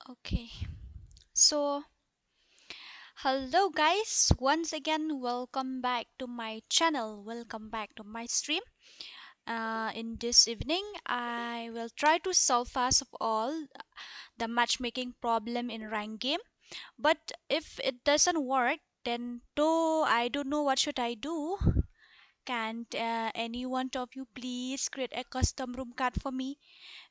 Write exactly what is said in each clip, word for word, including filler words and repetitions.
Okay. So, hello guys. Once again, welcome back to my channel. Welcome back to my stream. Uh, in this evening, I will try to solve first of all the matchmaking problem in rank game. But if it doesn't work, then though I don't know what should I do. Can't uh, any one of you please create a custom room card for me?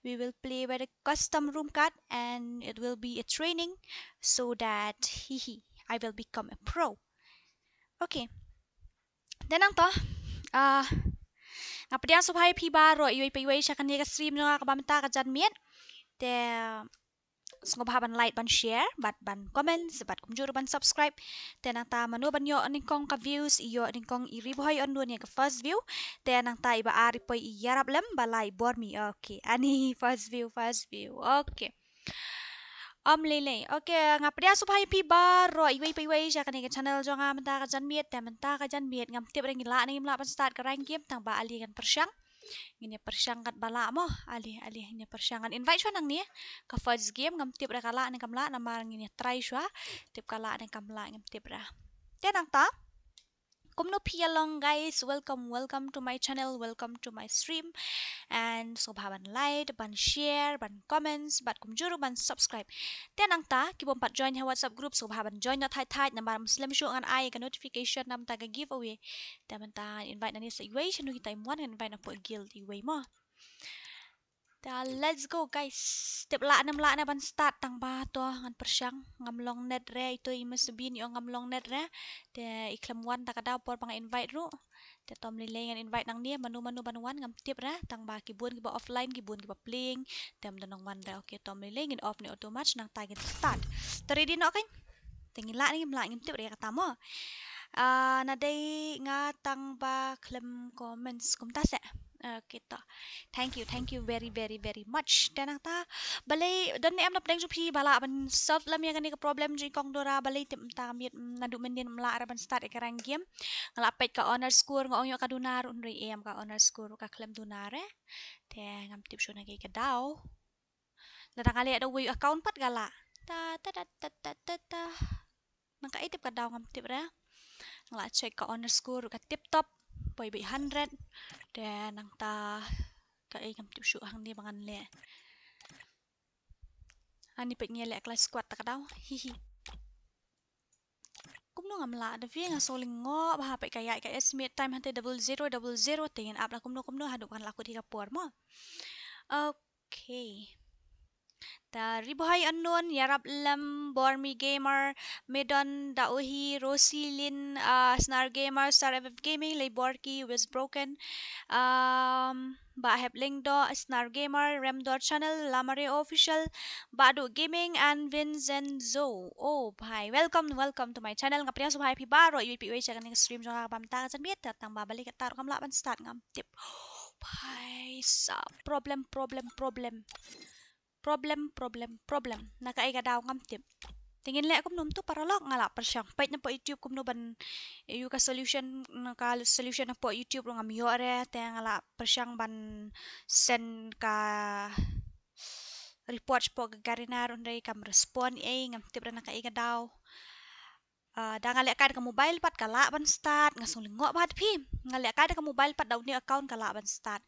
We will play with a custom room card and it will be a training so that, hihi, I will become a pro. Okay. Te nangta, uh, nga pdiang sngewbha ïa phi baroh iwei pa iwei sha kane ka stream jong nga kaba mynta ka janmiet. Te sngewbha ban like, ban share, bad ban comment, bad kumjuh ruh ban subscribe. Te nangta mano ban ïoh nyngkong ka views, ïoh nyngkong i Ri Bhoi Unknown ïa ka first view. Te nangta iba ar i poi i Ïarap Lem ba la i bor mi. Okay, ani first view, first view. Okay. Ym lei lei. Okay, nga pdiang sngewbha ïa phi baroh iwei pa iwei sha kane ka channel jong nga mynta ka janmiet. Te mynta ka janmiet ngam tip re ngi lah ne ngim lah ban start ka rank game tang ba ale ngan pyrshang. Ngin ïa pyrshang kat ba lah mo. Ale, ale, ngin ïa pyrshang, ngan invite shuwa nangne. Ka first game ngam tip re ka lah ne kam lah, namar ngin ïa try shuwa. Tip ka lah ne kam lah ngam tip re. Te nangta, kumno phi ïa long guys? Welcome, welcome to my channel, welcome to my stream. And sngewbha ban like, ban share, ban comments, bad kumjuh ruh ban subscribe. Te nangta, ki bym pat join ha WhatsApp group, sngewbha ban join na thait thait, namar ym slem shuh ngan ai ka notification na bynta ka giveaway. Te mynta invite nangne sa iwei, shano kita im wan, invite na pdeng guild iwei mo. Te let's go guys. Tip lah ne ym lah ne ban start tang ba to ngan pyrshang. Ngam long net re, ito i Mister Bean i ong ngam long net re. Te i khlem wan ta ka daw por ba nga invite ruh. Te to ym lei lei, ngan invite nangne, mano mano ban wan ngam tip re, tang ba ki bun kiba offline, ki bun kiba playing. Te ym don nang wan re. Okay, to ym lei lei, ngin off ne auto match, nangta ngin start. Te ready noh kan? Te ngi lah ne ngim lah ngim tip re kata mo. Ah, na dei nga tang ba khlem comments kumta se. Okay to. Thank you, thank you very very very much. Te nangta, balei don ne em na pdeng jong phi ba lah ban solve lem ïa kane ka problem jong i Kong Dora? Balei tip mynta ka miet, mm, naduh mynnin ym lah re ban start ïa ka rank game? Nga lah peit ka honor score, nga ong ïoh ka duna ruh, hynrei em, ka honor score ruh ka khlem duna re. Te ngam tip shuh na kaei ka daw. Lada nga leh da uwei u account pat ka lah. Ta ta ta ta ta ta ta. Nang kaei tip ka daw ngam tip re. Nga lah check ka honor score ruh ka tip top, poi beit hundred. Te nangta kaei ngam tip shuh hangne ba ngan leh. Ani peit ngi leh clash squad ta ka daw. Hihi. Kumno ngam lah da phi, nga sngewlyngngoh bha. Peit ka ïaid ka estimate time hangtei double zero double zero, te ngin ap la kumno kumno haduh ba ngan lah kut hi ka por mo. Okay. Ta Ri Bhoi Unknown, Ïarap Lem, Bormi Gamer, Medon, Daohi, Rosie Lin, uh, Snar Gamer, Star F F Gaming, Lei Borki, West Broken, um, Bah Hep Lengdo, Snar Gamer, Remdor Channel, Lamare Official, Badu Gaming and Vincenzo. Oh bhai, welcome, welcome to my channel. Nga pdiang sngewbha ïa phi baroh iwei pa iwei sha kane ka stream jong nga ba mynta ka janmiet, tang ba balei kata ruh kam lah ban start ngam tip. Bhai sa problem, problem, problem. Problem, problem, problem. Na kaei ka daw ngam tip. Te ngin leh kumno mynta paralok, nga lah pyrshang peit na pdeng YouTube kumno ban ïoh ka solution, na ka solution na pdeng YouTube ruh ngam ïoh re, te nga lah pyrshang ban send ka report sha pdeng ka Garena ruh hynrei kam respond ei, ngam tip re na kaei ka daw. Ah, da nga lehkai da ka mobile pat ka lah ban start, nga sngewlyngngoh bha da phi. Nga lehkai da ka mobile pat da une account ka lah ban start.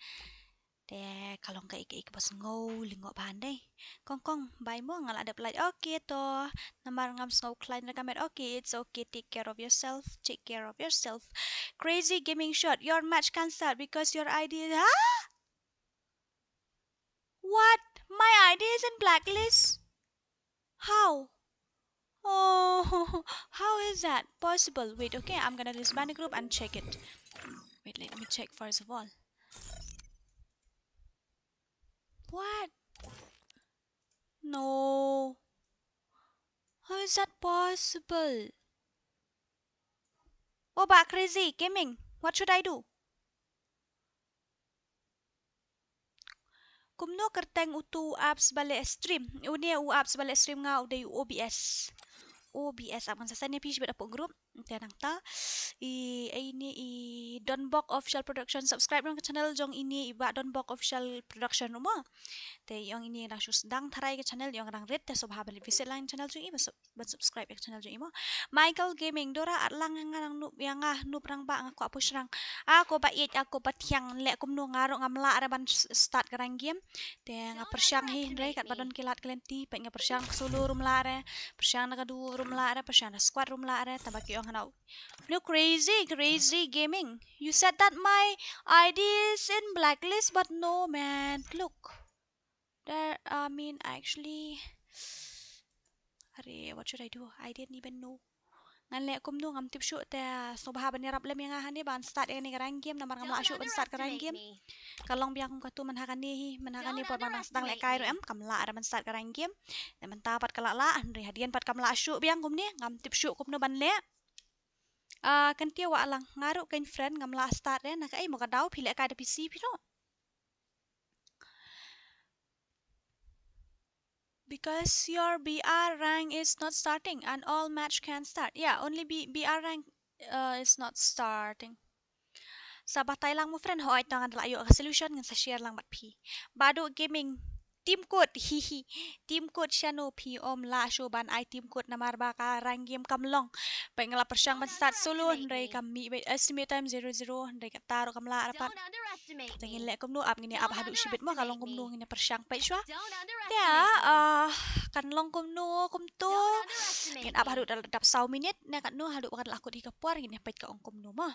Te ka long kaei kaei kaba sngewlyngngoh bha ndei. Kong kong, bye mo, nga lah dep like. Okay to. Namar ngam sngew khlaiñ re ka met. Okay, it's okay. Take care of yourself. Take care of yourself. Crazy Gaming Shot, your match cancelled because your I D is, ha? What? My I D is in blacklist? How? Oh, how is that possible? Wait, okay, I'm gonna disband the group and check it. Wait, let me check first of all. What? No. How is that possible? Oh, Bah Crazy Gaming, what should I do? Kumno kyrteng utu u apps ba leh stream? Une u apps ba leh stream nga u dei u O B S. O B S app, ngan sa send ïa phi shibit hapoh group. Te nangta i, ine i Donbok Official Production, subscribe noh ka channel jong ine i Bah Donbok Official Production ruh mo. Te ïong ini dang shu sdang tharai ka channel, ïong dang rit te sngewbha ban visit lang channel jong i, ban sub-, ban subscribe ïa ka channel jong i mo. Michael Gaming, Dora, at lang nga nang noob ïa nga, noob rangbah nga kwah push rank. Ako ba ïeit, ako ba thiang, leh kumno nga ruh ngam lah re ban s-, start ka rank game. Te nga pyrshang hi hynrei katba don ki lad ki lynti, peit nga pyrshang solo ruh ym lah re, pyrshang na ka duo ruh ym lah re, pyrshang na squad ruh ym lah re, tangba ki ong hana. No, Crazy, Crazy Gaming. You said that my I D is in blacklist, but no, man. Look. There, I mean, actually, are, what should I do? I didn't even know. Ngan leh kumno, ngam tip shuh te, sngewbha ban ïarap lem ïa nga hangne ban start ïa kane ka rank game, namar ngam lah shuh ban start ka rank game. Ka long biang kum katu mynha kane hi, mynha kane por ba nga dang sdang lehkai ruh em, kam lah re ban start ka rank game. Te mynta pat ka lah lah, hynrei hadien pat kam lah shuh biang kumne, ngam tip shuh kumno ban leh. Ah, kan tia wah lang, nga ruh kein friend, ngam lah start re, na kaei mo ka daw phi lehkai da P C phi ruh. Because your B R rank is not starting and all match can start. Yeah, only B-, B R rank, uh, is not starting. Sa batai lang mo friend, hooid to ngan lah ïoh ka solution ngan sa share lang bad phi. Badu Gaming, team code, hihi. Team code shano phi, ym lah shuh ban ai team code namar ba ka rank game kam long. Peit nga la pyrshang ban start solo hynrei kam mih beit, estimate time zero zero hynrei kata ruh kam lah re pat. Te ngin leh kumno, ap ngin ïa ap haduh shibit mo, ka long kumno ngin ïa pyrshang peit shuwa. Te, ah, kan long kumno kumto. Ngin ap haduh da dap saw minit ne katno, haduh ba kan lah kut hi ka por ngin ïa peit ka ong kumno mo.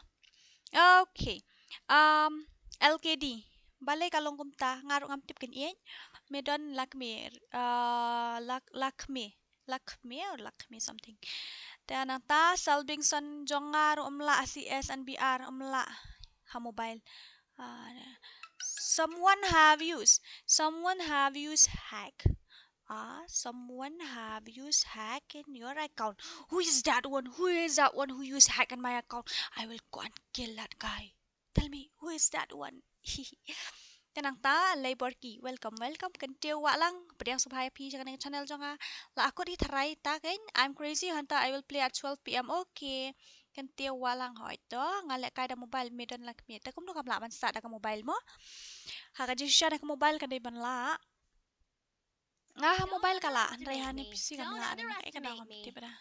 Okay. Um, L K D. Balei ka long kumta, nga ruh ngam tip, kan ïeit. Me don Lakme, uh, Lak-, Lakme. Lakme or Lakme something. Te nangta Salvingson jong nga ruh ym lah C S and B R, ym lah ha mobile. Uh, someone have used, someone have used hack. Ah, someone have used hack in your account. Who is that one? Who is that one who used hack in my account? I will go and kill that guy. Tell me, who is that one? Te nangta, Lei Borki, welcome, welcome. Kan tia wah lang, pdiang sngewbha ïa phi sha kane ka channel jong nga. La akut hi tharai ta kein, I'm Crazy Hunter, I will play at twelve P M. Okay. Kan tia wah lang, hooid to, nga lehkai da mobile, me don Lakme. Te kumno kam lah ban start da ka mobile mo. Ha ka jingshisha da ka mobile kan dei ban lah. Nga ha mobile ka lah, hynrei ha ne P C kam lah, na kaei ka daw ngam tip re.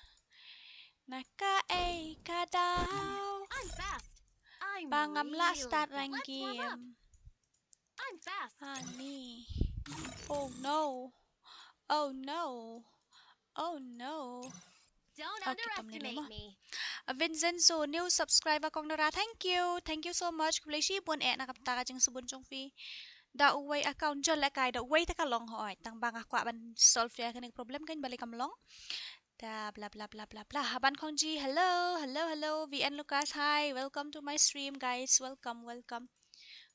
Na kaei ka daw ba ngam lah start rank game. Ani. Oh no. Oh no. Oh no. Don't underestimate me. Vincenzo, new subscriber kong Nora. Thank you. Thank you so much. Khublei shibun eh na ka bynta ka jingsbun jong phi. Da uwei account, jong lehkai da uwei te ka long, hooid. Tang ba nga kwah ban solve ïa kane ka problem kan balei kam long. Da bla bla bla bla bla. Haban Khongji, hello, hello, hello. V N Lucas, hi. Welcome to my stream, guys. Welcome, welcome.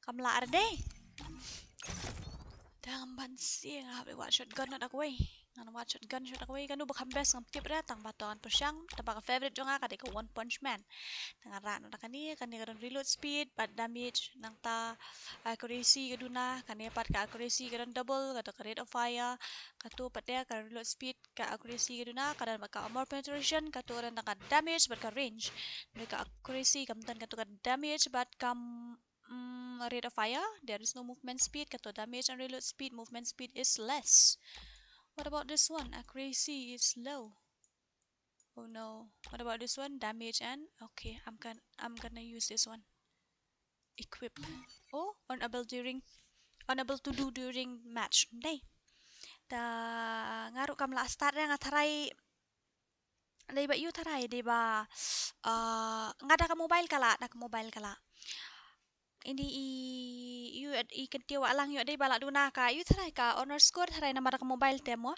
Kam lah re dei. Dang ban sing, ah, wad shotgun na da kawei. Ngan wad shotgun, shot da kawei. Kano ba kham best ngam tip re, tang ba to ngan pyrshang. Tang ba ka favorite jong nga ka dei ka One Punch Man. Te ngan rah na da kane, kane ka don reload speed bad damage, nangta accuracy ka duna, kane pat ka accuracy ka don double, ka don ka rate of fire, kato pat de ka reload speed, ka accuracy ka duna, ka don bad ka armor penetration, kato ka don ka damage bad ka range. Ka accuracy kam don, kato ka damage bad ka, mm, rate of fire, there is no movement speed, kato damage and reload speed, movement speed is less. What about this one? Accuracy is low. Oh no. What about this one? Damage and, okay, I'm gonna, I'm gonna use this one. Equip. Oh, unable during, unable to do during match. Dei. Ta nga ruh kam lah start re, nga tharai. Dei ba ïu tharai, dei ba, uh, nga da ka mobile ka lah, da ka mobile ka lah. Ini i, ïu, i kan tia wah lang ïu dei ba lah duna ka, ïu tharai ka underscore tharai namar da ka mobile te mo.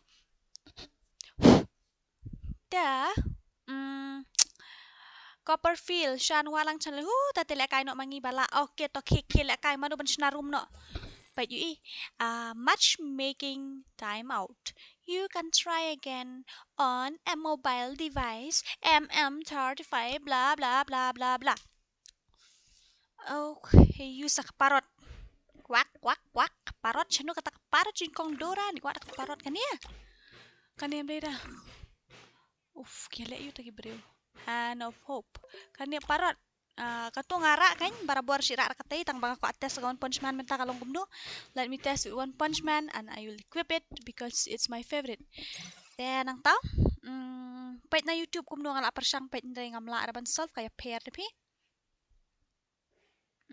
Te, mm, Copperfield, Shan Walang channel. Hu, ta te lehkai noh ma ngi ba lah. Okay, to khie khie lehkai, mano ban shna room noh. Peit ïu i, ah, matchmaking timeout. You can try again on a mobile device, M M thirty-five, bla bla bla bla bla. Okay, use ka parrot. Kwak kwak kwak. Parrot, shano kata ka parrot jong kong Dora, ni kwak ka parrot kane. Kane em dei da. Uf, ki leh ïu ta ki briew. Hand of Hope. Kane parrot. Ah, kato nga rah kan, barabor shi rah katei, tang ba nga kwah test ka One Punch Man mynta ka long kumno. Let me test with One Punch Man and I will equip it because it's my favorite. Te nangta, mm, peit na YouTube kumno nga la pyrshang peit, hynrei ngam lah ruh ban solve, ka ïapher te phi.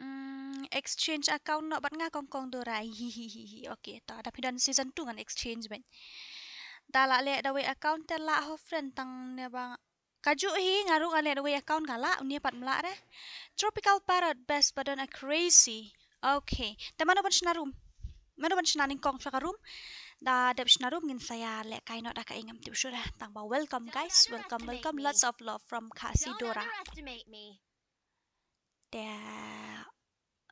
Mm, exchange account noh bad nga kong kong Dora. Hi hi hi hi. Okay, ta da phi don season two ngan exchange bad. Da lah leh da wei account te lah ho friend, tang ne ba kajuh hi nga ruh nga leh da wei account ka lah, une pat ym lah re. Tropical Parrot best ba don a crazy. Okay, te mano ban shna room? Mano ban shna nyngkong sha ka room? Da dep shna room ngin sa ïa lehkai noh da kaei ngam tip shuh re. Tang ba welcome guys, welcome, welcome. Lots of love from Khasi Dora. Te,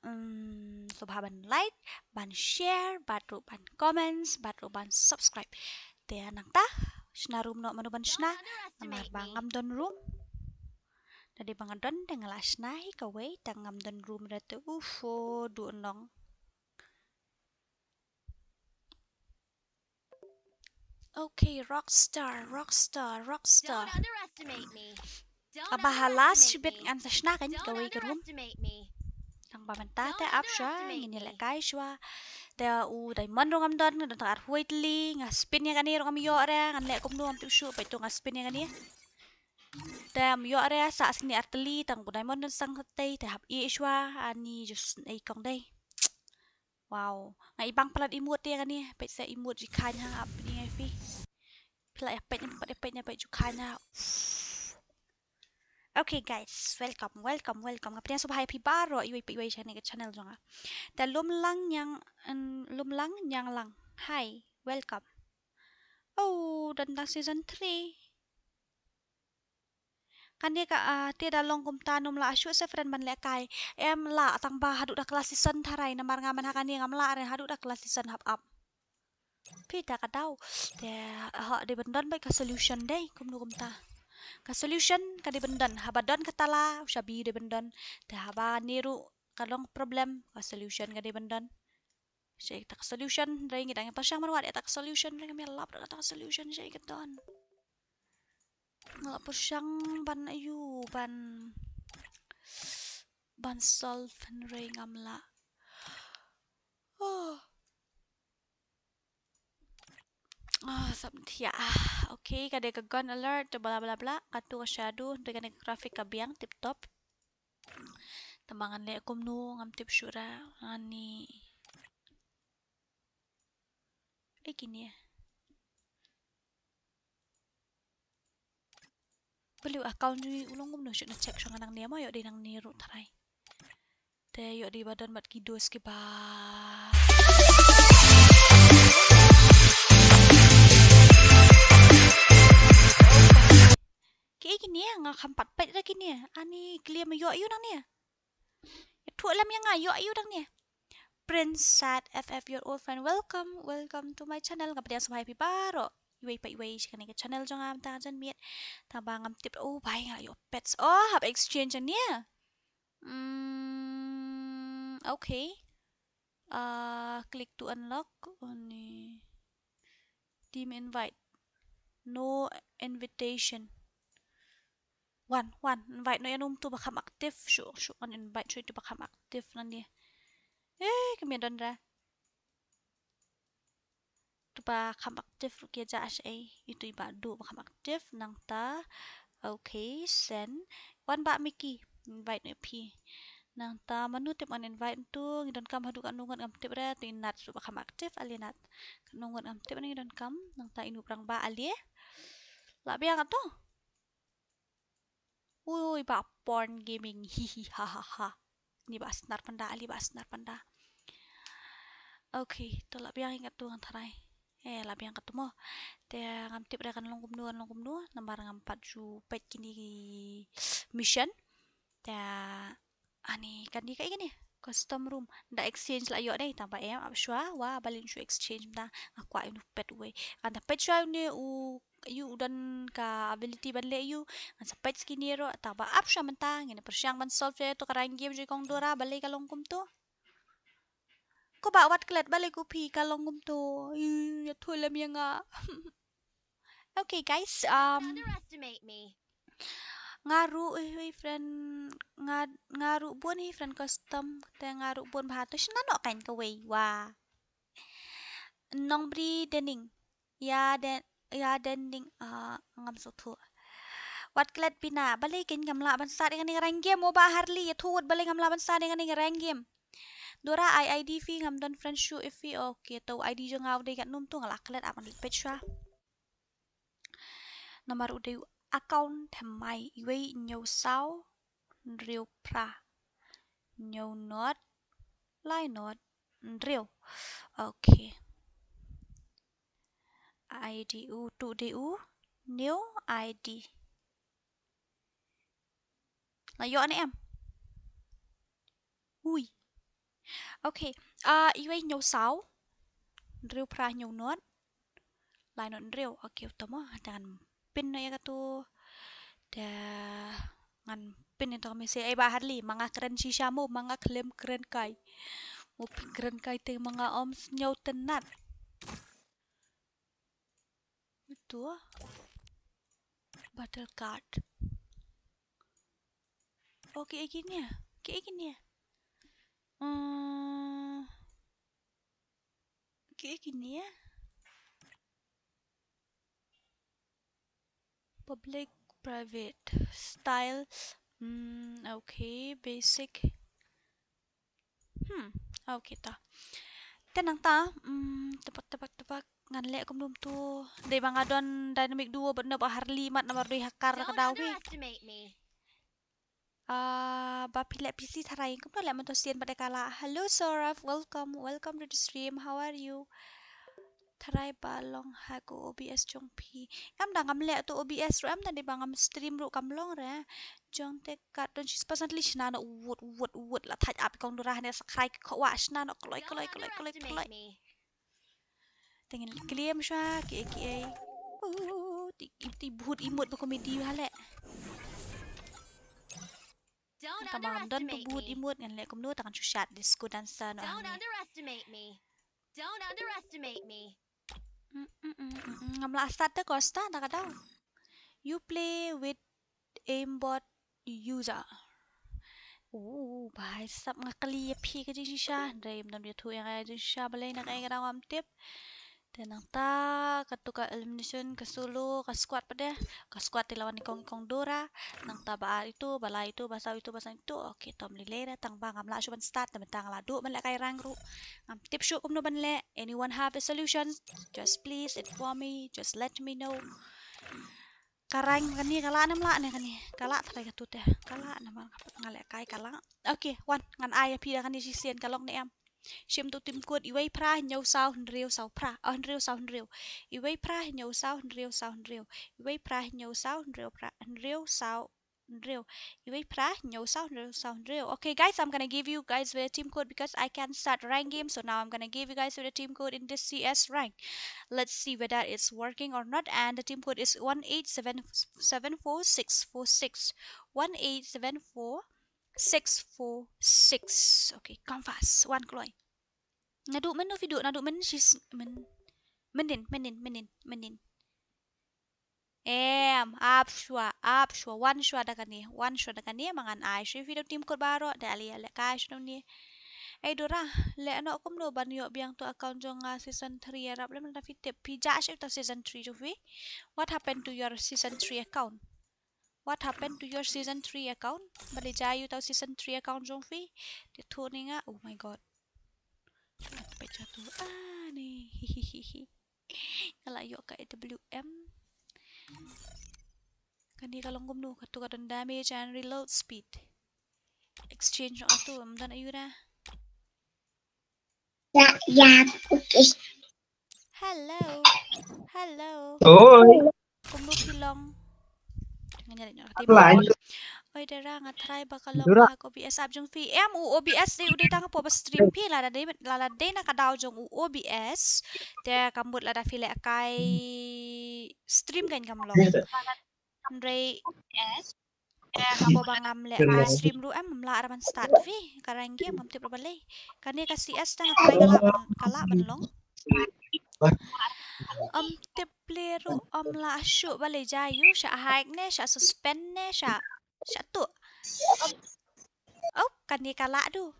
mm, sngewbha ban like, ban share, bad ruh ban comments, bad ruh ban subscribe. Te nangta, shna room noh mano ban shna, namar ba ngam don room. Da dei ba nga don te nga la shna hi kawei, te ngam don room re te, uff, duh nong. Okay, Rockstar, Rockstar, Rockstar. Aba ha last shibit ngan sa shna kan kawei ka room. Tang ba mynta te ap shuwa, ngin ïa lehkai shuwa. Te u diamond ruh ngam don, don tang arphew wei tylli, nga spin ïa kane ruh ngam ïoh re, ngan leh kumno ngam tip shuh, peit to nga spin ïa kane. Te ngam ïoh re, sa shisien ar tylli, tang u diamond don sa katei, te hap ïeh shuwa, ani just ei kong dei. Wow. Nga i bang palat emote te kane. Peit sa emote ji khain ha ap ni ngai phi. Phi la ïa peit, pat ïa peit, ïa peit ju khain ha. Uff. Okay guys, welcome, welcome, welcome. Nga pdiang sngewbha ïa phi baroh iwei pa iwei sha kane ka channel jong nga. Te lum lang ñiang, en, lum lang ñiang lang. Hi, welcome. Oh, don tang season three. Kane ka, ah, te da long kumta nym lah shuh se friend ban lehkai. Em lah tang ba haduh da ka last season tharai namar nga man ha kane ngam lah re haduh da ka last season hap ap. Phi da ka daw. Te ha dei ban don bad ka solution dei kumno kumta. Ka solution ka dei ban don. Haba don kata la u shabi dei ban don. Te haba ne ruh ka long problem ka solution ka dei ban don. Shaei kata ka solution, hynrei ngi dang ïa pyrshang ban wad ïa kata ka solution, hynrei ngam ïalap da kata ka solution, shaei ka don. Nga la pyrshang ban ïoh ban, ban solve hynrei ngam lah. Oh. Ah, sap thiah. Ah, okay, ka dei ka gun alert, bla bla bla. Kato ka shadow, hynrei kane ka graphic ka biang tip top. Te ma ngan leh kumno ngam tip shuh re ani. Eh, kine. Balei u account jong ngi u long kumno, shu na check shuwa nga nangne mo, ïoh dei nangne ruh tharai. Te ïoh dei ba don bad ki dos kiba. Kiei kine, nga kham pat peit re kine. Ani kylli ma ïoh aïu nangne. Ïathuh lem ïa nga ïoh aïu nangne. Prince Sat F F, your old friend. Welcome, welcome to my channel. Nga pdiang sngewbha ïa phi baroh iwei pa iwei sha kane ka channel jong nga mynta ka janmiet. Tang ba ngam tip, oh bai nga ïoh pets. Oh, hap exchange ne. Hmm, okay. Ah, click to unlock. Oh, ni. Team invite. No invitation. Wan, wan, invite noh ïa uto ba kham active. Shu, shu, ngan invite shuwa ito ba kham active nangne. Eh, ka mih don re. Ito ba kham active ruh ki ïa jah shaei. Ito i Bah Duh ba kham active nangta. Okay, send. Wan Bah Mickey, invite noh ïa phi. Nangta mano tip ngan invite to, ngi donkam haduh katno ngut ngam tip re, to i Nat ruh ba kham active, ale Nat. Katno ngut ngam tip ne ngi donkam, nangta ino pyrshang ba ale. Lah biang to. Ui, Bah Porn Gaming, hi hi ha ha ha. Ni Bah Snar Panda, ale Bah Snar Panda. Okay, to lah biang ïa kato ngan tharai. Eh, lah biang kato mo. Te ngam tip re kan long kumno, kan long kumno. Namar ngam pat ju peit kine ki mission. Te ani kan dei kaei kane. Custom room. Da exchange lah ïoh dei tang ba em ap shuwa. Wa balei shu exchange mynta. Nga kwah ïa une u pet uwei. Ngan da peit shuwa une u ïoh u don ka ability ban leh ïoh. Ngan sa peit kine ruh tang ba ap shuwa mynta. Ngin pyrshang ban solve ïa to ka rank game jong i Kong Dora balei ka long kumto. Ko Bah Wat Klet, balei ko phi ka long kumto? Ïathuh lem ïa nga. Okay guys, um, underestimate me. Nga ruh hi friend, nga, nga ruh bun hi friend custom, te nga ruh bun bha to shna noh kan kawei wa. Nongbri Dening. Ya Den, ya Dening, ah, ngam sngewthuh. Wat klet Bina, balei kein ngam lah ban start ïa kane ka rank game, mo Bah Harley, ïathuh balei ngam lah ban start ïa kane ka rank game. Dora ai I D phi, ngam don friend shuh ïa phi. Okay, to I D jong nga u dei katno to, nga la klet, ap ngan leit peit shuwa. Namar u dei u account thymmai, iwei hynñiew saw hynriew phra hynñiew nod lai nod hynriew. Okay. I D u tu dei u new I D. La ïoh ne em? Ui. Okay. Ah, iwei hynñiew saw hynriew phra hynñiew nod lai nod hynriew. Okay, uta mo, te ngan pin noh ïa katu. Te ngan pin ïa tu ka message. Ei Bah Harley, ma nga kren shisha mo, ma nga khlem kren kai. Mo phi kren kai te ma nga ym sngew tynnat. Utu. Battle card. Oh, kiei kine? Kiei kine? Hmm. Kiei kine? Public, private, style. Hmm, okay, basic. Hmm, okay ta. Te nangta, hmm, tebak, tebak, tebak, ngan leh kumno tu. Dei ba nga don dynamic duo bad na Bah Harley mat namar dei hacker ka daw hi. Ah, ba phi leh P C tharai, kumno leh mynta sien bad ka la. Hello Saurabh, welcome, welcome to the stream. How are you? Tharai ba long hack u O B S jong phi. Em da ngam leh tu O B S ruh em da, dei ba ngam stream ruh kam long re. Jong te kat don shis percent li shna no wut wut wut la thaj ap kong dura ne sakrai ko wa shna no kloi kloi kloi kloi kloi. Te ngin claim sha kiei kiei. Uh, ti ti bhut imut ba comedy ha le. Ka ma ngam don tu bhut imut ngan leh kumno ta kan shu shat disco dancer no ha ne. Don't underestimate me. Don't underestimate me. Mm, mm, mm, mm, mm. Ngam lah start te ko start na ka daw. You play with aimbot user. Oh, bhai sab nga kali ïa phi ka jingshisha. Dei ym don ïathuh ïa nga jingshisha balei na ka ïa ka daw ngam tip. Te nangta katu ka elimination, ka solo, ka squad pat de. Ka squad te la wan i kong, i kong Dora. Nangta ba ar itu, ba lai itu, ba saw itu, ba saw itu. Okay, tom lei lei re tang ba ngam lah shuh ban start, te mynta nga la duh ban leh kai rank ruh. Ngam tip shuh kumno ban leh. Anyone have a solution? Just please inform me, just let me know. Ka rank kane ka lah ne ym lah ne kane. Ka lah tharai katu te. Ka lah namar nga leh kai ka lah. Okay, wan ngan ai ïa phi da kane shisien ka long ne em. Shim tu team code iwei phra hynñiew saw hynriew saw phra. Oh, hynriew saw hynriew. Iwei phra hynñiew saw hynriew saw hynriew. Iwei phra hynñiew saw hynriew phra hynriew saw hynriew. Iwei phra hynñiew saw hynriew saw hynriew. Okay, guys, I'm gonna give you guys the team code because I can start rank game. So now I'm gonna give you guys the team code in this C S rank. Let's see whether it's working or not. And the team code is one eight seven seven four six four six. One eight seven four six four six. Okay, come fast. Wan kloi. Naduh mynno phi duh, naduh mynno shi s-, myn-, mynnin, mynnin, mynnin, mynnin. Em, ap shuwa, ap shuwa, wan shuwa da kane, wan shuwa da kane, ma ngan ai shuwa ïa phi da u team code baroh, da ale ale kai shuwa da une. Ei Dora, leh noh kumno ban ïoh biang tu account jong nga season three ïarap lem da phi tip, phi jah shuwa ta season three jong phi. What happened to your season three account? What happened to your season three account? Balei jia ïa uta u season three account jong phi? Te thuh ni nga. Oh my god. Peit jatu. Ah, ni. Hi, hi, hi, hi. Nga la ïoh ka A W M. Kane ka long kumno, katu ka don damage and reload speed. Exchange noh atu, ym don aïu da. Ya, ya, okay. Hello. Hello. Oi. Kumno phi long? Nga nyari nyari. Oi Dora, nga try ba ka long Dora. Ka O B S app jong phi. Em u O B S dei u dei tang hapoh ba stream phi, lada dei, lada dei na ka daw jong u O B S. Te ka mut lada phi leh kai stream kan kam long. Hynrei haba ba ngam leh kai stream ruh em, ngam lah ruh ban start phi ka rank game, ngam tip ruh balei. Kane ka C S te nga try ka lah ban, ka lah ban long. Ym tip play ruh ym lah shuh balei jia ïa u, shah hack ne, shah suspend ne, shah Shatu. Oh, kane ka lah du.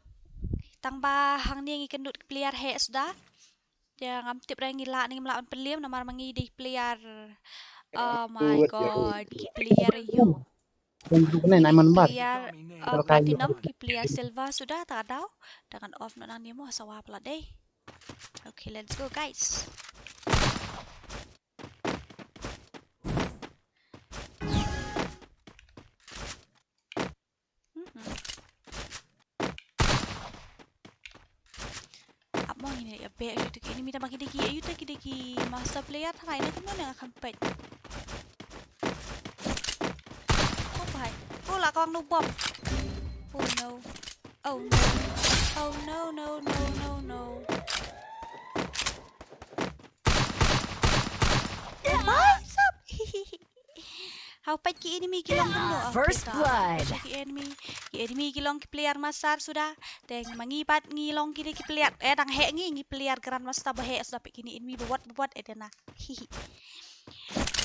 Tang ba hangne ngi kynduh ki player heh suda. Te ngam tip re ngi lah ne ngim lah ban pynliem namar ma ngi dei player. Oh my god, ki player ïoh. Player, uh, platinum, ki player silver suda ta ka daw. Te ngan off noh nangne mo, sawa palat dei. Okay, let's go guys. Mm-mm. Ap mo ngin ïa beh ïa ki enemy, tang ba ki dei ki, ïa ki dei ki master player tharai ne kumno ne nga kham peit. Oh bhai. Oh la kawang no bom. Oh no. Oh no. Oh no no no no no. Oh bhai sab. Hau peit ki enemy ki long kumno. First blood. Ki enemy, ki enemy ki long ki player master suda. Te ma ngi pat ngi long ki dei ki player, eh, dang heh ngi, ngi player grandmaster ba heh suda, peit kine enemy ba wat ba wat, eh, dei na.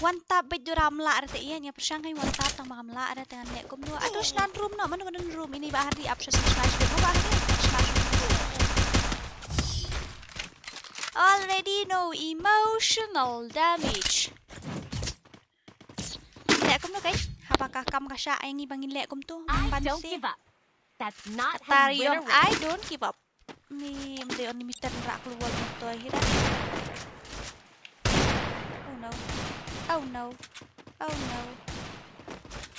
One tap beit, du ram lah re te ïa, ïa pyrshang kai one tap tang ba ngam lah re te ngan leh kumno. Atu shna room noh, mano mano room ini, ba hari ap sha smash room, ba hari smash room. Already no emotional damage. Leh kumno kai? Haba ka kam ka shah ai ngi ba ngin leh kumto. Ban don't give up. That's not how you win a race. I don't give up. Ni mdei on ni mitan rak keluar motor hi dah. Oh no. Oh no. Oh no.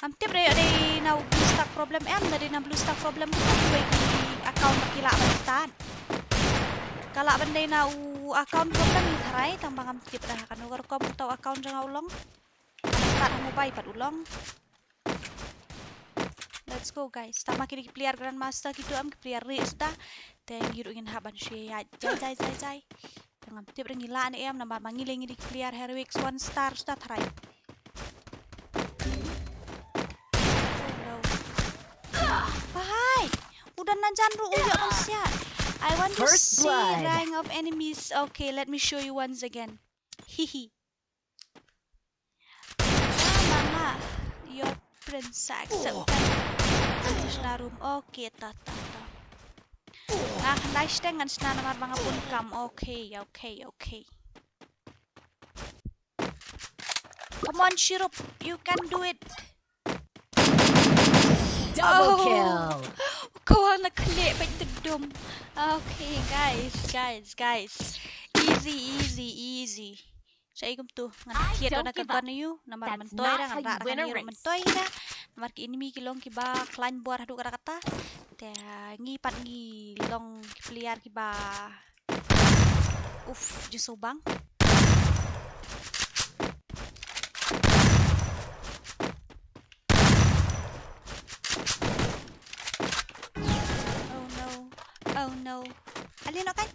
Am tip dei dei na blue stack problem em, dei na blue stack problem tu kan wei ki account ba ki lah ban start. Ka lah ban dei na u account problem ni tharai tang ba ngam tip dah kano ka rukom uta u account jong nga u long. Start ha mobile pat u long. Let's go guys. Tang ba ki dei ki player grandmaster kito em, ki player rieh suda. Te ngi ruh ngin hap ban shu ïaid jai jai jai jai. Te ngam tip re ngi lah ne em namar ma ngi lei ngi dei ki player heroic one star suda tharai. Oh no. Bhai. U don na jan ruh u ïoh ban siat. I want to see rank of enemies. Okay, let me show you once again. Hihi. Mama, your prince accepted. Shna room. Okay, ta ta ta. Nga khyndai shteng ngan shna namar ba nga bun kam. Okay, okay, okay. Come on, Shirup, you can do it. Double kill. Ka wan na khleh bad tdum. Okay, guys, guys, guys. Easy, easy, easy. Shai kumtu ngan thied na ka gun ïa u namar myntoi da ngan rah da ngan ïa u myntoi da. Namar ki enemy ki long kiba khlaiñ bor haduh katta katta. Te ngi pat ngi long ki player kiba Uf, jisu bang. Oh no. Oh no. Ali no kan?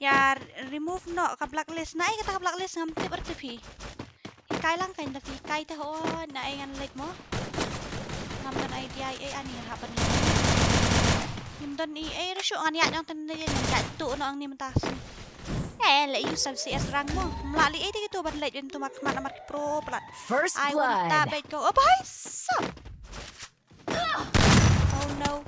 Ya, remove no ka blacklist. Na ai kata ka blacklist ngam tip ar tip hi. Kai lang kan tapi kai te ho na ai ngan lek mo. Ngam don idea ai ani ngan hap ban lek. Ngim don i ai rushu ngan ïa nyong ten ne ïa tu no ang ni mentas. Eh le yu sab C S rang mo. Mla li ai te tu ban lek ben tu mak mak mak pro plat. First blood. Ai wan ta bet ko. Oh bhai sab. Oh no.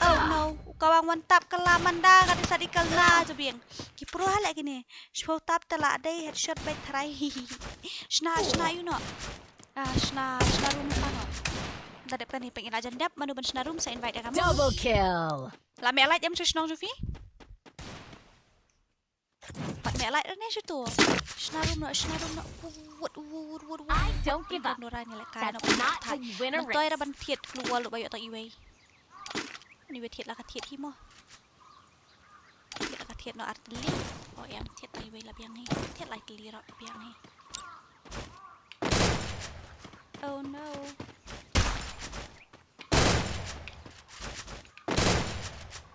Oh no. U kawang wan tap ka la manda ka di sadi kal na jabiang. Ki pro hala kini. Shpo tap tala dei headshot bai tharai. Shna shna yu no. Ah shna shna room pa no. Da dep kani peng ila jan dep manu ban shna room sa invite ka mo. Double kill. La me light em shnong jufi. Pat me light ne shutu. Shna room no, shna room no. Wut wut wut wut wut. I don't give up. Nora ni le kai no. That's not how you win a race. Mentoi ra ban thied kluwal ba yo ta iwei. Ni we thied la ka thied hi mo. Thied la ka thied no artili. O em thied ta iwei la biang hi. Thied la artili ro biang hi. Oh no.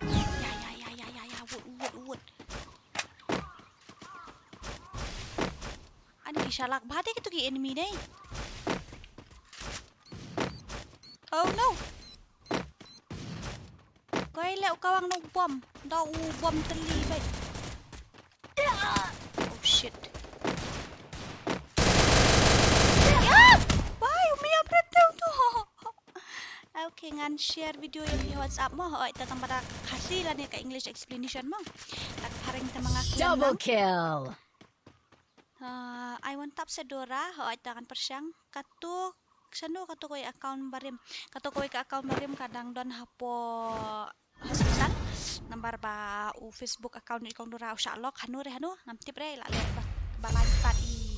Ya ya ya ya ya ya wut wut wut. Ani ki shalak bha te kitu ki enemy dei. Oh no. Koi le u kawang no bom. Da u bom teli bai. Oh shit. Ya! Why u mia brete tu? Ngan share video ïa phi ha WhatsApp mo, hooid, ta tang ba da Khasi lane ka English explanation mo. Ka phareng te ma nga khlem. Double kill. Ah, I want tap se Dora, hooid, ta ngan pyrshang. Kato, shano kato kawei account barim. Kato kawei ka account barim ka dang don hapoh hospital. Namar ba u Facebook account i kong Dora u shah lock, hano re hano, ngam tip re, la leh ba, ba lain start i,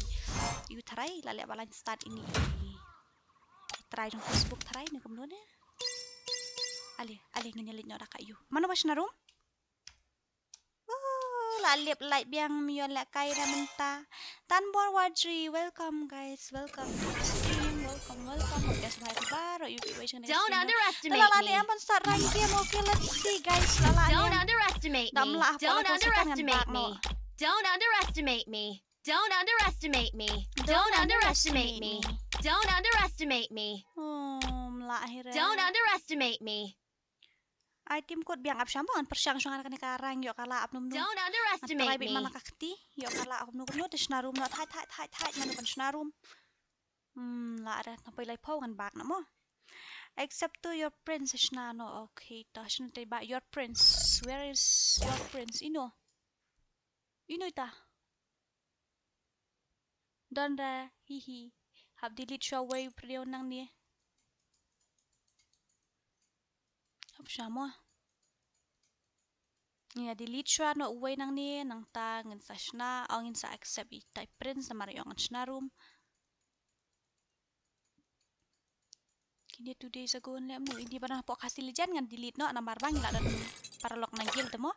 i u tharai, la leh ba lain start ine i, i try jong Facebook tharai ne kumno ne. Ale, ale ngin ïa leit noh da ka ïu. Mano ba shna room? Oh, la lip light biang, mi ïoh lehkai re mynta. Tanbor Wadri, welcome guys, welcome to the stream, welcome, welcome. Hope ïa sngewbha ïa phi baroh, ïa phi wei sngewbha. Don't underestimate me. Lala ne em ban start rank game, okay, let's see guys, lala ne em. Don't underestimate me. Dam lah. Don't underestimate me. Don't underestimate me. Don't underestimate me. Don't underestimate me. Don't underestimate me. Don't underestimate me. Oh, mlah hi re. Don't underestimate me. Ai tim kot biang ap sham ngan pyrshang shong kane ka rank ïoh ka lah ap num num. Don't underestimate me. Ngan try bit man la ka kti ïoh ka lah ap num num te shna room noh thait thait thait thait mano ban shna room. Hmm, la re na poi lai pau ngan bak na mo. Accept to your prince shna no. Okay, ta shna te ba your prince. Where is your prince? Ino. Ino ita. Don ra, hihi. Hap delete shuwa wei prio nang ni. Hap shamo. Ïa delete shuwa no wei nang ni, nangta ngin sa shna, o ngin sa accept i type prince namar ïong ngan shna room. Kine two days ago nlem nu, ini ba don hapoh Khasi Legend ngan delete noh namar ba ngi la don paralok na guild te mo.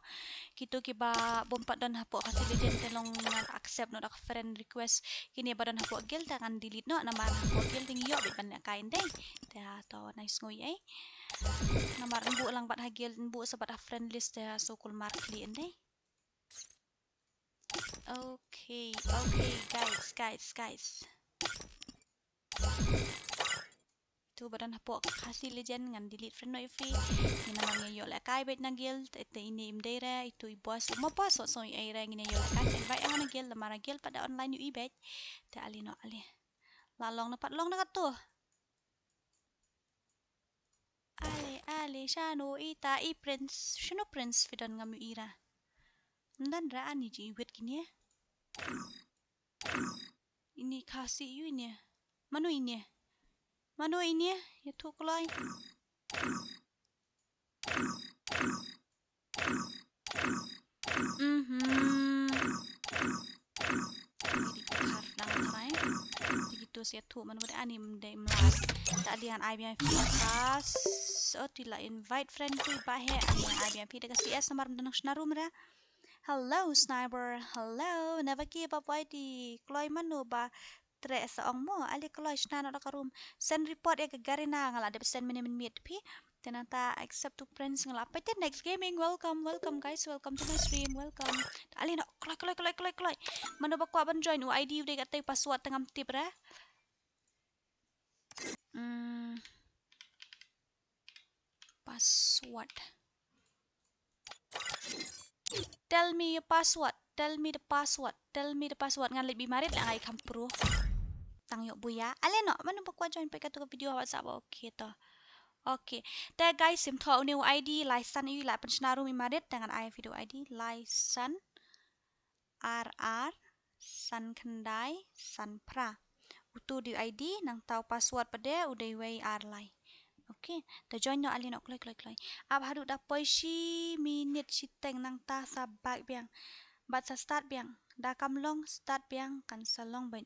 Kito kiba bym pat don hapoh Khasi Legend te long ngan accept noh da ka friend request. Kine ba don hapoh guild te ngan delete noh namar hapoh guild te ngi ïoh bit ban lehkai ndei. Te ha to nice ngui ei. Namar nbu lang bad ha guild nbu sa bad ha friend list te ha so kulmar kli ndei. Okay, okay, guys, guys, guys. Tu ba don hapoh Khasi Legend ngan delete friend no ifi. Ngin namar ngi ïoh lehkai beit na guild, te, te ini im dei re, itu i boss, mo boss, so, so i ei re, ngin ïoh lehkai, te invite nga na guild, namar guild pat da online ïoh i beit. Te ali no, ali. La long na pat long na katu. Ale, ale, shano ita i prince, shano prince fi don ngam ïoh ira. Ndan ra ani ji wit kine. Ini Khasi yu ini. Mano ini? Mano ini? Ïathuh kloi. Mhm. Ini ki khar dang trai. Tiki tu sia tu mano de ani mde mlas. Tak dia ai biang fi atas. Oh, tu la invite friend tu ba he. Ani ai biang fi de ka C S namar mde nang shna room ra. Hello, sniper. Hello. Never give up, Y T. Kloi mano ba treh sa ong mo. Ali kloi shna no da ka room. Send report ïa ka Garena nga la dep send mene min miet phi. Te nangta accept to friends nga la. Pete Next Gaming, welcome, welcome guys, welcome to my stream, welcome. Ali no, kloi, kloi, kloi, kloi, kloi. Mano ba kwah ban join, u I D u dei katai, password te ngam tip re. Hmm. Password. Tell me your password. Tell me the password. Tell me the password. Ngan leit bi marit la ngai kham pro. Tang ïoh buya. Ale no, mano ba kwah join peit katu ka video WhatsApp. Okay to. Okay. Te guys, sim thoh une u I D, lai san i la pynshna room i marit, te ngan ai video I D, lai san. Ar ar, san khyndai, san phra. Utu dei u I D, nangta u password pat de, u dei wei ar lai. Okay, te join noh ali noh kloi kloi kloi. Ap haduh da poi shi minit shiteng nangta sa back biang. Bad sa start biang. Da kam long start biang kan sa long beit.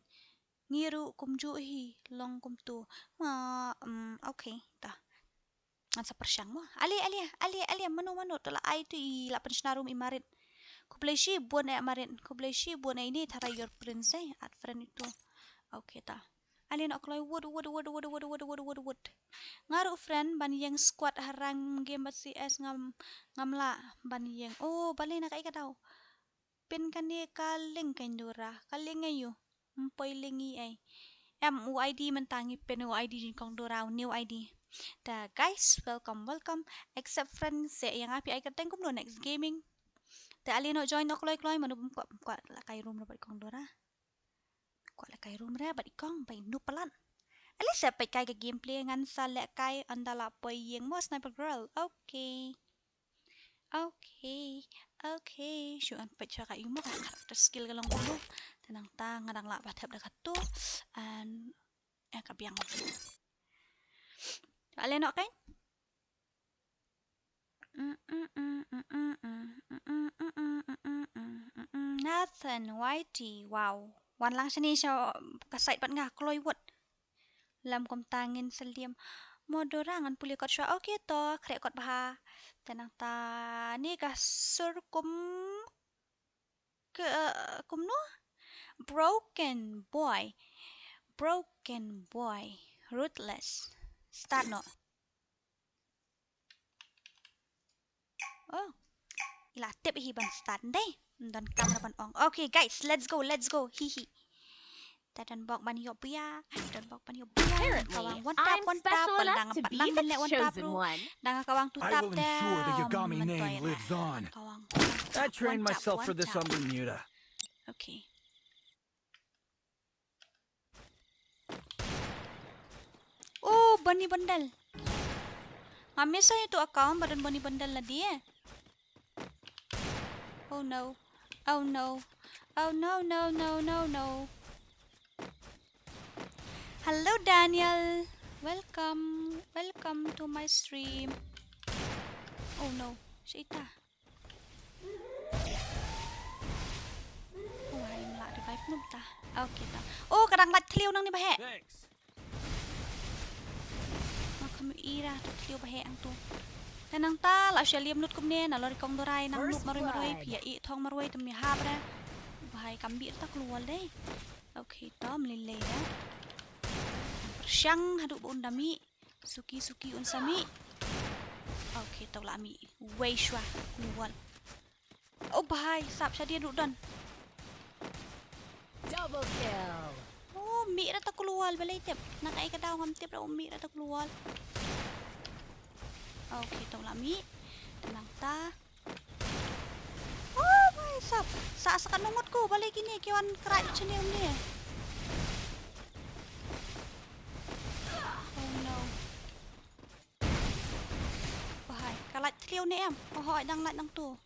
Ngi ruh kumjuh hi long kumtu. Ma, mm, okay, ta. Ngan sa pyrshang mo. Ali, ali, ali, ali, mano, mano, to la ai tu i la pynshna room i marit. Khublei shibun eh marit. Khublei shibun eh ini tharai your prince eh. Add friend itu. Okay ta. Ali nok kloi wood, wood, wood. Nga ruh friend ban ïeng squad ha rank game bad C S ngam, ngam lah ban ïeng. Oh, balei na kaei ka daw. Pin kane ka link ka Indura, ka link aïu? Ym poi link i ei. Em u I D mynta ngi pin u I D jong kong Dura, u new I D. Ta guys, welcome, welcome. Accept friend, se ïa nga phi ai kyrteng kumno Next Gaming. Ta ale noh join noh kloi kloi, mano bym kwah, bym kwah lehkai room re bad kong Dura. Kwah lehkai room re bad i kong, ba i noob palat. At least sa peit kai ka gameplay, ngan sa leh kai ynda la poi ïing mo, Sniper Girl. Okay. Okay. Okay. Shu ngan peit sha ka imo ka character skill ka long kumno. Te nangta nga dang lah ba thep da katu. And eh ka biang. Ale noh kan? Nathan, Y T, wow. Wan lang shane sha ka side pat nga, kloi wut. Lem kumta ngin sa liam. Mo Dora, ngan pule kot shuwa. Okay to, khreh kot bha. Te nangta ne ka sur kum ka, kumno? Broken boy. Broken boy. Ruthless. Start noh. Oh. I la tip hi ban start dei. Ym don kam ruh ban ong. Okay guys, let's go, let's go. Hi hi. Ta don bok ban ïoh bia. Don bok ban ïoh bia. Apparently, ka wang one tap, I'm one tap, special enough to be the chosen one. Dang ka wang two tap. I will ensure the Yagami name lives on. Ka wang. I trained myself for this on Bermuda. Okay. Oh, Bonnie Bundle. Nga miss ïa uto u account ba don Bonnie Bundle lade. Oh no. Oh no. Oh no, no, no, no, no. Hello Daniel. Welcome. Welcome to my stream. Oh no. Shita. Oh, hai, ym lah revive noh ta. Okay ta. Oh, ka dang lait thliew nangne baheh. Thanks. Nga kham ïohi ra, to thliew baheh hangto. Te nangta la shu liam lut kumne, nalor i kong Dorai nang noob marwei marwei, phi ïa i thong marwei, te ym ïahap re. Bahai kam bit ta kloi wall dei. Okay, to ym lei lei re. Pyrshang haduh ba un da mih. Suki, suki un sa mih. Okay, to la mih. Wei shuwa, kloi wall. Oh, bahai, sap shadien ruh don. Double kill. Oh, mih ra ta kloi wall, balei tip. Na kaei ka daw ngam tip ra, oh, mih ra ta kloi wall. Okay, to la mih. Te nangta. Oh, bahai sap. Sa sa ka nongot ko, balei kine ki wan krai chane umne. Oh no. Bahai, ka lait thliew ne em. Oh, hoi, dang lait nangto.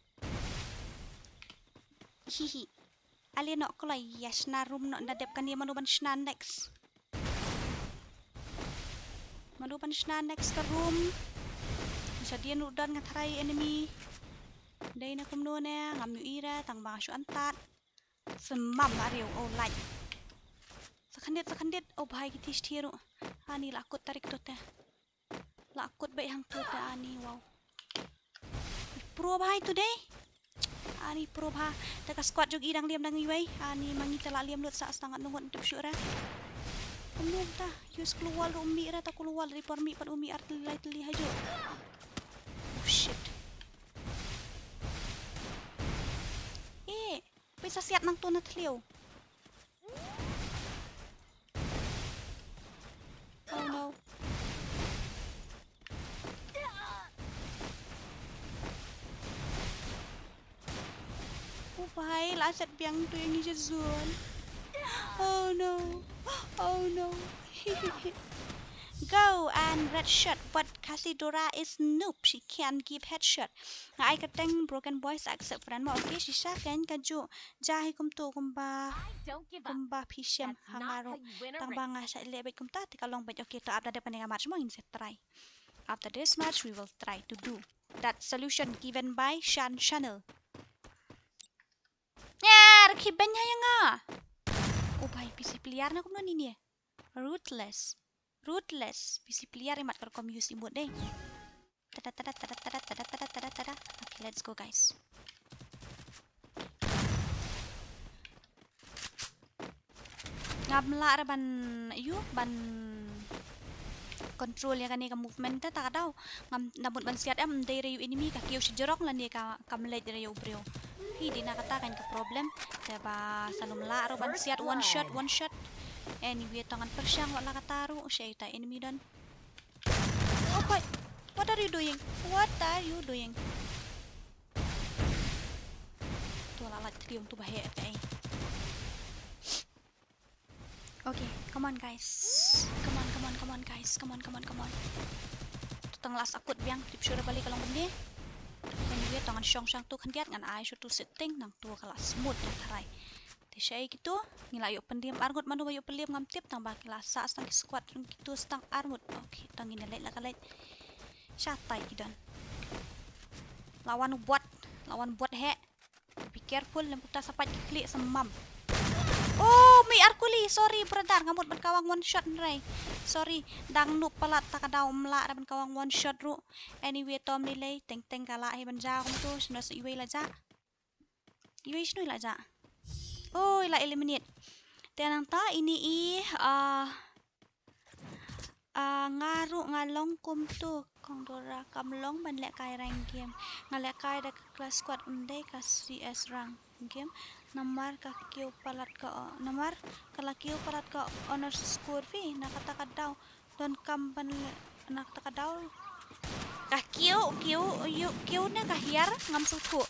Hihi. Ale noh kloi, ïa shna room noh, nda dep kane mano ban shna next. Mano ban shna next ka room. Shadien ruh don nga tharai enemy. Dei na kumno ne, ngam ïohi re, tang ba nga shu antad. Symam ba riew, oh lait. Sa khyndiat, sa khyndiat, oh bahai kiti shi ruh. Ani la kut tarik to te. La kut beit hangto te ani, wow. Pro bha ito dei. Ani pro bha. Te ka squad jong i dang liam dang iwei. Ani ma ngi te la liam lut sa stang ngat nungut tip shuh ra. Kumno ta. Use kloi wall ruh um mih ra ta kloi wall ri por mih pat um mih ar tylli lai tylli hajuh. Oh shit. Eh. Pisa siat nangto na thliew. Oh no. Oh bhai, la siat biang to ïa ngi sha zone. Oh no. Oh no. Go and red shirt, but Khasi Dora is noob. She can give headshot. Nga ai kyrteng Broken Boy sa accept friend mo. Okay, shisha kein kajuh. Ja hi kumto kumba, kumba phi shem ha nga ruh. Tang ba nga shait leh beit kumta te ka long beit. Okay, to ap da dep kane ka match mo ngin sa try. After this match we will try to do that solution given by Shan Channel. Yer, ki beiñ ha ïa nga. Oh bhai, P C player na kumno ni ne. Ruthless. Ruthless. P C player imat ka rukom use emote dei. Tada, tada, tada. Okay, let's go guys. Ngam lah re ban, ïu, ban control ïa kane ka movement te ta ka daw. Ngam, na mut ban siat em, ym dei re ïa u enemy ka kiew sha jrong lane ka, kam leit re ïa u briew. Hi dei na kata kein ka problem. Te ba sa lum lah ruh ban siat one shot, one shot. Anyway, to ngan pyrshang wat la kata ruh, sha ita enemy don. Oh boy, what are you doing? What are you doing? To la lait thliew to ba heh te. Okay, come on guys. Come on, come Come on, guys. Come on, come on, come on. To tang la sa kut biang, tip shuh ba balei ka long kumne. Anyway, to ngan shong shang tu khyndiat, ngan ai shuh tu setting, nangtu ka la smooth ïa tharai. Te shaei kitu, ngi la ïoh pyndiam arngut, mano ba ïoh pyndiam ngam tip, tang ba ki la sah stang ki squad ruh kitu stang arngut. Okay, to ngin ïa leit la ka leit. Shatai ki don. La wan u bot, la wan u bot heh. Be careful, lem kumta sa pait ki khlieh sa mam. Oh, mei ar kuli, sorry brother, nga mut ban kawang one shot hynrei. Sorry, dang noob palat, ta ka daw ym lah ruh ban kawang one shot ruh. Anyway, to ym lei lei, teng teng ka lah hi ban jia kumtu, shano sa iwei la jia. Iwei shano i la jia. Oh, i la eliminate. Te nangta ine i, ah, Ah, nga ruh nga long kumtu, Kong Dora, kam long ban lehkai rank game. Nga lehkai da ka clash squad, ym dei ka C S rank game. Namar ka kiew palat ka, o-, namar ka la kiew palat ka honor score phi, na kata ka daw donkam ban le-, na kata ka daw. Ka kiew, kiew, ïoh, kiew ne ka hiar, ngam sngewthuh.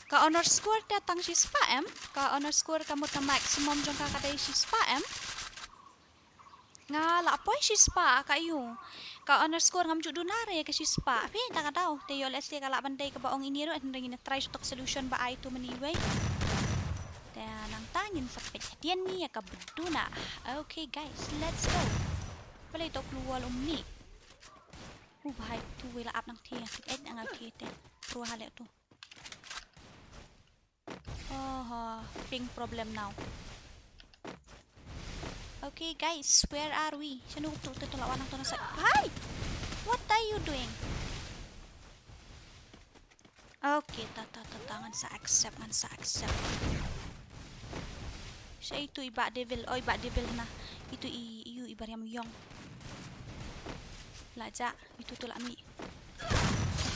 Ka honor score te tang shispah em, ka honor score ka mut ka maximum jong ka ka dei shispah em. Nga la poi shispah ka ïoh. Ka honor score ngam ju duna re ka shispah. Phi ta ka daw. Te ïoh lehse ka lah ban dei kaba ong ine ruh, hynrei ngin try shuh tok solution ba ai tu mynne iwei. Te nangta ngin sa peit hadien ïa kaba duna. Okay guys, let's go. Balei to kloi wall um ni. U bhai tu wei la ap nangthie. Kit et nang nangthie te. Ruh ha leh tu. Oh, ping problem now. Okay guys, where are we? Shano tu, tu, tu la wan nangtu na side. Hi! What are you doing? Okay, ta, ta, ta, ta, ngan sa accept, ngan sa accept. Shaei tu i Bah Devil, oh i Bah Devil na. Itu i, i, i Bah Riam Yong. La jia, itu tu la mih.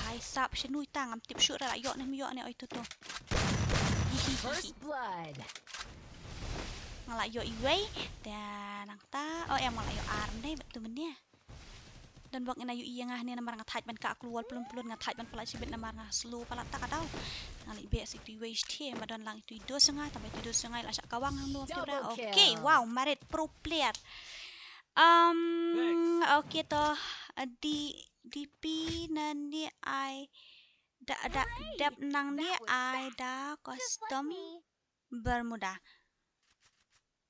Hai sap, shano ita, ngam tip shuh ra la ïoh ne ym ïoh ne, oi tu tu. Hihihi. First blood. Nga la ïoh iwei, te nangta, oh em nga la ïoh ar ne, bad tu mynne. Don bok ngin ïoh i ïa nga ne namar nga thait ban kah kloi wall plun plun, nga thait ban palat shibit namar nga slow palat ta ka daw. Nga la beh sa itu iwei shthe, ba don lang itu i dos nga, tang ba itu i dos nga, la shah kawang hangno tip ra. Double kill. Okay, wow, Marit pro player. Um, thanks. Okay to, uh, di, D P nangne ai da, da, dep nangne ai da custom Bermuda.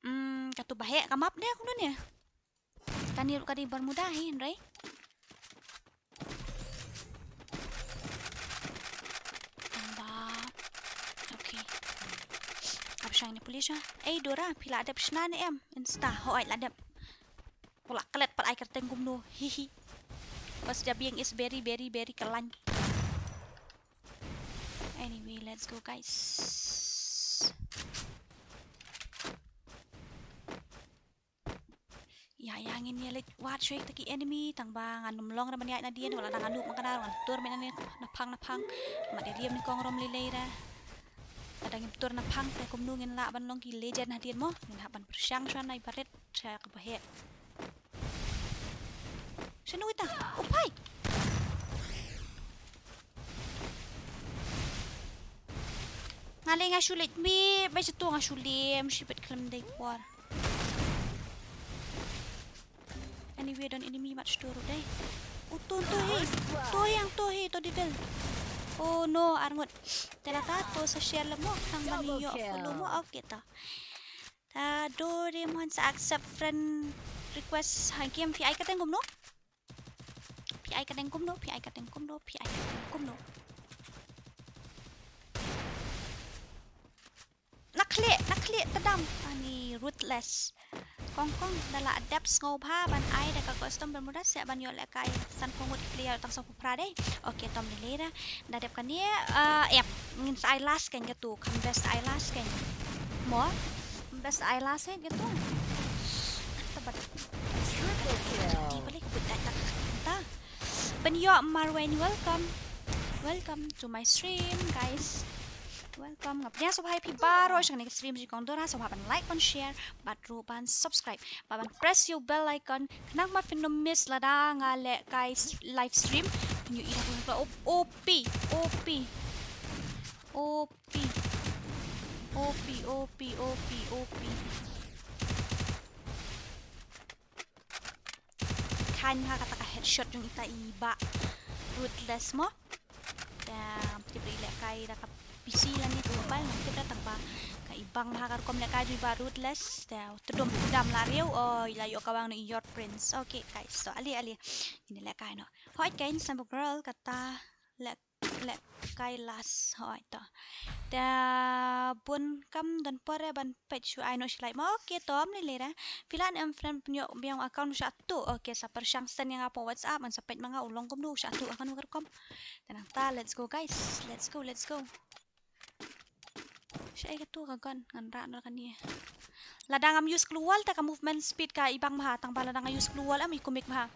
Hmm, katu ba heh ka map ne kumno ne. Kane ruh ka dei Bermuda hi, hynrei. Tang ba. Okay. Ap shang ne police ah. Ei Dora, phi la dep shna ne em? Insta, hooid la dep. Ko la klet pat ai kyrteng kumno. Hihi. Bas jabieng is very, very, very khlaiñ. Anyway, let's go guys. Ïa, ïa ngin ïa leit wad shuwa ïa kita ki enemy, tang ba ngan ym long re ban ïaid nadien, wat la dang nga noob man ka daw, ngan tur mynta na phang na phang. Mat ïa riam ne kong rom lei lei re. Lada ngim tur na phang te kumno ngin lah ban long ki legend hadien mo, ngin hap ban pyrshang shuwa na i barit sha kaba heh. Shano ita? Oh phai. Nga lei nga shu leit mih, bai sha tu nga shu lem shibit khlem dei por. Anyway, don enemy mat sha tu ruh dei. Oh, to, to hi. To hi, to hi, to devil. Oh no, arngut. Te lata to sa share lem mo, tang ban ïoh follow mo. Okay to. Ta Doraemon sa accept friend request ha game. Phi ai kyrteng kumno? Phi ai kyrteng kumno? Phi ai kyrteng kumno? Phi ai kyrteng kumno? Na khlieh, na khlieh tdam. Ani ruthless. Kong kong, da la dep sngewbha ban ai da ka custom Bermuda, seh ban ïoh lehkai sanphew ngut ki player tang sawphew phra dei. Okay, to ym lei lei re. Da dep kane, eh, ep, ngin sa ai last kein katu, kham best ai last kein. Mo, best ai last kein katu. Tabat. Triple kill. Di balik kebut ai tak ta. Pynïoh Marwei, welcome. Welcome to my stream, guys. Welcome. Nga pdiang sngewbha ïa phi baroh sha kane ka stream jong i Kong Dora, sngewbha ban like, ban share, bad ruh ban subscribe. Bad ban press ïa u bell icon khnang ba phin ym miss lada nga lehkai s-, live stream. Pynïoh ïa ka O P, O P. O P. O P, O P, O P, O P. Nga kata ka headshot jong ita i Bah Ruthless mo. Te ngam tip re i lehkai da ka P C lane ka mobile, ngam tip re tang ba ka i bang bha ka rukom lehkai jong i Bah Ruthless. Te u tdum u dam la riew, o i la ïoh kawang na i Your Prince. Okay guys, so ale ale. Ngin lehkai noh. Hooid kein, Samba Girl kata leh lehkai last. Hooid to. Te bun kam don por re ban peit shuh, ai noh shu like mo. Okay to, ym lei lei re. Phi lah ne em friend pynïoh biang account sha tu. Okay, sa pyrshang send ïa nga hapoh WhatsApp, ngan sa peit ma nga u long kumno sha tu, ha kano ka rukom. Te nangta let's go guys. Let's go, let's go. Shaei katu ka gun, ngan rah noh kane. Lada ngam use gloo wall te ka movement speed ka i bang bha, tang ba lada nga use gloo wall em i kumne bha.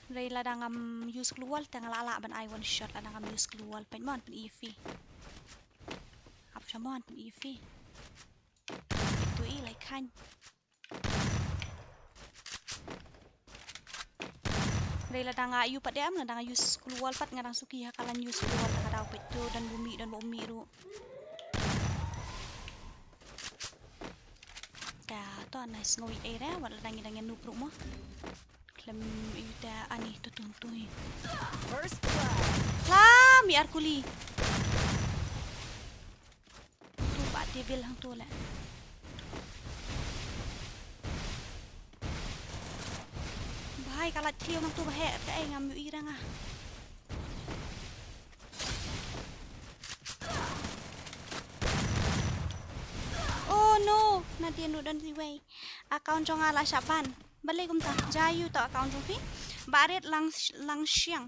Hynrei lada ngam use gloo wall te nga lah lah ban ai one shot lada ngam use gloo wall. Peit mo, pyn-i phi. Ap sha mo, pyn-i phi. Itu i lai khan. Hynrei lada nga ïoh pat de em, lada nga use gloo wall pat nga dang suki ha ka line use gloo wall, ka daw peit to, don ba mih, don ba mih ruh. Te to, nice, nga ïohi ei re, wat lada ngi dang ïa noob ruh mo. Khlem ïohi te ani to, to, to hi. First blood. La, mih ar kuli. Tu Bah Devil hangtu leh. Bhai, ka lait khlieh nangtu ba heh, kaei ngam ïohi re nga. Oh no, nadien ruh don iwei. Account jong nga la shah ban. Balei kumta? Jia aïu to account jong phi? Bah Rit Lang, Langshiang.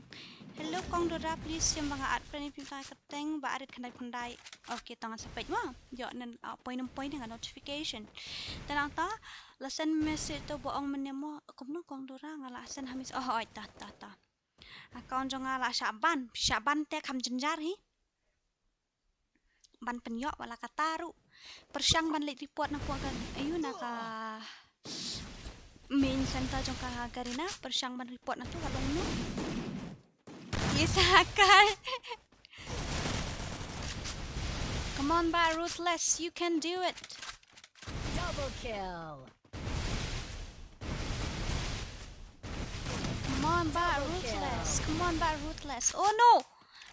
Hello Kong Dora, please shim ba nga add friend ïa phi, mynta kyrteng Bah Rit khyndai phew khyndai. Okay, to ngan sa peit mo. Ïoh nen, ah, poi nym poi nen ka notification. Te nangta la send message to ba ong mynne mo. Kumno Kong Dora, nga la send ha message. Oh, oi, ta, ta, ta. Account jong nga la shah ban, shah ban te kham jynjar hi. Ban pynïoh wat la katta ruh. Pyrshang ban leit report na pdeng ka, aïu, na ka main center jong ka Garena, pyrshang ban report na tu ka long no. Isa kai. Come on, Bah Ruthless, you can do it. Double kill. Come on, Bah Ruthless. Come on, Bah Ruthless. Oh no!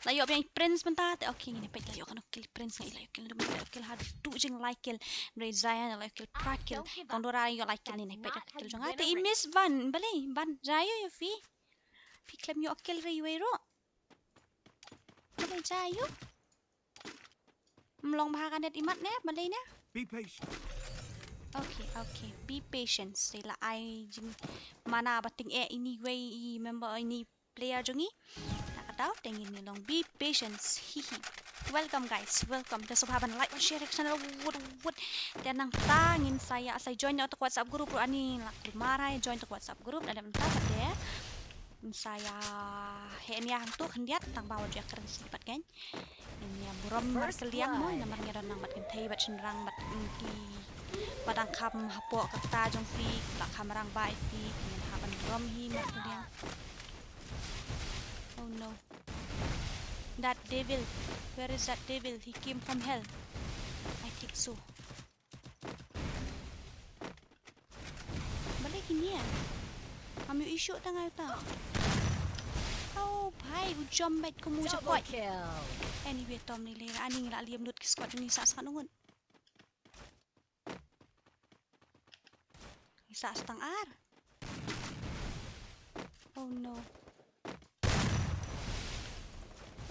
La ïoh biang Prince mynta te. Okay, ngin peit la ïoh kano kill Prince, nga la ïoh kill, la ïoh kill haduh jing lai kill. Hynrei Zion la ïoh kill phra kill. Kong Dora ïoh lai kill, ngin peit kill jong nga. Te i miss ban, balei ban? Jia aïu ïa phi? Phi khlem ïoh kill re iwei ruh. Balei jia aïu? Ym long bha ka net imat ne, balei ne? Be patient. Okay, okay. Be patient. Te la ai jingmana ba tyngeh ine iwei i member, ine i player jong ngi. Na ka daw te ngin ïa long be patient. Hihi. Welcome guys, welcome. Te sngewbha ban like, ban share ka channel. Wut wut. Te nangta ngin sa ïa, sa join ïa ka WhatsApp group ruh, ani la kulmar ïa join ïa ka WhatsApp group. Te nangta pat te ngin sa ïa heh nia hangtu khyndiat tang ba wat ju ïakren shi pat kan. Ngin ïa burom markylliang mo, namar ngi don nang bad kynthei bad shynrang bad, mm, kiba dang kham hapoh ka kta jong phi, kiba kham rangbah ïa phi, ngin hap ban burom hi markylliang. Oh no. That devil. Where is that devil? He came from hell. I think so. Balei kine? Ngam ïohi shuh tang ïa uta. Oh bhai, u jump bad kum u jackpot. Double kill. Anyway, to ym lei lei, ani ngi la liam lut ki squad, ngi sah sah ngut. Ngi sah tang ar. Oh no.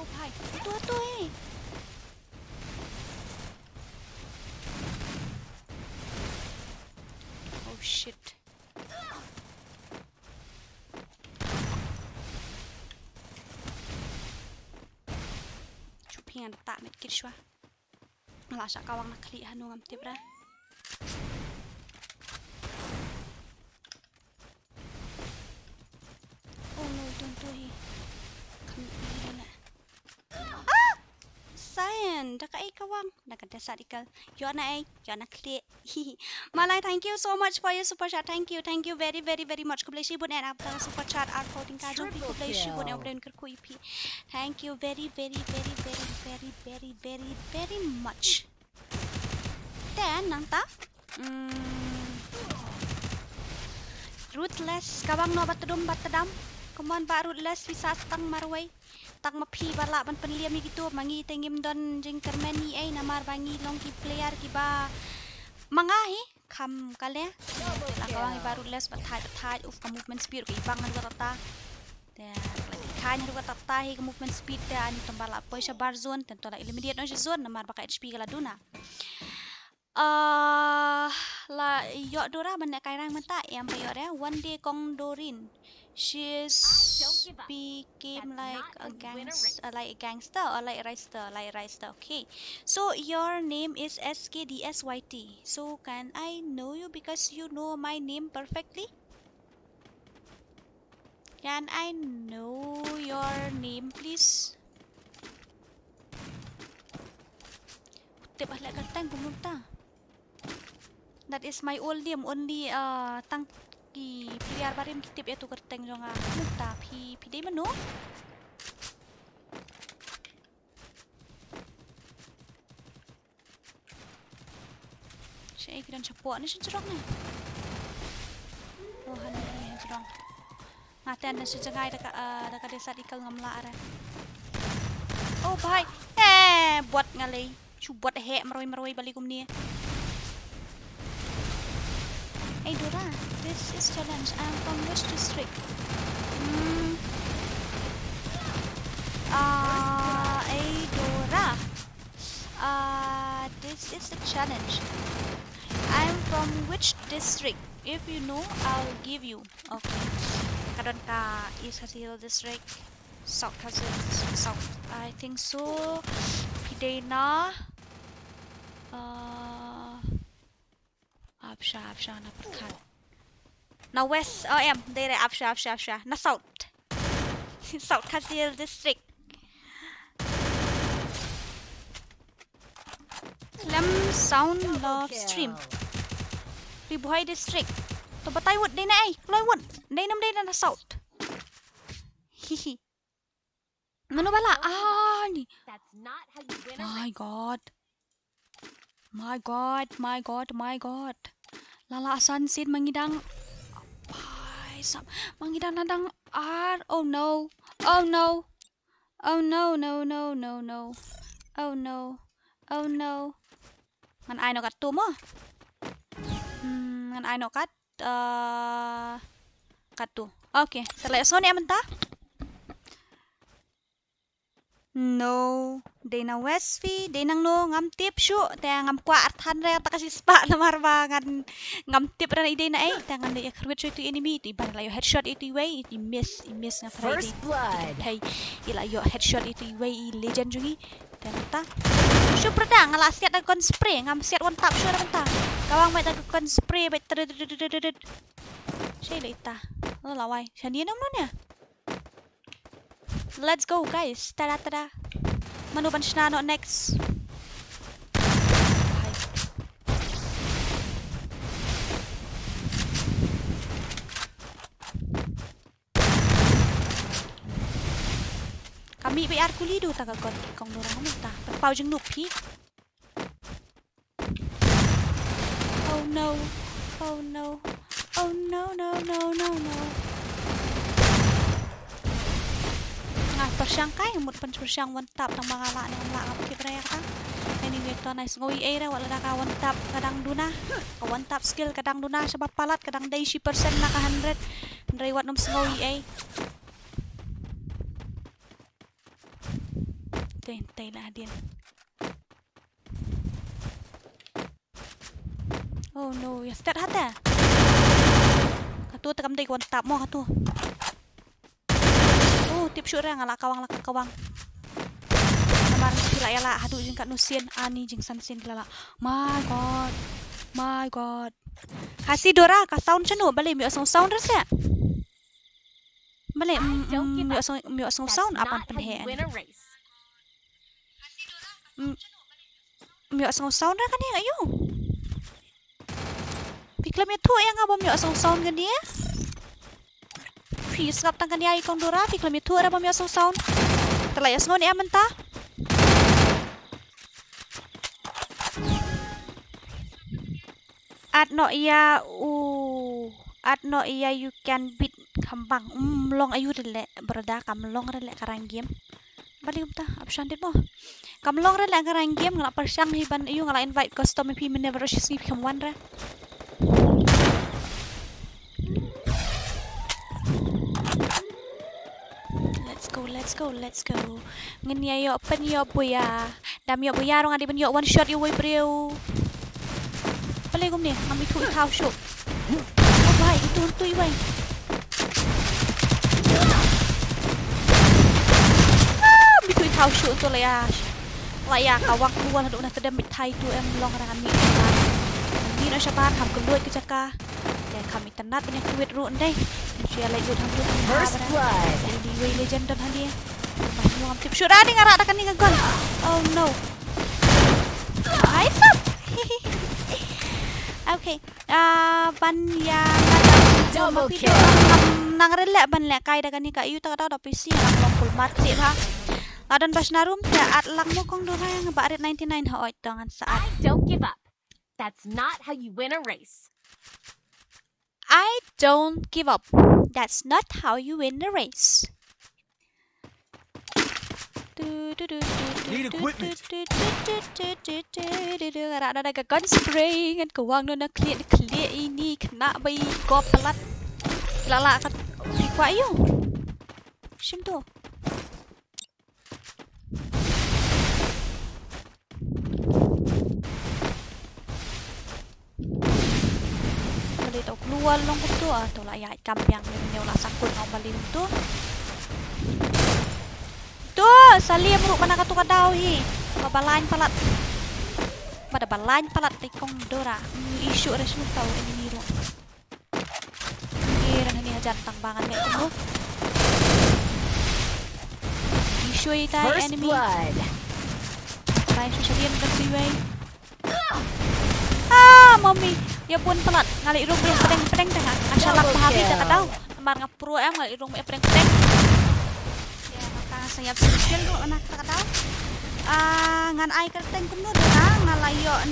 Oh bhai, tu tu eh. Oh shit. Shu pynïaid ta medkit shuwa. Nga la shah kawang na khlieh hano ngam tip re. Oh no, don't do hi. Kham hi ne. Ah! Zion, da kaei kawang? Da ka desert eagle. Ïoh na ei, ïoh na khlieh. Malai, thank you so much for your super chat. Thank you, thank you very, very, very much. Khublei shibun eh na ka super chat arphew tyngka jong phi. Khublei shibun eh, U Blei un kyrkhu ïa phi. Thank you very, very, very, very, very, very, very much. Te nangta, mm, Ruthless, ka bang noh ba tdum ba tdam. Come on, Bah Ruthless, phi sah tang marwei. Tang ma phi ba lah ban pynliam ïa kito, ma ngi te ngim don jingkyrmen ei, namar ba ngi long ki player kiba ma nga hi, kham kale. Te la ka bang i Bah Ruthless, ba thait, ba thait, uf, ka movement speed ka i bang haduh katta. Te la ki khain haduh katta hi ka movement speed te, ani tang ba la poi sha bar zone, te to la eliminate noh sha zone, namar ba ka H P ka la duna. Ah, la ïoh Dora ban ne kai rang mynta, em ba ïoh re, one day kong Dorin. She is became like a gangster, like a gangster or like a writer, like a writer. Okay. So your name is S K D S Y T. So can I know you because you know my name perfectly? Can I know your name, please? Tip ah leh ka tang kumno ta. That is my old name, only, uh, tang ki player barim ki tip ïa tu kyrteng jong nga. Kumno ta, phi, phi dei mano? Shaei ki don shapoh ne sha jrong ne. Oh, hangne ne sha jrong. Nga te don sha jngai da ka, eh, da ka desat ikal ngam lah re. Oh bhai. Eh, bot nga lei. Shu bot heh marwei marwei bali kumne. Hey Dora, this is challenge. I'm from which district? Hmm. Ah, hey Dora. Uh, this is the challenge. I'm from which district? If you know, I'll give you. Okay. Ka don ka East Khasi Hills District, South Khasi Hills District, South. I think so. Phi dei na. Uh, Ap sha, ap sha na pyrkhat. Na west, oh em, dei re, ap sha, ap sha, ap sha. Na south. South Khasi Hills District. Lem sound live stream. Ri Bhoi District. To batai wut dei na ei, kloi wut. Dei nam dei na south. Hihi. Mano ba la? Ah, ni. My God. My God, my God, my God. La la san sin ma ngi dang. Ai, sam. Ma ngi dang na dang ar. Oh no. Oh no. Oh no, no, no, no, no. Oh no. Oh no. Ngan ai noh katto mo. Hmm, ngan ai noh kat. Uh, katto. Okay, te la ïohsngew ne mynta? No, dei na west phi, dei nangno ngam tip shuh, te ngam kwah arthan re ta ka shispah namar ba ngan ngam tip re na i dei na ei, te ngan leit ïa kyrwit shuh ïa itu i enemy, itu i ban la ïoh headshot itu iwei, itu i miss, i miss nga try. First blood. Hey, i la ïoh headshot itu iwei i legend jong ngi. Te mynta. Shu pyrda nga la siat da gun spray, ngam siat one tap shuh da mynta. Ka wang bad da gun spray bad tred tred tred tred. Shei la ita. Oh, lawai. Shani nang mano nia? Let's go guys. Tada tada. Mano ban shna noh next? Kami ba ar kuli du ta ka got kong lorang mo ta. Pau jing nup hi. Oh no. Oh no. Oh no, no, no, no, no. Nga pyrshang kai, mut pyrshang one tap tang ba nga lah ne ngam lah, ngam tip re ka. Anyway, to nice ngoi ei re, wat la da ka one tap ka dang duna. Ka one tap skill ka dang duna, shaba palat ka dang dei shi percent na ka hundred. Hynrei wat nym sngew ei. Te, te la hadien. Oh no, ïa start hata. Katu te kam dei ka one tap mo katu. Oh, tip shuh re nga la kawang, la kawang. Namar ki la ïa la haduh jingkatno sien, ani jingsan sien ki la la. My God. My God. Khasi Dora ka sound shano, balei ym ïoh sngew sound re se. Balei, mm, mm, ym ïoh sngew, ym ïoh sngew sound, apan pynheh. Mm, ym ïoh sngew sound re kane, ayo. Phi khlem ïathuh ïa nga ba ym ïoh sngew sound kane. Phi sngap tang kane ai kong Dora, phi khlem ïathuh re ba ym ïoh sngew sound. Te la ïoh sngew ne em mynta. At noh ïa u At no iya you can beat kham bang. Um, long ayu rele brother, kam long rele ka rang game. Bali kumta, option dit mo. Kam long rele ka rang game, nga la pyrshang hi ban ayu, nga la invite custom pi, men never shi sngi kham wan re. Let's go, let's go, let's go. Ngin ïa ïoh pynïoh buya. Dam ïoh buya ruh nga dei ban ïoh one shot ïa uwei briew. Balei kumne, ngam ithuh ithaw shuh. Oh bai, itu, itu iwei. Ah, ngam ithuh ithaw shuh, itu la ïa. La ïa ka wang keluar haduh na tedem bit thai tu em long rangan ni. Ni na shabar ham keluar ke jaka. Te kham itynnad ban ïa kwit ruh ndai. Shu ïa leit lut hangne hangne. First blood. Dei dei wei legend don hangne. Bah, ngam tip shuh. Dei nga rah da kane ka gun. Oh no. Ai sap. Okay. Ah, ban ïa nga da. Double kill. Ngam nang rel leh ban leh kai da kane ka ïu ta ka dau da P C ngam long full mark tip ha. La don ba shna room te at lang mo kong Dora ïa nga ba rit ninety nine ha oi to ngan sa at. I don't give up. That's not how you win a race. I don't give up. That's not how you win the race. Need equipment. Rah na da ka gun spray ngan ka wang na khlieh khlieh ini kena bai gop palat. Lala ka kwah ïu. Shim tu. Balei to keluar long kumtu, ah, to la ïaid kam biang ne, ne la sakut nong balei kumtu. To, Salim ruh mana katu ka dau hi. Ba balain palat. Ba da balain palat te kong Dora. Issue re shu tau ini ruh. Ïa, rang ni hajan tang bangan me kumno. Ishui tai enemy. First blood. Tai shu shariam kan siwei. Ah, mommy. Ïa pun palat. Ngali rung me pedeng pedeng tengah. Ashalak pahabi ta kadau. Mar nga pro em ngali rung me pedeng pedeng. Ïa, nga tang sa ïap skill ruh na ta kadau. Ah, ngan ai kyrteng kumno Dora, nga la ïoh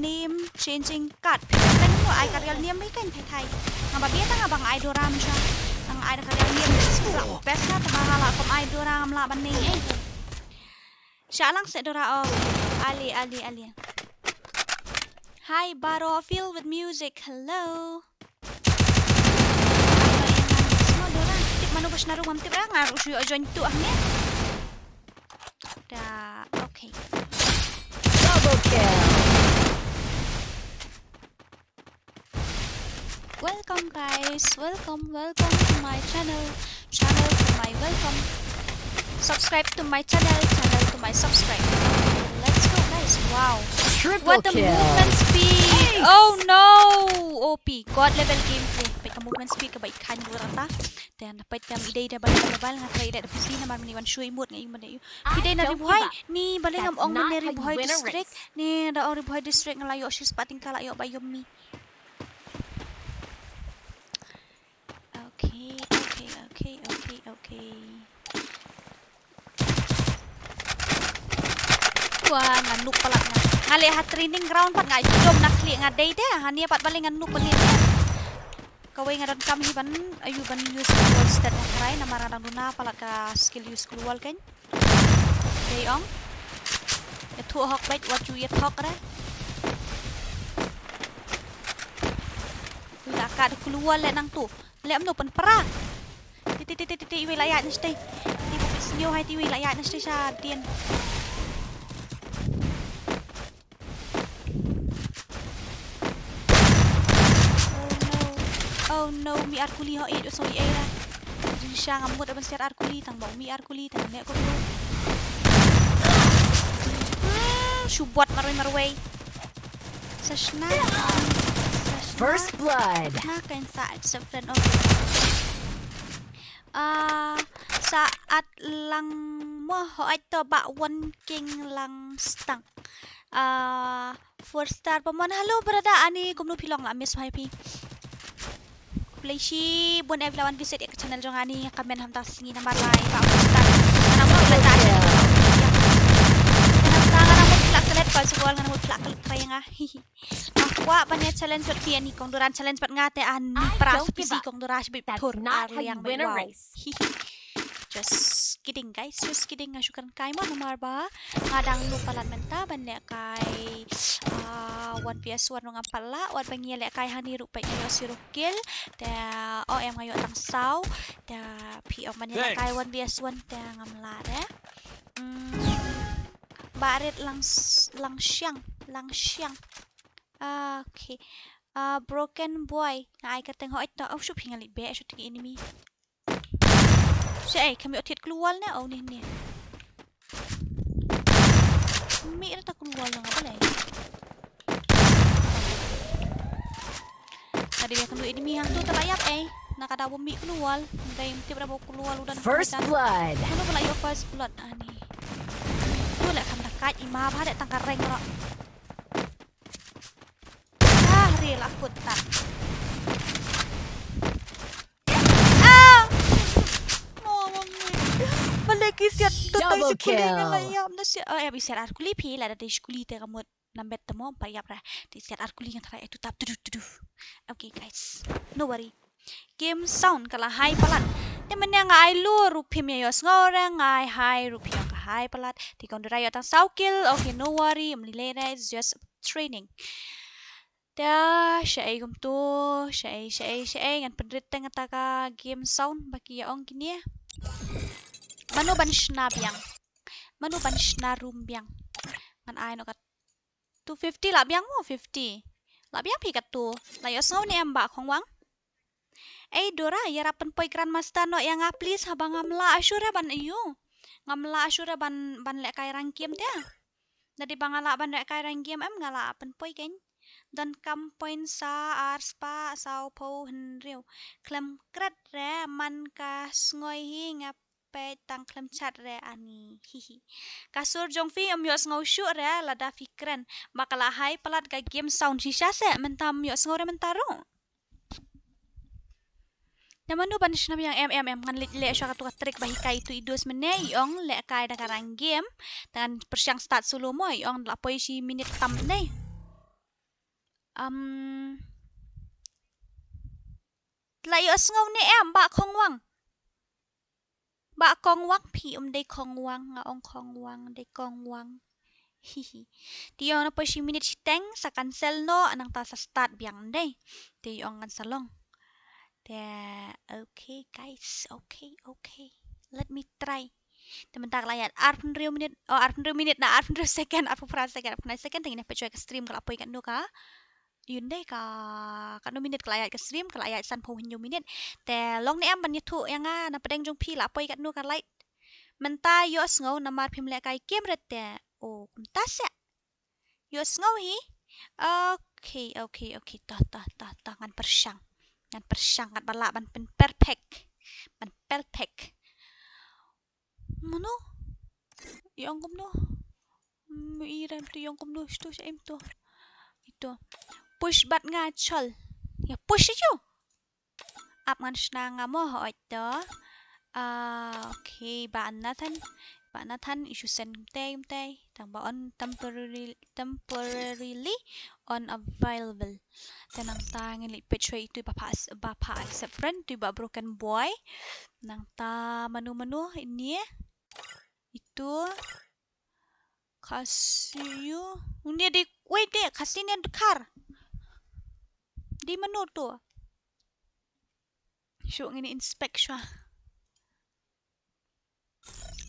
name changing card. Kyrteng kumno, ai ka real name bai kan thai thai. Nga ba bia ta nga ba nga ai Dora mynta. Nga ai da ka real name. Best na ta ba nga la kum ai Dora ngam lah ban name eh. Sha lang se Dora oh. Ali, Ali, Ali. Hi Baro, filled with music. Hello. Tip mano ba shna ruh ngam tip ra nga ruh shu ïoh join tu ah ne. Da, okay. Double kill. Welcome guys, welcome, welcome to my channel. Channel to my welcome. Subscribe to my channel, channel to my subscribe. Let's go guys. Wow. Triple kill. What a movement speed. Ace. Oh no. O P. God level gameplay. Peit ka movement speed ka ba i khan dur ata. Te na peit kam i dei da bal da bal nga try da P C namar mini wan shu i mut nga i mut da yu. Phi dei na Ri Bhoi. Ni balei ngam ong mini Ri Bhoi district. Ni da ong Ri Bhoi district nga la ïoh shi spah tyngka la ïoh ba ïoh mi. Okay, okay, okay, okay, okay. Wah, nga nuk palat nga. Nga leh ha training ground pat nga jom na khlieh nga dei de. Hane pat balei nga nuk palat. Kawei nga donkam hi ban ayu ban use global stat nga try namar nga dang duna palat ka skill use global kan. Dei ong. Ïathuh hok beit wat ju ïathuh re. Ui la ka da kulwa le nang tu. Le amno pynpra. Ti ti ti ti ti iwei la ïaid na shatei. Ti ba phi sngew hai ti iwei la ïaid na shatei sha dien. Oh no. Oh no, mi ar kuli ho ïeit u soi ei ra. Jingsha ngam mut ban siar ar kuli tang ba u mi ar kuli tang ne ko bro. Hmm, shu bot marwei marwei. Sa shna. Sa shna. First blood. Na kan sa accept friend, okay. Ah, sa at lang mo ho at to ba one king lang stang. Ah, four star pamon. Hello brother, ani kumno phi long la miss hai phi. Khublei shibun ïa phi la wan visit ïa ka channel jong ani, nga kmen hamta sngi namar lai ba four star. Nga mut la ta. Nga mut la ka let pa shuwa nga mut la ka let pa nga. Hihi. Kwah ban ïa challenge bad phi ani kong Duran challenge bad nga te ani pra sa pisi kong Duran sa bit thur ar liang bad wow. Just kidding guys, just kidding, nga shu kren kai mo namar ba nga dang lut palat mynta ban leh kai ah, one v one ruh ngam pat lah, wat ba ngi leh kai hani ruh peit nga ïoh zero kill. Te oh em nga ïoh tang saw. Te phi ong ban ïa leh kai one v one te ngam lah re. Mm, Barit lang s- lang siang, lang siang. Ah, okay. Ah, broken boy. Nga ai ka teng hooid to. Oh, shup hi nga leit beh shuh teng enemy. Sha ei, kham ïoh thied klur wall ne? Oh, ni ni. Mih rata klur wall nga balei. Tadi biar kendu enemy hang tu telah yap ei. Na kada bom mih klur wall. Dai tip rabo klur wall udah. First blood. Mana pula ïoh first blood ani. Tu leh kham dekat ima ba dek tangka rank ro. Ah, rila kut tat. Ah! Mo mami. Balik ki siat. Double kill. Nga la ïap na siat. Oh, eh, bi siat ar kuli phi la da dei skuli te kamut. Nambet temo pa ïap ra. Dei siat ar kuli nga trai tu tap tudu tudu. Okay guys. No worry. Game sound ka la high palat. Te mynne nga ai low ruh phim ïa ïohsngew re, nga ai high ruh phim ïa ka high palat. Te kong Duran ïoh tang saw kill. Okay, no worry. Ym lei lei re, it's just training. Te sha ei kumtu, sha ei, sha ei, sha ei, ngan pynrit teng kata ka game sound ba ki ïa ong kine. Mano ban shna biang? Mano ban shna room biang? Ngan ai noh ka two fifty lah biang mo fifty. Lah biang phi katu. La ïohsngew ne em Bah Khongwang? Ei Dora, ïarap pynpoi Grandmaster noh ïa nga please haba ngam lah shuh re ban ïoh. Ngam lah shuh re ban ban lehkai rank game te. Lada ba nga lah ban lehkai rank game em nga lah pynpoi kein. Donkam point sa ar spah saw phew hynriew. Khlem kret re man ka sngew hi nga peit tang khlem chat re ani. Hihi. Ka sur jong phi ym ïohsngew shuh re lada phi kren. Ba ka la high palat ka game sound shisha se mynta ym ïohsngew re mynta ruh. Te mano ban shna biang em em em ngan leit leh shuwa katu ka trick ba hikai itu i dos mynne i ong lehkai da ka rank game. Te ngan pyrshang start solo mo i ong la poi shi minit tam dei. Um, la ïohsngew ne em Bah Khongwang? Bah Khongwang phi ym dei Khongwang nga ong Khongwang dei Khongwang. Hihi. Te ïong na poi shi minit shiteng sa cancel noh nangta sa start biang dei. Te ïong ngan sa long. Te okay guys, okay, okay. Let me try. Te mynta ka la ïaid arphew hynriew minit, oh arphew hynriew minit na arphew hynriew second, arphew phra second, arphew phra second te ngin ïa peit shwa ka stream ka la poi katno ka. Ïun dei ka katno minit ka la ïaid ka stream, ka la ïaid sanphew hynñiew minit. Te long ne em ban ïathuh ïa nga na pdeng jong phi la poi katno ka light. Mynta ïohsngew namar phim lehkai game re te. Oh kumta se. Ïohsngew hi. Okay, okay, okay. Toh, toh, toh, toh ngan pyrshang. Ngan pyrshang ngan ba lah ban pyn perfect. Ban perfect. Mano? I ong kumno? Mm, i rem tu i ong kumno? Sto sha im tu. Itu. Push bat nga chol. Ya push ayo. Ap ngan shna nga mo hooid to. Ah, okay, Bah Nathan. Bah Nathan, i shu send kumtai, kumtai. Tang ba on temporary, temporarily unavailable. Te nangta ngin leit peit shwa itu ba pha, ba pha accept friend, itu ba broken boy. Nangta mano mano ini eh. Itu. Khasi ïu. Uni dei, wait dei, khasi ne dkhar. Dei mano to. Shu ngin inspect shwa.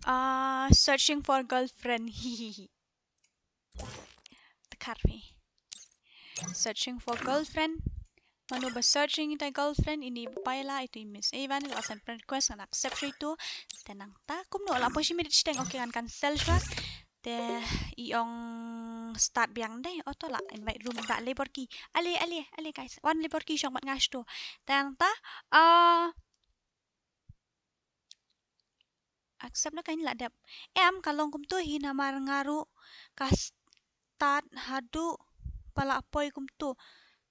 Ah, searching for girlfriend. Hihihi. Dkhar phi. Searching for girlfriend. Mano ba searching ita girlfriend ini ba paila itu i Miss Evan la send friend request ngan accept shwa itu. Te nangta kumno la poi shi minit shiteng okay ngan cancel shwa. Te i ong start biang dei oto la invite room ba labor key. Ale ale ale guys. Wan labor key shong mat nga shto. Te nangta ah Accept na ka in la dep. Em ka long kumtu hi namar nga ruh ka start haduh pala poi kumtu.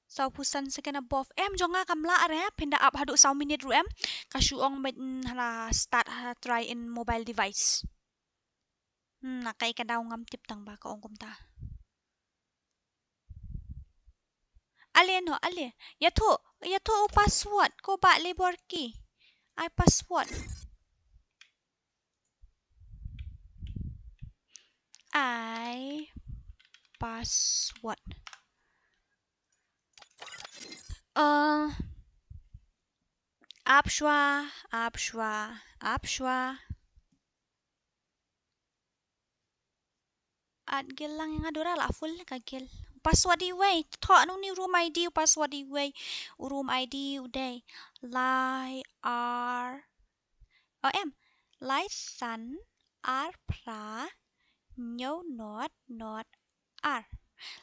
Saw phew san second above. Em jong nga kam lah re, pynda ap haduh saw minit ruh em. Ka shu ong bad hala start ha try in mobile device. Hmm, na kai ka daw ngam tip tang ba ka ong kumta. Ale no, ale. Ïathuh, ïathuh u password. Ko ba le bor ki. Ai password. Ai password. Eh, ap shwa, ap shwa, ap shwa. At gel lang ïa nga Dora, la full ka gel. Password iwei, thoh anu ni room I D, password iwei. Room I D u dei. Lai ar. O em. Lai san ar phra hynñiew not not ar.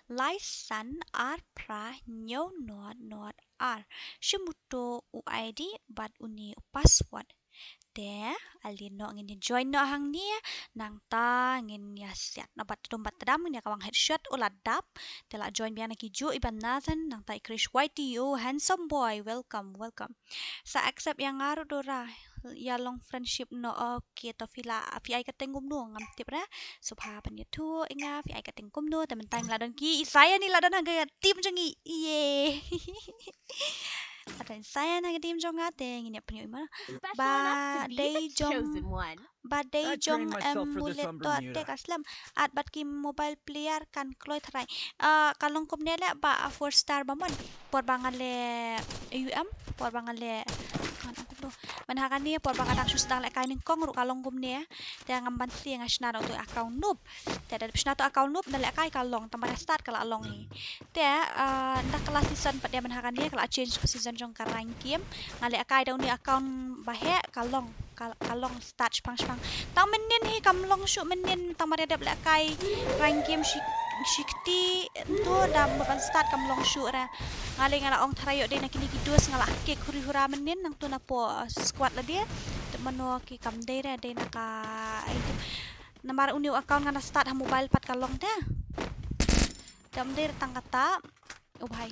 Lai san ar phra hynñiew not not ar. Shim uto u I D bad une u password. Te ale noh ngin ïa join noh hangne, nangta ngin ïa siat noh bad tdom bad tdam, ngin ïa kawang headshot u la dap. Te la join biang na ki juh i ban Nathan, nangta i Krish Y T O, handsome boy, welcome, welcome. Sa accept ïa nga ruh Dora, ïa long friendship noh. Okay, to phi la, phi ai kyrteng kumno ngam tip re. Sngewbha ban ïathuh ïa nga phi ai kyrteng kumno, te mynta ngi la don ki, i Sayan i la don ha ka team jong ngi. Ye. Ata i Sayan ha ka team jong nga te ngin ïa pynïoh i ma. Ba dei jong, ba dei jong em mulet to te ka slem. At bad ki mobile player kan kloi tharai. Ah, ka long kumne leh ba four star ba mon. Por ba nga leh U M, por ba nga leh, ngan ong kumno. Mynha kane por ba nga dang shu sdang lehkai nyngkong ruh ka long kumne. Te ngam banse nga shna da uto u account noob. Te da dep shna uto u account noob, nda lehkai ka long, tang ba da start ka la long hi. Te, ah, nda ka la season pat de mynha kane, ka la change ka season jong ka rank game. Nga lehkai da une u account ba heh, ka long, ka, ka long start shipang shipang. Tang mynnin hi kam long shuh mynnin, tang ba da dep lehkai rank game shi, shi kti, to da mut ban start kam long shuh re. Nga leh nga la ong tharai ïoh dei na kine ki dos nga la kick huri hura mynnin, nangto na poh, ah, squad lade. Te mano ki kam dei re, dei na ka, ai, namar une u account nga na start ha mobile pat ka long te. Te ym dei re tang kata. Oh bhai.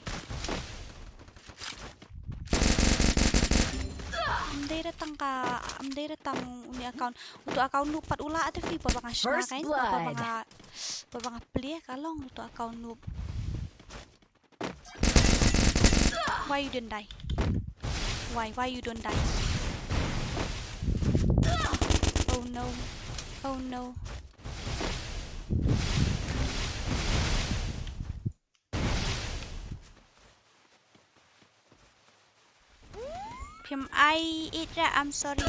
Ym dei re tang ka, ym dei re tang une u account. Uto u account noob pat u la ate phi por ba nga shna. First blood. Por ba nga, por ba nga play ka long uto u account noob. Why you don't die? Why, why you don't die? Oh no. Oh no. Phim ai ïeit re, I'm sorry.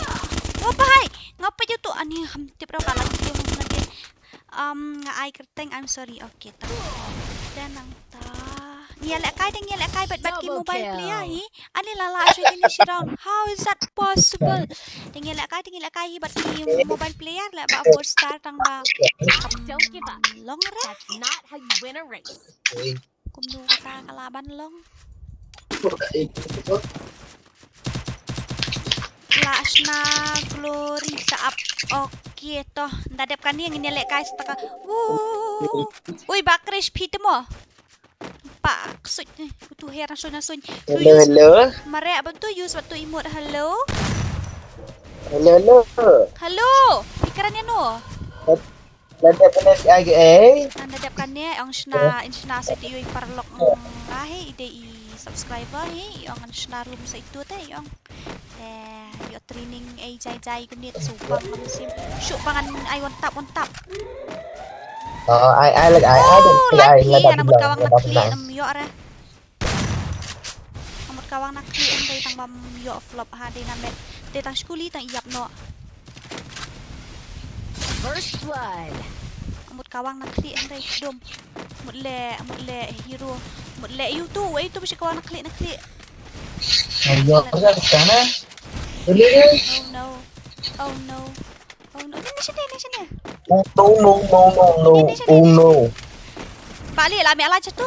Nga peit, nga peit ïa uto, ani ham tip ruh ka la video hang na dia. Um, nga ai kyrteng, I'm sorry. Okay, ta. Te nangta. Ngi ïa lehkai, te ngi ïa lehkai bad, bad ki mobile player hi. Ani la la shu kine shi round. How is that possible? Te ngi ïa lehkai, te ngi ïa lehkai hi bad ki mobile player leh ba four star tang ba. Don't give up. Long re. That's not how you win a race. Kumno kata ka lah ban long. La shna Glory sa ap. Okay to. Nda dep kane ngin ïa lehkai sa ta ka. Woo. Ui, ba Krish phi te mo. Ba ksuid ni. Uto her na suin na suin. Hello, hello. Mareh ban to use wat to emote. Hello. Hello, hello. Hello. Phi kren ïano? La dep kane ki ai ki ei. Nda dep kane ong shna, in shna sa ïa i paralok nga hi, i dei i subscriber hi, i ong in shna room sa ito te i ong. Te ïoh training ei jai jai kumne te shu pang ngam sim. Shu pang ngan ai one tap, one tap. Oh, ai ai leh ai ai. Oh, lait phi, nga mut kawang na khlieh, ngam ïoh re. Nga mut kawang na khlieh, hynrei tang bym ïoh flop ha, dei na met. Dei tang skuli tang ïap noh. First blood. Nga mut kawang na khlieh, hynrei dum. Mut leh, mut leh hero. Mut leh ïa uto, ïa uto ba shi kawang na khlieh, na khlieh. Ayo, apa kat sana? Boleh ni? Oh no. Oh no. Oh no. Ni, ni shane, ni shane. Oh no, no, no, no, no. Ni, ni shane. Oh no. Ba leh la me ala chatu.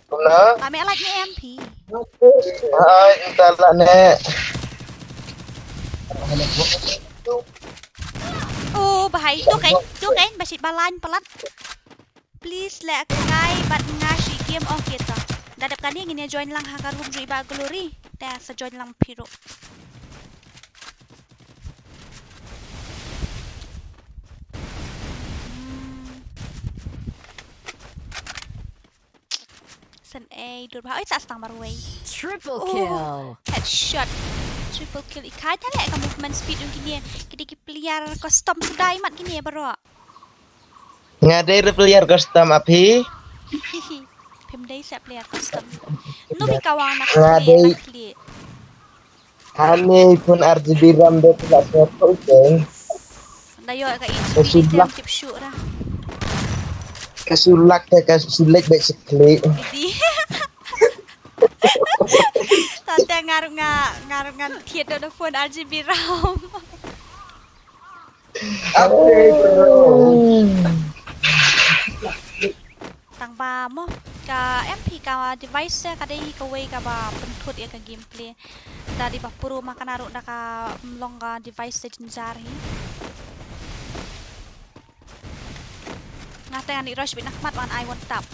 Kumno? Ba me ala ni M P. Hai, entah lah ne. Oh, bahai. Tu kan, tu kan, ba shit ba line palat. Please lehkai bad nga shi game, okay to. Nda dep kane ngin ïa join lang ha ka room jong i Bah Glory. Te sa join lang phi ruh. Hmm. Send ei dur bha. Oi, sa stang marwei. Triple kill. Headshot. Triple kill. I kha ta le ka movement speed jong kine. Kine ki player custom suda i mat kine baroh. Nga dei re player custom a phi. Phim dei sa player custom. Nu bi kawang na khlieh na khlieh. Ani pun R G B RAM de pula satu jeng. Da yo ka E G B tip shu ra. Ka sulak te ka sulek be sekli. Di. Tante ngarung nga ngarung ngan thied do phone R G B RAM. Update, bro. Tang ba mo ka M P ka device ka dei kawei kaba pynthut ïa ka gameplay. Da dei ba pro ma kane ruh da ka long ka device te jynjar hi. Nga te ngan rush bit na khmat wan ai one tap.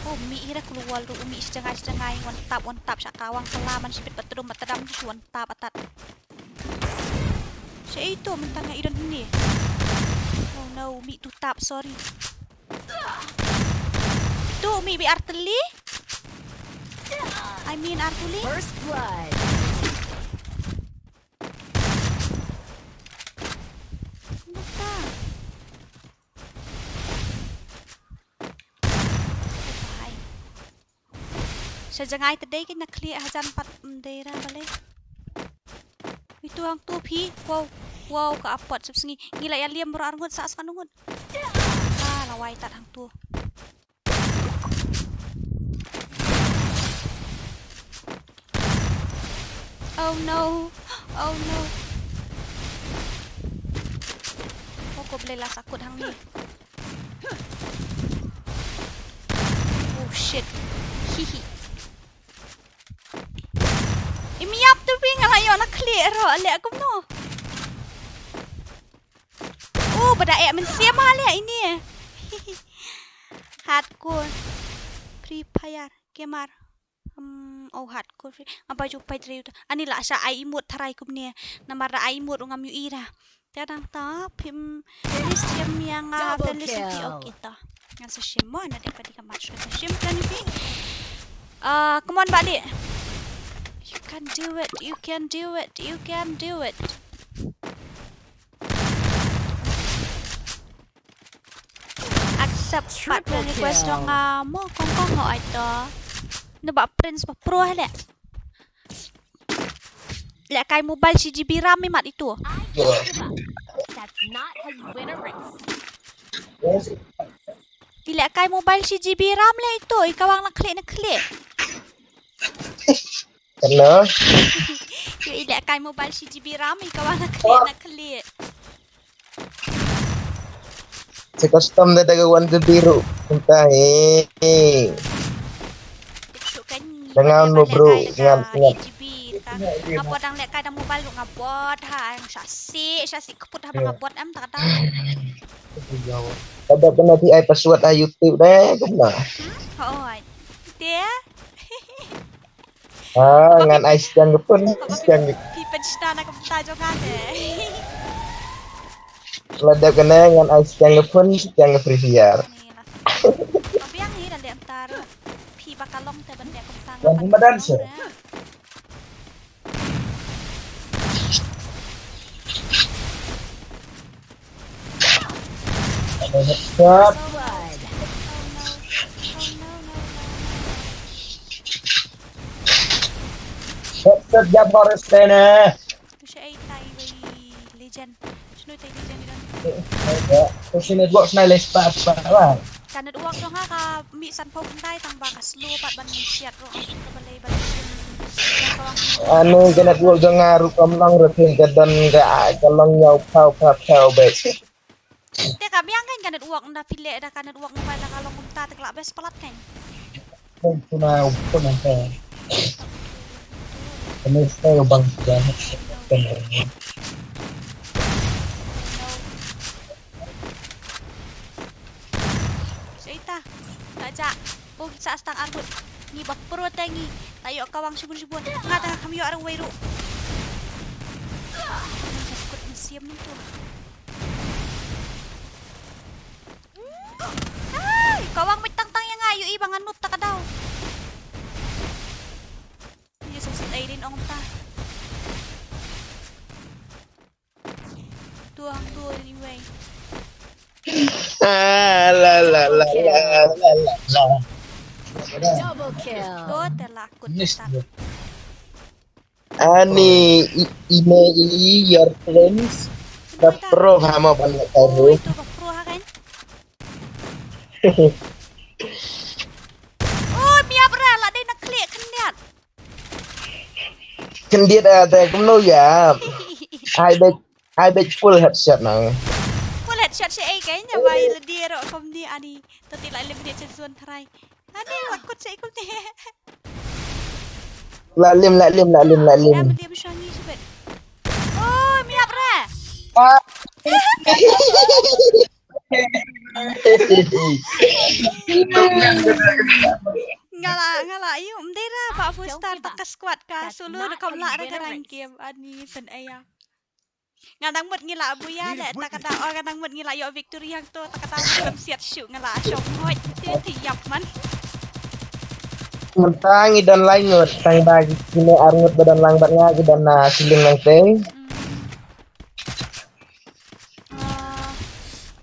Oh, mih hi da klur wall ruh, mih shi jngai shi jngai, one tap one tap sha kawang kala man shi bit ba tdum ba tdam shi one tap atat. Sha ito mynta nga i don hynne. Oh no, mih tu tap, sorry. Tu mih bi artylli. I mean artylli. First blood. Mynta. Bye. Sha jngai te dei kine khlieh hajan pat mdei ra bale. Itu hangtu phi. Wow. Wow ka apot sub sngi. Ngi la ïa liam bro arngut sa skan ngut. Ah, la wai tat hangtu. Oh no. Oh no. Oh, ko blei la sakut hang ni. Oh shit. Hihi. Im ïap tu phi nga la ïoh na khlieh ro leh kumno. Oh, bada eh mynsiem ha leh ini. Hardcore. Free Fire gamer. Hmm, oh hardcore free. Ngam ju pait riu. Ani la sha ai emote tharai kumne. Namar da ai emote ngam ju ira. Te dang ta phim. Ni shim ïa nga Felicity. Okay ta. Ngan sa shim mo na dep ka di ka match ka sa shim ka ni phi. Ah, come on, Bali. You can do it. You can do it. You can do it. Accept pat friend request jong nga mo kong kong ho ai to. Ne ba Prince ba pro hele. Leh kai mobile shi GB RAM i mat itu. That's not how you win a race. I leh kai mobile shi GB RAM le itu, i kawang na khlieh na khlieh. Hello. Yo, i leh kai mobile shi GB RAM i kawang na khlieh na khlieh. Sa custom da da ka one GB ruh. Kumta he. Dangan mo bro, ngam ngam. Apa dang leh kai da mobile ruh nga bot ha, ang sha si sha si keput ha ba nga bot em tak da. Kada pernah di ai password ha YouTube deh, kumna. Hmm? Oh, dia. Ah, ngan ai sdang ka pun, sdang ka. Phi pynshna na ka bynta jong nga te. La dep kane ngan ai sdang ka pun, sdang ka Free Fire. Ni la. Ka biang ni la dep tar. Phi ba ka long te ban dep kumta. Wan madan se. Ada headshot. Headshot jab harus kena. Tu sha ai tai wei legend. Shnu tai legend idan. Tu sha network sna le spa spa lah. Ka network jong nga ka mih sanphew khyndai tang ba ka slow pat ban siat ruh ka balei ban shim. Anu ka network jong nga ruh kam long ruh phin ka don ka ka long ñiaw phaw phaw phaw bek. Te ka biang kan ka network nda phi leh da ka network mobile la ka long kumta te ka la best palat kan. Kan kuna pun angka. Kami saya bang jangan. Sha ita. Ta ja. Oh, sa stang armut. Ngi ba pro te ngi. Ta ïoh kawang shibun shibun. Nga ta ngam ïoh arwei ruh. Kut mynsiem ntu. Hai, kawang mit tang tang ïa nga, ïohi ba nga noob ta ka daw. Dei rin ong ta. Tuang tu anyway. Ah, la la la la la la la. Double kill. Tu te la kut. Ani i-, email your friends. Ka pro ha ma ban la tahu. Oi, tu ka pro ha kan. Oi, mia bra la dei na klik khyndiat. Khyndiat a te kumno ya. Ai bek, ai bek full headshot nang. Full headshot shi ai kan ya bai la dei ro kom ni ani. Tati la lem ni chen suan trai. Ani la kut shi kum ni. La lim, la lim, la lim, la lim. Em lim shangi shibet. Oh, mia bra. Ah. Ngala, ngala, yu mdera ba full star ta ka squad ka solo da kam la da ka rank game ani sen aya. Nga dang mut ngi la buya le ta ka da, oh, nga dang mut ngi la yo victory hangto ta ka da, ngam siat shu nga la shong hoi te te yap man. Mynta ngi don lai ngut, tang ba kine ar ngut ba don lang bad nga ki don na ceiling lang te. Hmm. Ah,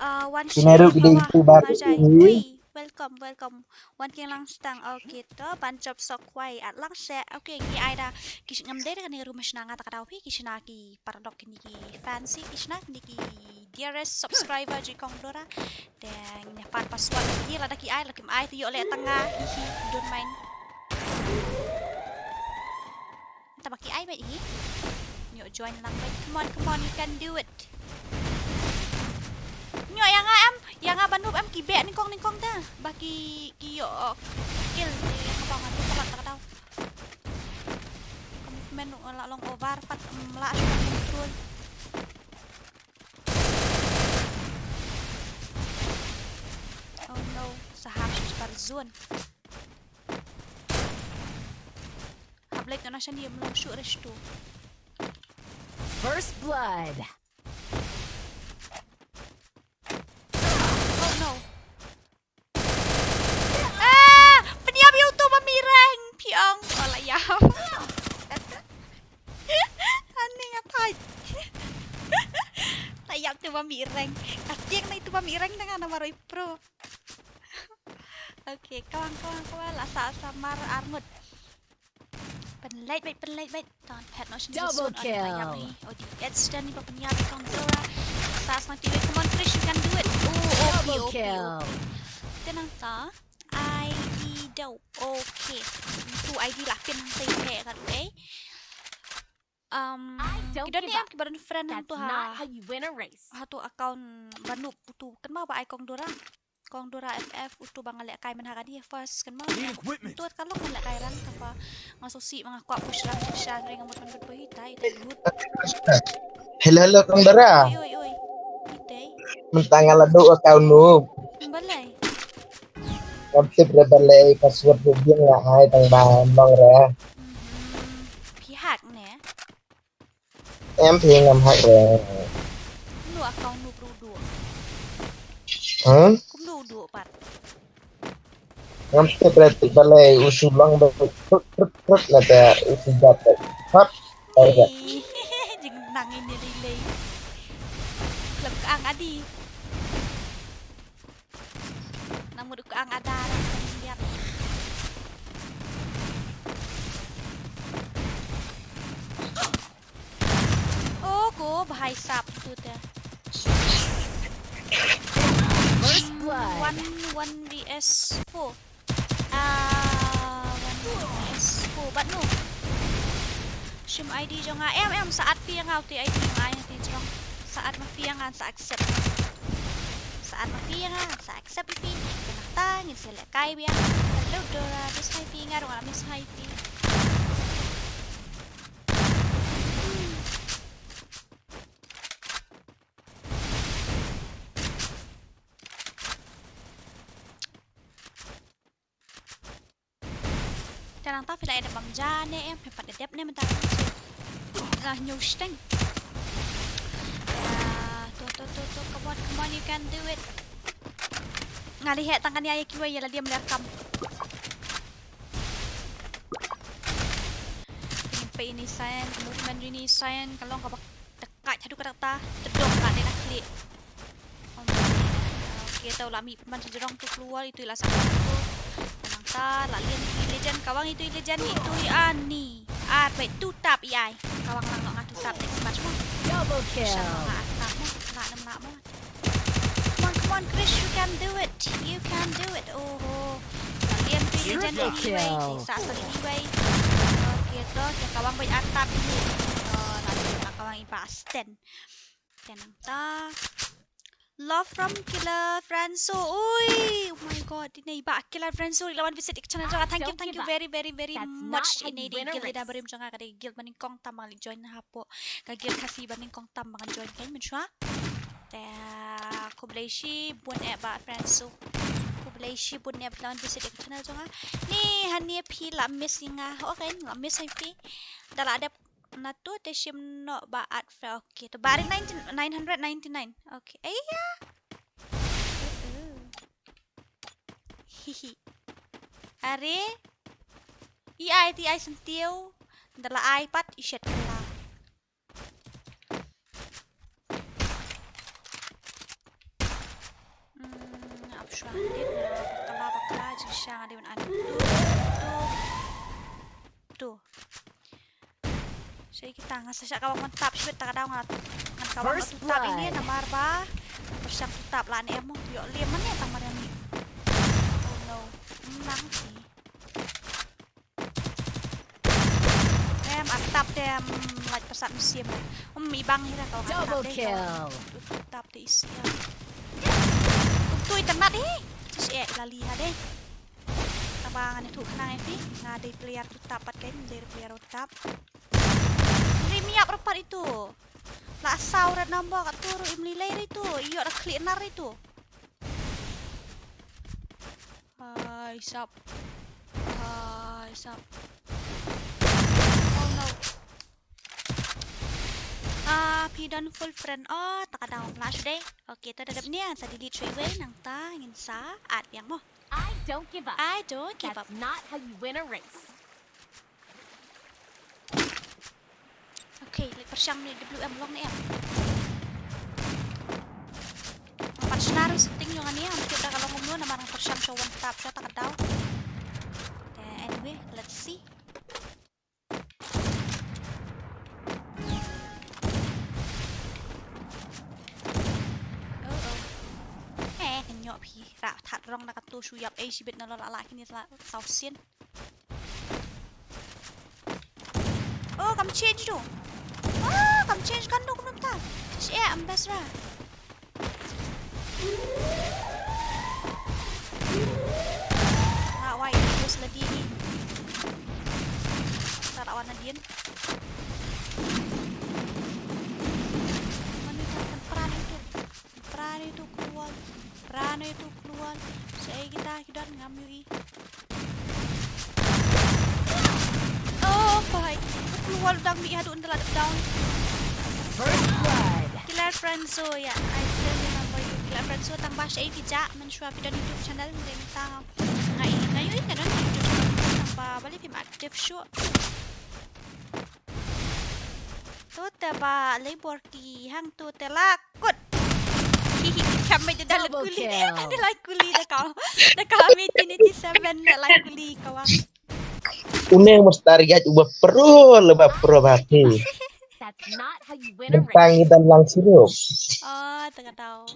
ah, wan kine shi ruh ki dei hawa tu ba tu marjai. Ui, welcome, welcome. Wan king lang stang, okay, to ban chop sok kwai at lang she. Okay, ngi ai da ki ngam dei da kane ruh ma shna nga ta ka dau phi ki shna ki paradok kini ki fancy ki shna kini ki dearest subscriber ji kong Dora. Te ngi ne pan password ni la da ki ai la kim ai te yo le tang nga. Hi hi, don't mind. Taba ki ai bad hi. Nyo join lang bad. Come on, come on, you can do it. Nyo ya nga em, ya nga ban nup em ki bek nyngkong nyngkong ta. Ba ki, ki yo, oh, kill te ya nga ba nga tu kalat ta ka dau. Ka movement la long over pat, em, la shu control. Oh no, sa hap shu bar zone. Hap leit na shan ïa mlong shu restu. First blood. Oh no. Ah, pynïap ïa uto ba mireng, phi ong. Oh, la ïap. Ani nga thait. La ïap tu ba mireng. Ka tieng na itu ba mireng tang ana maroi pro. Okay, kawang, kawang, kawang, la sa, sa mar arngut. Pynlait bait, pynlait bait. Tan phet no shin. Double kill. Odi, it's Danny ba pynïap i kong Dora. Sa snang tiwi, come on, Krish, you can do it. Oh, okay, okay, okay. Tenang ta. I D do. Okay. Tu I D lah pin hang tai phe kat u, eh. Um, ki don em ki ba don friend hangtu ha. Ha tu account ba nup utu kan ma ba ai kong Dora. Kong Dora F F utu ba nga leh kai man ha kani first kan ma. Tu ka long nga leh kai rang ka ba nga so si ma nga kwah push rang sha ring mut man bad boi tai tai good. Hello, hello, kong Dora. Oi, oi, oi. Itai. Mynta nga la du account nup. Balai. Ngam tip re balei password ruh biang nga ai tang ba nong re. Phi hack ne? Em phi ngam hack re. Kumno account nu pru du? Hmm? Kumno du pat? Ngam tip re tip balei u shu long ba trut trut trut na te u shu jat. Hap. Jing nang ini lei lei. Klem ka ang adi. Nang mut u ka ang ada ra kan liap. Oh, ko bahai sap tu te. First blood. One, one V S four. Ah, one V S four. Bat no. Shim I D jong nga. Em, em, saat phi nga uti I D nga yang ti jong. Saat ma phi nga sa accept. Saat ma phi nga sa accept phi. Kena ta ngin sa leh kai bia. Hello Dora, miss hi phi nga ruh nga miss hi phi. Te nangta phi la ïa dep bam ja ne em, phi pat ïa dep ne mynta. Nga hynñiew shiteng. Ïa, to, to, to, to, come on, come on, you can do it. Nga dei heh tang kan ïa ïa kiwei ïa la diem ler kam. Ngin Peit ine i Sion, ka movement ine i Sion, ka long kaba da kait haduh katta katta, te dong la dei na khlieh. Ym, okay, te u la mih pynban sha jrong tu, klur wall, itu i la sah tu. Nangta la liam itu i Legend, ka wang itu i Legend, itu i ani. Ar, peit, two tap i ai. Ka wang lang noh nga two tap next match mo. Double kill. Sha nga ar tap mo, la nam la mo. Come on, come on, Krish, you can do it. You can do it. Oh ho. La liam itu i Legend. Triple kill. Anyway, sa sa anyway. Okay, to, ya ka wang beit ar tap ini. Oh, la liam, la ka wang i ba sten. Te nangta. Love from Killer Franso. Ui, oh my god, ine i ba Killer Franso i la wan visit ïa ka channel jong nga. Thank you, thank you very, very, very much. Ine i dei guild ida barim jong nga, ka dei guild ba nyngkong tam ba nga join hapoh. Ka guild Khasi ba nyngkong tam ba nga join kein mynshuwa. Te khublei shibun eh ba Franso. Khublei shibun eh ba la wan visit ïa ka channel jong nga. Ni hangne phi la miss ïa nga. Okay, la miss ïa phi. Da la dep na tu te shim noh ba add friend. Okay, to ba ri nineteen, nine hundred ninety-nine. Okay. Aiya. Hihi. Are. I ai ti ai sentiew. Da la ai pat i shet kala. Hmm, ap shwa dit na bakla bakla jingshisha nga dei ban ai tu. Tu. Tu. Shei kita nga sa shah ka wang one tap shibit ta ka daw nga ngan ka wang two tap ine namar ba pyrshang two tap la ne em mo ïoh liam mane tang mar ïa ni. Oh no. Nang si. Em ar tap te em lait pyrshah mynsiem. Em i bang hi ra ka wang ar tap te. Two tap te isi ya. Kum tu i tang mat hi. Sis eh la li ha de. Tang ba ngan ïathuh khnang ïa phi nga dei player two tap pat kein dei player one tap. Rim ïap ra pat itu. La saw red number katto ruh im lilei ra itu. Ïoh ra khlieh nar ra itu. Hai sap. Hai sap. Oh no. Ah, phi don full friend. Oh, ta ka daw la shu dei. Okay, ta da dep nia sa delete shwei wei nangta ngin sa add biang mo. I don't give up. I don't give up. That's not how you win a race. Okay, leit pyrshang ne W M long ne em. Nga pat shna ruh setting jong nga ne em, kita ka long kumno namar nga pyrshang sha one tap sha ta ka daw. Te anyway, let's see. Oh oh. Eh, ka ñiuh phi. Rah that rong na kato shu ïap ei shibit na lo la la kine la saw sien. Oh, kam change tu. Oh, kam change kan tu kumno ta. Shi eh, am best ra. Rawai, terus lagi ni. Sa rawai na dien. Mane ka kan pran itu. Pran itu keluar. Pran itu keluar. Sa ei kita ki don ngam ïohi. Oh, bhai. Keluar dang mih haduh ynda la dep down. First blood. Killer Franzo, ya. I still remember you. Killer Franzo, tang ba sha ei phi jah, mynshuwa phi don YouTube channel, mynta nga ïohi, nga ïohi ka don YouTube channel, tang ba balei phim active shuh. To te ba labor ki hangto te la kut. Hihi, kam me da lut kuli. Double kill. Ka da la kuli da ka. Da ka me tini ti seven da la kuli ka wa. Une must target uba pro, leba pro ba ti. That's not how you win a race. Bentang ngi don lang sirup. Oh, ta ka daw.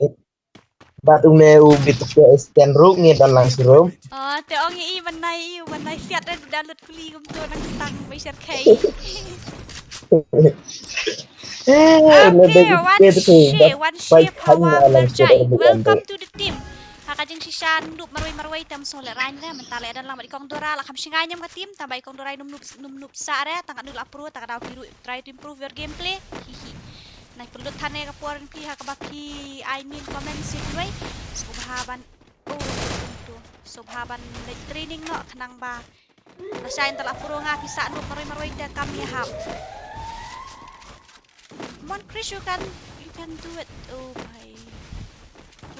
Bad une u bit ke stand ruh ngi don lang sirup. Oh, te ong i ban nai i ban nai siat da lut kuli kumto nang tang bai share kai. Eh, okay, one share, one share power merjai. Welcome to the team. Ha ka jingshisha nup marwei marwei tem song le rain re, mynta le don lang bad i kong Dora la kham shingai ñiam ka team, tang ba i kong Dora i num nup, num nup sa re, tang ka nup la pro, tang ka daw ki ruh, try to improve your gameplay. Hihi. Nai pynlut than ne ka por phi ha kaba phi ai min comment sha kiwei. Sngewbha ban, oh, tu. Sngewbha ban leit training noh khnang ba lashai ynda la pro nga phi sah nup marwei marwei te kam ïahap. Come on Krish, you can, you can do it. Oh bhai.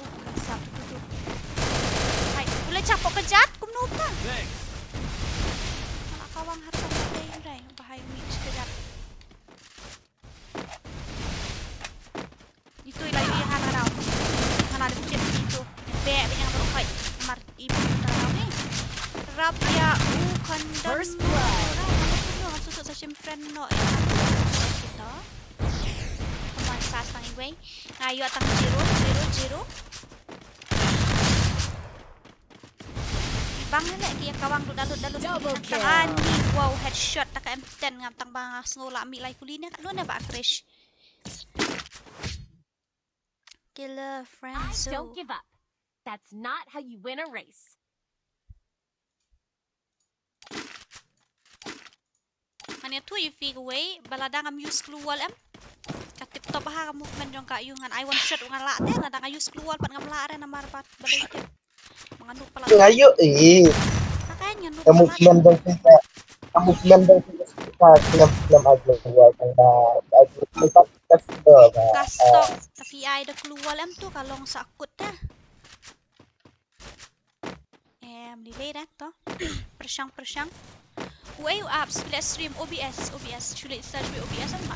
Oh, ka sap tu tu. Bhai, u leit shapoh ka jat kumno ka? Thanks. Ka la kawang ha ka dei rai. Bhai, mi Shim friend noh ïa nga. Kita. Come on, sa sang iwei. Nga ïoh tang zero, zero, zero. Bang ne leh ki ïa kawang lut da lut da lut. Double kill. Tang ani, wow, headshot, ta ka M ten, ngam tang ba nga sngew lah mih lai kuli ne, kat lune ba Krish. Killer friend I so. Don't give up. That's not how you win a race. Ngan ïathuh ïa phi kawei, ba lada ngam use gloo wall em, ka tip top ha ka movement jong ka, ïoh ngan ai one shot u ngan lah te, lada nga use gloo wall pat ngam lah re namar ba balei te. Ma nga nuk palat. Nga ïoh, eh. Ka kai ngan nuk palat. Ka movement jong phi ka, ka movement jong phi ka, ngam, ngam ai gloo wall, ngam ai gloo wall, ka stop, ka stop, ka phi ai da gloo wall em tu ka long sa kut te. Em, delay dah to. Pyrshang, pyrshang. Uei u apps, phi leh stream, O B S, O B S. Shu leh search wei O B S, ang mak.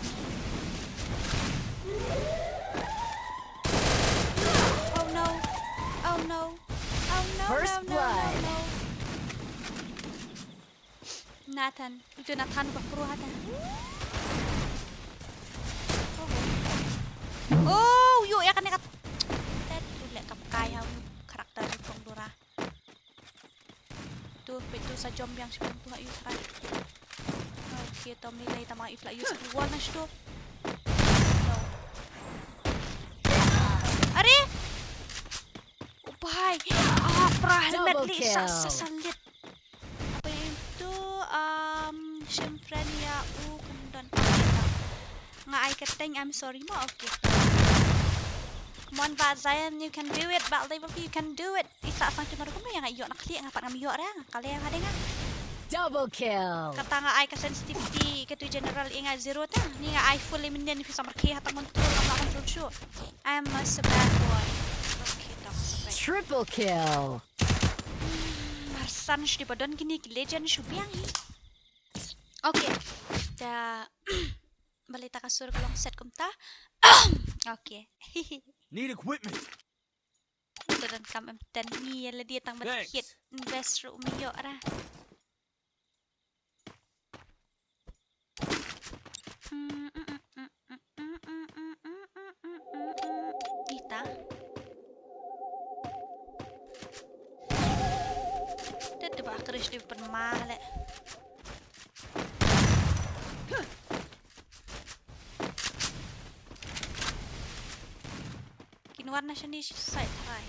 Oh no. Oh no. Oh no, first no, no, no, blood. No. Nathan, itu Nathan ba pro hata. Oh, ïoh ïa kane kat. Tet tu leh kap kai ha u karakter jong Dora. Tu, peit tu sa jom biang sha tu ha ïoh trai. Okay, to melee tang ba ïoh fly ïoh sa wall na sha tu. No. Are! Oh bhai. Ah, pra helmet leh sa, sa, sa lit. Apa ïa itu, um, shim friend ïa u kan don. Nga ai kyrteng, I'm sorry mo, okay. Come on, Bah Zion, you can do it. Bah Level, you can do it. Isa sang cuma rukum ïa nga ïoh na khlieh nga pat ngam ïoh ra. Nga kale nga deng nga. Double kill. Kata nga ai ka sensitivity ka tu general ïa nga zero ta. Ni nga ai full eliminate ni phi sa markhe ha tang control, ngam lah control shuh. I'm a so bad boy. Okay, tang. Triple kill. Marsan shu dei ba don kine ki legend shu biang hi. Okay. Da balei ta ka sur ka long set kumta. Okay. Need equipment. To don kam em ten ni la dia tang ba kit. Thanks. Invest ruh mi ïoh ra. Ita. Te te ba Krish di pen ma le. Kin wan na shani side try.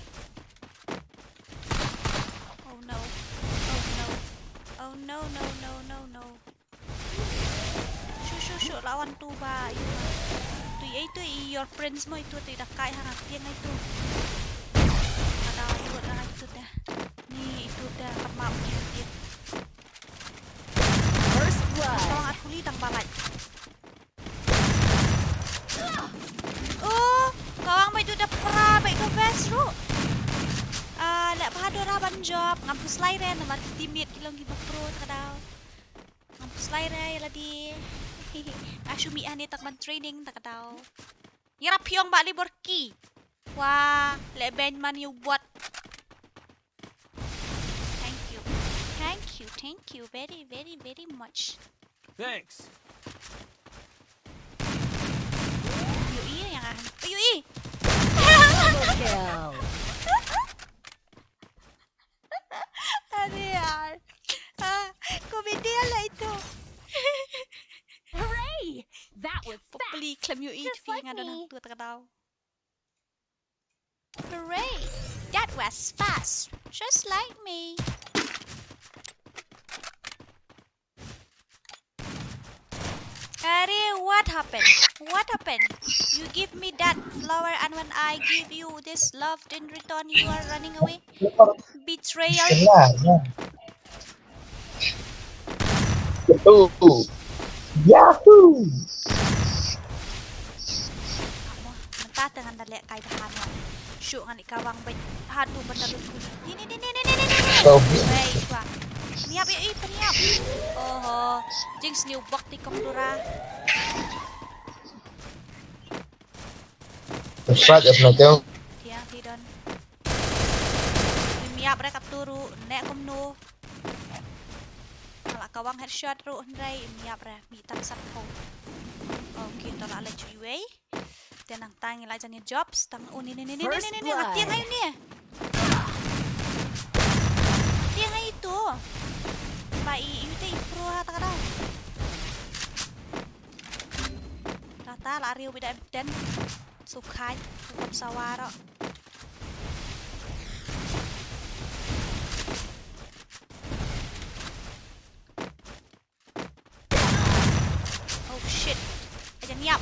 Oh no. Oh no. Oh no, no, no, no, no. Shu, shu, shu, lawan tu ba, ïa. Tu, ïa, itu, i, your friends mo, itu, tu, i da kai ha nga, tiang itu. Ada, ïa, da, itu, dah. Ni, itu, dah, kemau, ni, dia. First blood. Tolong aku li tang balai. Oh, kawang ba itu da pra, ba itu best, ru. Ah, leh bha Dora ban jop, ngam pus lai re, namar ki teammate ki long ki ba pro, ta ka daw. Ngam pus lai re, ïa lade. Nga shu mih hangne tang ban training, ta ka daw. Ngi rap phi ong ba li bor ki. Wa, leh ben man ïa u bot. Thank you. Thank you, thank you very, very, very much. Thanks. Yu i, ïa nga. Yu i. Double kill. Are yaar. Ah, komedi la itu. Hooray! That was fast. Peli khlem ïohi. Just like me. Phi nga don hangtu, ta ka daw. Hooray! That was fast. Just like me. Are, what happened? What happened? You give me that flower, and when I give you this love, in return you are running away? Betrayal. Yahoo! Yahoo! Mynta te ngan da leh kai da hano. Shu ngan ïa kawang bad hatu ban da lut kuli. Ni, ni, ni. Oh. Wei, shwa. Niap, ïa, ïa, peniap. Oho. Jinx ni u bok ti kong Dora. Shot, ïa, peniap. Tiang, ti don. Ni miap re katu ru, ne kumno. Ka la Ka wang headshot ruh hynrei ym ïap re, mih tang sat phew. Okay, to la leit shuh iwei. Te nangta ngi la jan ïa jobs tang, oh, ni, ni, ni, ni, ni, ni, ni, ni, la tieng aïu ni. Tieng aïu to. Ba i, i te i pro ha ta ka dau. Ta ta la riu bida em ten. Sukhai, kam sawa ro. Oh shit. Ajan yap.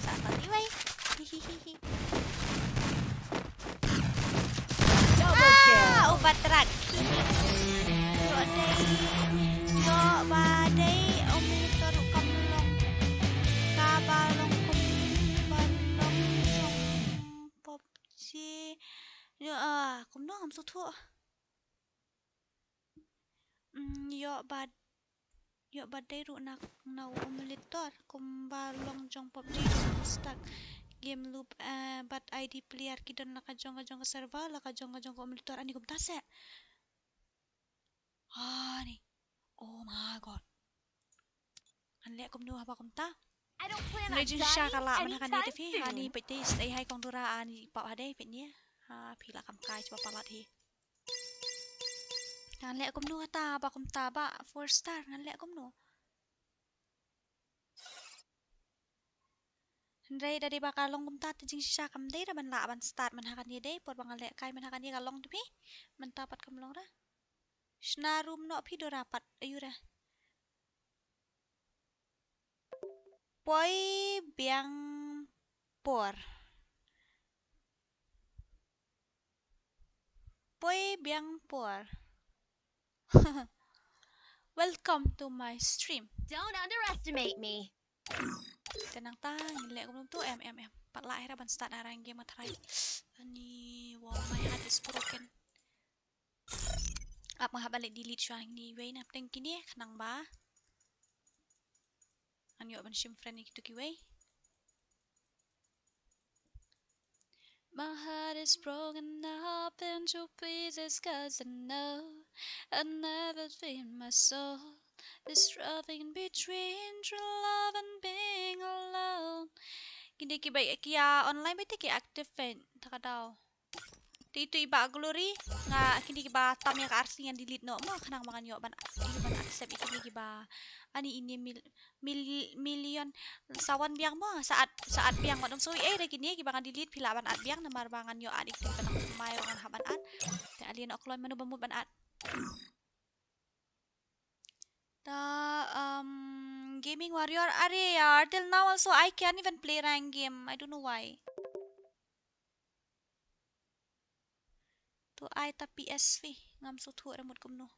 Sa ta liwai. Hihihihi. Double kill. Ah, ubat rak. Yo dei. Yo ba dei. Om ni toru kam long. Ka ba long kum ba long jong PUBG. Yo, ah, kumno ngam sngewthuh. Mm, ïoh bad, ïoh bad dei ruh na, na u emulator kumba long jong PUBG jong u stack game loop, eh, bad I D player ki don la ka jong ka jong ka server, la ka jong ka jong ka emulator, ani kumta se. Ani. Oh my god. Ngan leh kumno haba kumta. Ngan leh jingshisha ka lah man ha kane te phi. Ani peit te, stay high kong Dura, ani pap ha dei peit ne. Ha phi lah kam kai, shuwa palat hi. Ngan leh kumno kata ba kumta ba four star, ngan leh kumno. Hynrei da dei ba ka long kumta te jingshisha kam dei ra ban lah ban start man ha kane dei, por ba nga leh kai man ha kane ka long te phi. Mynta pat kam long ra. Shna room noh phi Dura pat, aïu ra. Poi biang por. Poi biang por. Welcome to my stream. Don't underestimate me. Te nangta ngin leh kumno tu, em, em, em. Pat lah hi ra ban start na rank game nga tharai. Ani, wow, my heart is broken. Ap nga hap ban leh delete shuwa hangne iwei na pdeng kine, khnang ba ngan ïoh ban shim friend ïa kito kiwei. My heart is broken up into pieces 'cause I know I'll never free my soul. This struggle between true love and being alone. Kine kiba ki ïa online ba ite ki active peit ta ka daw. Te itu i Bah Glory, nga kine kiba tam ïa ka arsien ngan delete noh mo, khnang ba ngan ïoh ban, ïoh ban accept ïa kine kiba, ani ine mil-, mil-, million, sa wan biang mo, sa add, sa add biang, wat ym soi ei re kine kiba ngan delete, phi lah ban add biang, namar ba ngan ïoh add ïa kine kiba tang thymmai ruh ngan hap ban add. Te ale noh kloi mano ba mut ban add. The, um, Gaming Warrior, are yaar, till now also I can't even play rank game. I don't know why. To ai ta P S phi, ngam sngewthuh ra mut kumno.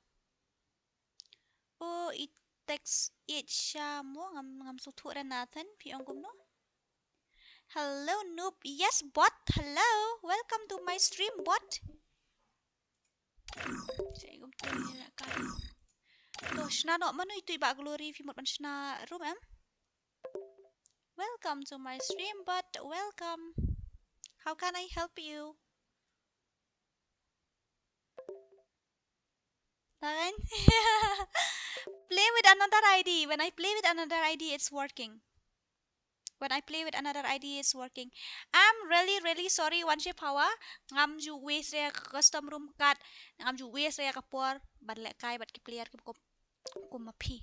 Oh, it takes it sha mo, ngam, ngam sngewthuh ra Nathan, phi ong kumno. Hello noob. Yes bot. Hello. Welcome to my stream bot. Sa kum tu ni la kai. To shna noh mano itu i Bah Glory, phi mut ban shna room em. Welcome to my stream bot. Welcome. How can I help you? Lain. Play with another I D. When I play with another I D, it's working. When I play with another I D, it's working. I'm really, really sorry, Wanshe Power. Ngam ju waste re custom room card. Ngam ju waste re ka por ban leh kai bad ki player ki kum, kum ma phi.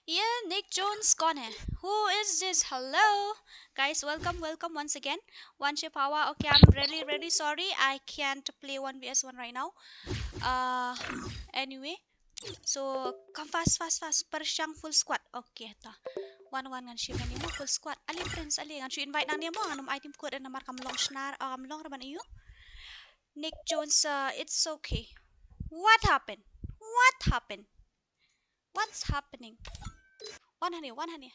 Yeah, Nick Jones, कौन है? Who is this? Hello. Guys, welcome, welcome once again. Wanshe Power, okay, I'm really, really sorry. I can't play one v one right now. Uh, anyway. So, come fast, fast, fast. Pyrshang full squad. Okay, ta. Wan, wan ngan shim nangne mo full squad. Ale Prince, ale ngan shu invite nangne mo. Ngan ym ai tim kut namar kam long shnar, oh, kam long ra ban aïu. Nick Jones, uh, it's okay. What happened? What happened? What's happening? Wan hangne, wan hangne.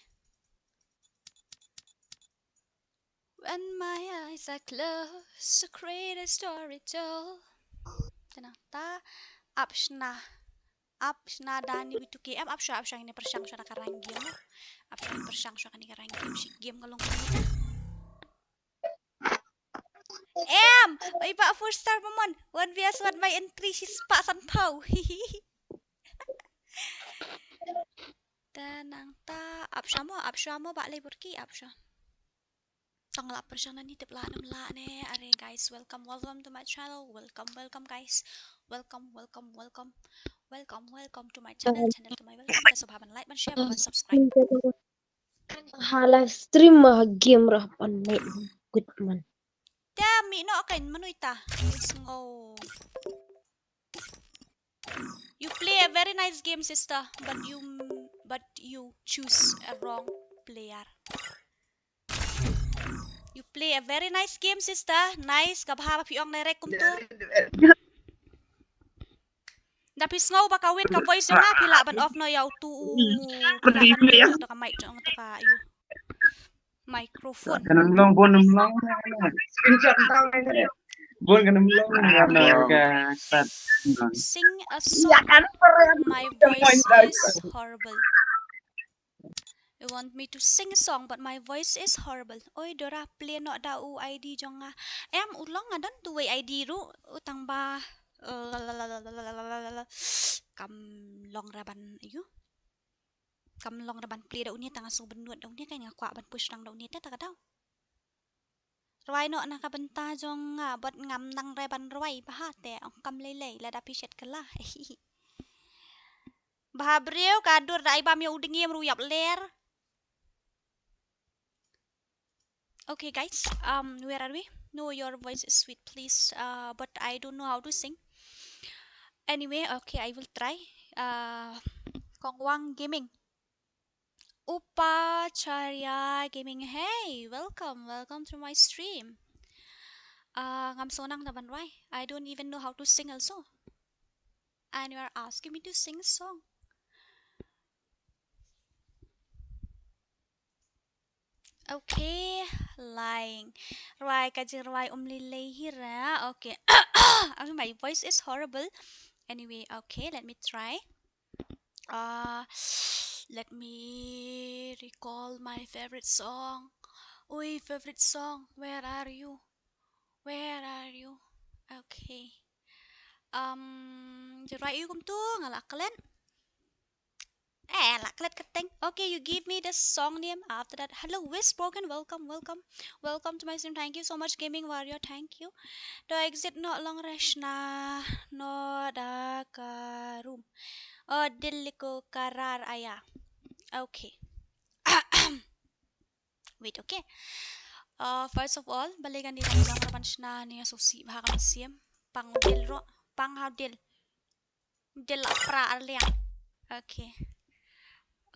When my eyes are closed, the greatest story told. Te nangta ap shna. Ap shna da ni bitu ke. Ap, ap shwa, ap shwa ngin pyrshang shwa ka rank game. Ap shwa ngin pyrshang shwa kane ka rank game. Shi game ka long kane. Em, Oi, ba four star ba mon. One V S one by entry shispah sanphew. Ta nangta ap shuwa mo, ap shuwa mo, ba lei burki ap shuwa. Tang la pyrshang na ni tip la nam la ne. Are guys, welcome, welcome to my channel. Welcome, welcome guys. Welcome, welcome, welcome. Welcome, welcome to my channel. Channel to my welcome. Ka sngewbha ban like, ban share, ban subscribe. Ha live stream ma ha game ra pan night. Good man. Te mi no kain manui ta. Sngew. You play a very nice game, sister, but you but you choose a wrong player. You play a very nice game, sister. Nice, ka bha ba phi ong direct kumto. Da phi sngew ba ka wit ka voice jong nga phi lah ban off noh ïa uto u. Phi lah ban mute to ka mic jong to ka ïa u microphone. Kan long bon long. Screenshot tang. Bon kan long. Sing a song. My voice is horrible. You want me to sing a song, but my voice is horrible. Oi Dora, play noh da u I D jong nga. Em, u long nga don tu wei I D ruh, u tang ba, eh, kam long ra ban, ayu. Kam long ra ban play da unia, tang nga sngewbha ban nud da unia, kan nga kwah ban push rang da unia te ta ka dau. Rwai noh na ka bynta jong nga, bad ngam nang re ban rwai bha te, ong kam lei lei, lada phi shet kylla. Bha briew ka dur da ai bam ïa u dngiem ruh ïap ler. Okay guys, um, where are we? No, your voice is sweet, please. Uh, but I don't know how to sing. Anyway, okay, I will try. Uh, Kongwang Gaming. Upacharya Gaming, hey, welcome, welcome to my stream. Uh, ngam sngewthuh na ban rwai. I don't even know how to sing also. And you are asking me to sing a song. Okay, lying. Rwai ka jingrwai um lei lei hi ra. Okay. I mean, my voice is horrible. Anyway, okay, let me try. Uh, let me recall my favorite song. Oi, favorite song, where are you? Where are you? Okay. Um, jingrwai ïa u kumto, nga la klet. Eh, la klet kyrteng. Okay, you give me the song name after that. Hello, Wish Broken. Welcome, welcome. Welcome to my stream. Thank you so much, Gaming Warrior. Thank you. To exit noh long re shna noh da ka room. Oh, dil ko karar aya. Okay. Wait, okay. Uh, first of all, balei kan dei long ra ban shna ne, so si bha kan sim. Pang dil ro, pang ha dil. Dil pra arliang. Okay.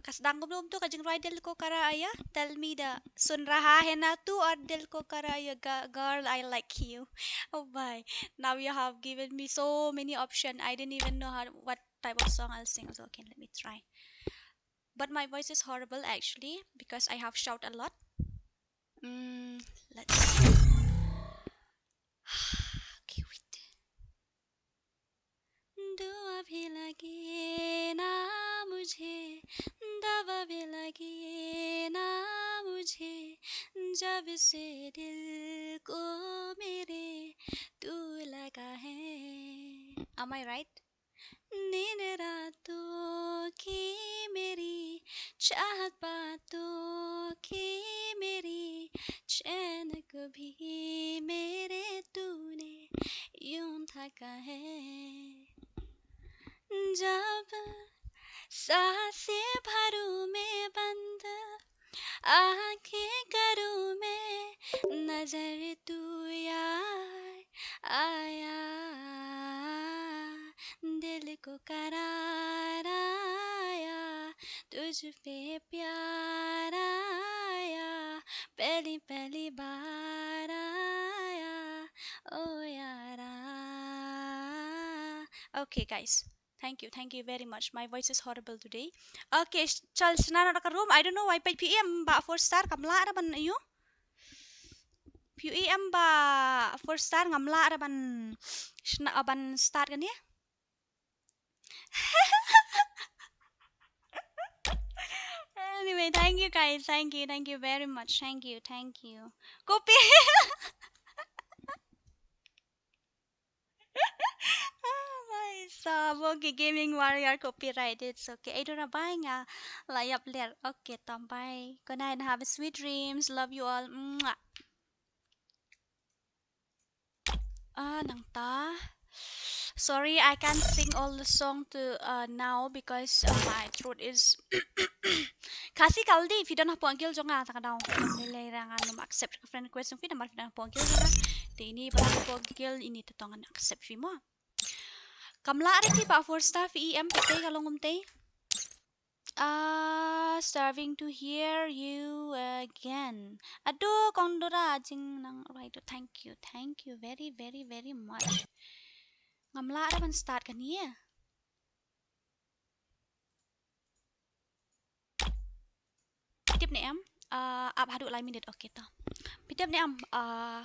Ka sdang kumno kumto ka jingrwai dil ko karar aya. Tell me the sun raha hai na tu or dil ko karar aya, ga-, girl, I like you. Oh my. Now you have given me so many option. I didn't even know how, what type of song I'll sing. So, okay, let me try. But my voice is horrible actually because I have shout a lot. Mm, let's see. Okay, wait. दुआ भी लगे ना मुझे, दवा भी लगे ना मुझे, जब से दिल को मेरे तू लगा है। Am I right? नींद रातों की मेरी, चाहत बातों की मेरी, चैन को भी मेरे तूने यूं थका है। जब सांसें भरूं मैं बंद, आंखें करूं मैं, नजर तू यार आया, दिल को करार आया, तुझ पे प्यार आया, पहली पहली बार आया, ओ यारा। Okay, guys. Thank you, thank you very much. My voice is horrible today. Okay, sh-, chal shna noh da ka room. I don't know why phi em ba four star kam lah ra ban ïa u. Phi em ba four star ngam lah ra ban shna, ban start kane. Anyway, thank you guys. Thank you, thank you very much. Thank you, thank you. Copy. Tabo ki Gaming Warrior copyright, it's okay. Ai dura bye nga la ïap ler. Okay, tam bye. Good night and have a sweet dreams. Love you all. Mwah. Ah, nangta. Sorry, I can't sing all the song to, uh, now because, uh, my throat is Khasi Kaldi, phi don hapoh guild jong nga ta ka daw. Lei lei ra ngan ym accept ka friend request jong phi namar phi don hapoh guild jong nga. Te ini ba hapoh guild ini te tong ngan accept phi mo. Kam lah re phi ba four star phi em phi te ka long um te. Ah, starving to hear you again. Ado kong Dora jingnang rai to, thank you, thank you very very very much. Ngam lah re ban start kane. Tip ne em, uh, ap haduh lai minit, okay to. Phi tip ne em, uh,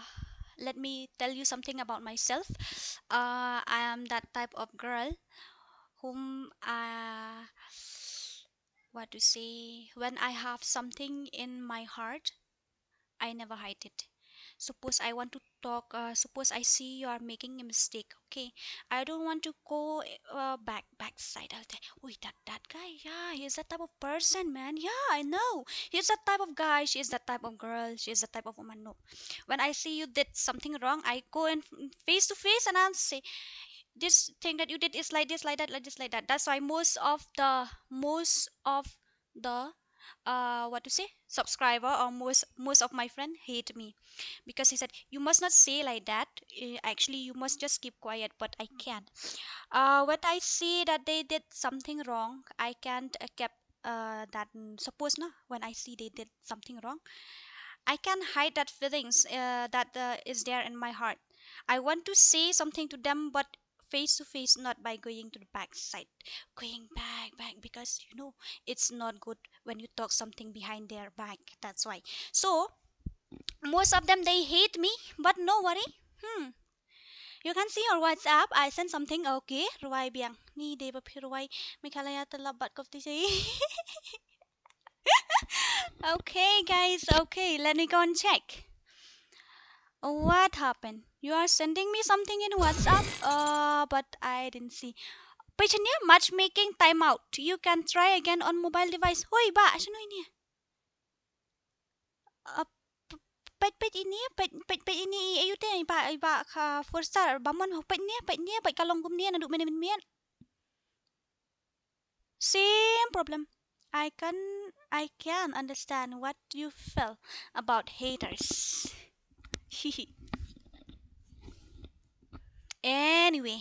let me tell you something about myself. Uh, I am that type of girl whom, uh, what to say, when I have something in my heart, I never hide it. Suppose I want to talk, uh, suppose I see you are making a mistake, okay? I don't want to go, uh, back, backside. I'll say, "Oi, that, that guy, yeah, he's that type of person, man. Yeah, I know. He's that type of guy, she is that type of girl, she is that type of woman." No. When I see you did something wrong, I go in face to face and I'll say, "This thing that you did is like this, like that, like this, like that." That's why most of the, most of the, uh, what to say, subscriber or most, most of my friend hate me because he said, "You must not say like that. Eh, actually, you must just keep quiet," but I can't. Uh, when I see that they did something wrong, I can't, uh, keep, uh, that, mm, suppose na, when I see they did something wrong, I can hide that feelings, uh, that, uh, is there in my heart. I want to say something to them, but face to face, not by going to the back side, going back, back, because, you know, it's not good when you talk something behind their back. That's why. So most of them, they hate me, but no worry. Hmm. You can see your WhatsApp. I sent something. Okay, rwai biang. Ni dei ba phi rwai Meghalaya te lap bat kop ti sei. Okay, guys. Okay, let me go and check. What happened? You are sending me something in WhatsApp, uh, but I didn't see. Peit nia, matchmaking timeout. You can try again on mobile device. Hoi ba, shano ini? Uh, p-, peit, peit ini, peit, peit, peit ini, ayu te, ba, ba ka four star, ba mon, peit nia, peit nia, peit ka long kum nia, naduh mynne mynmiet. Same problem. I can, I can understand what you feel about haters. Anyway,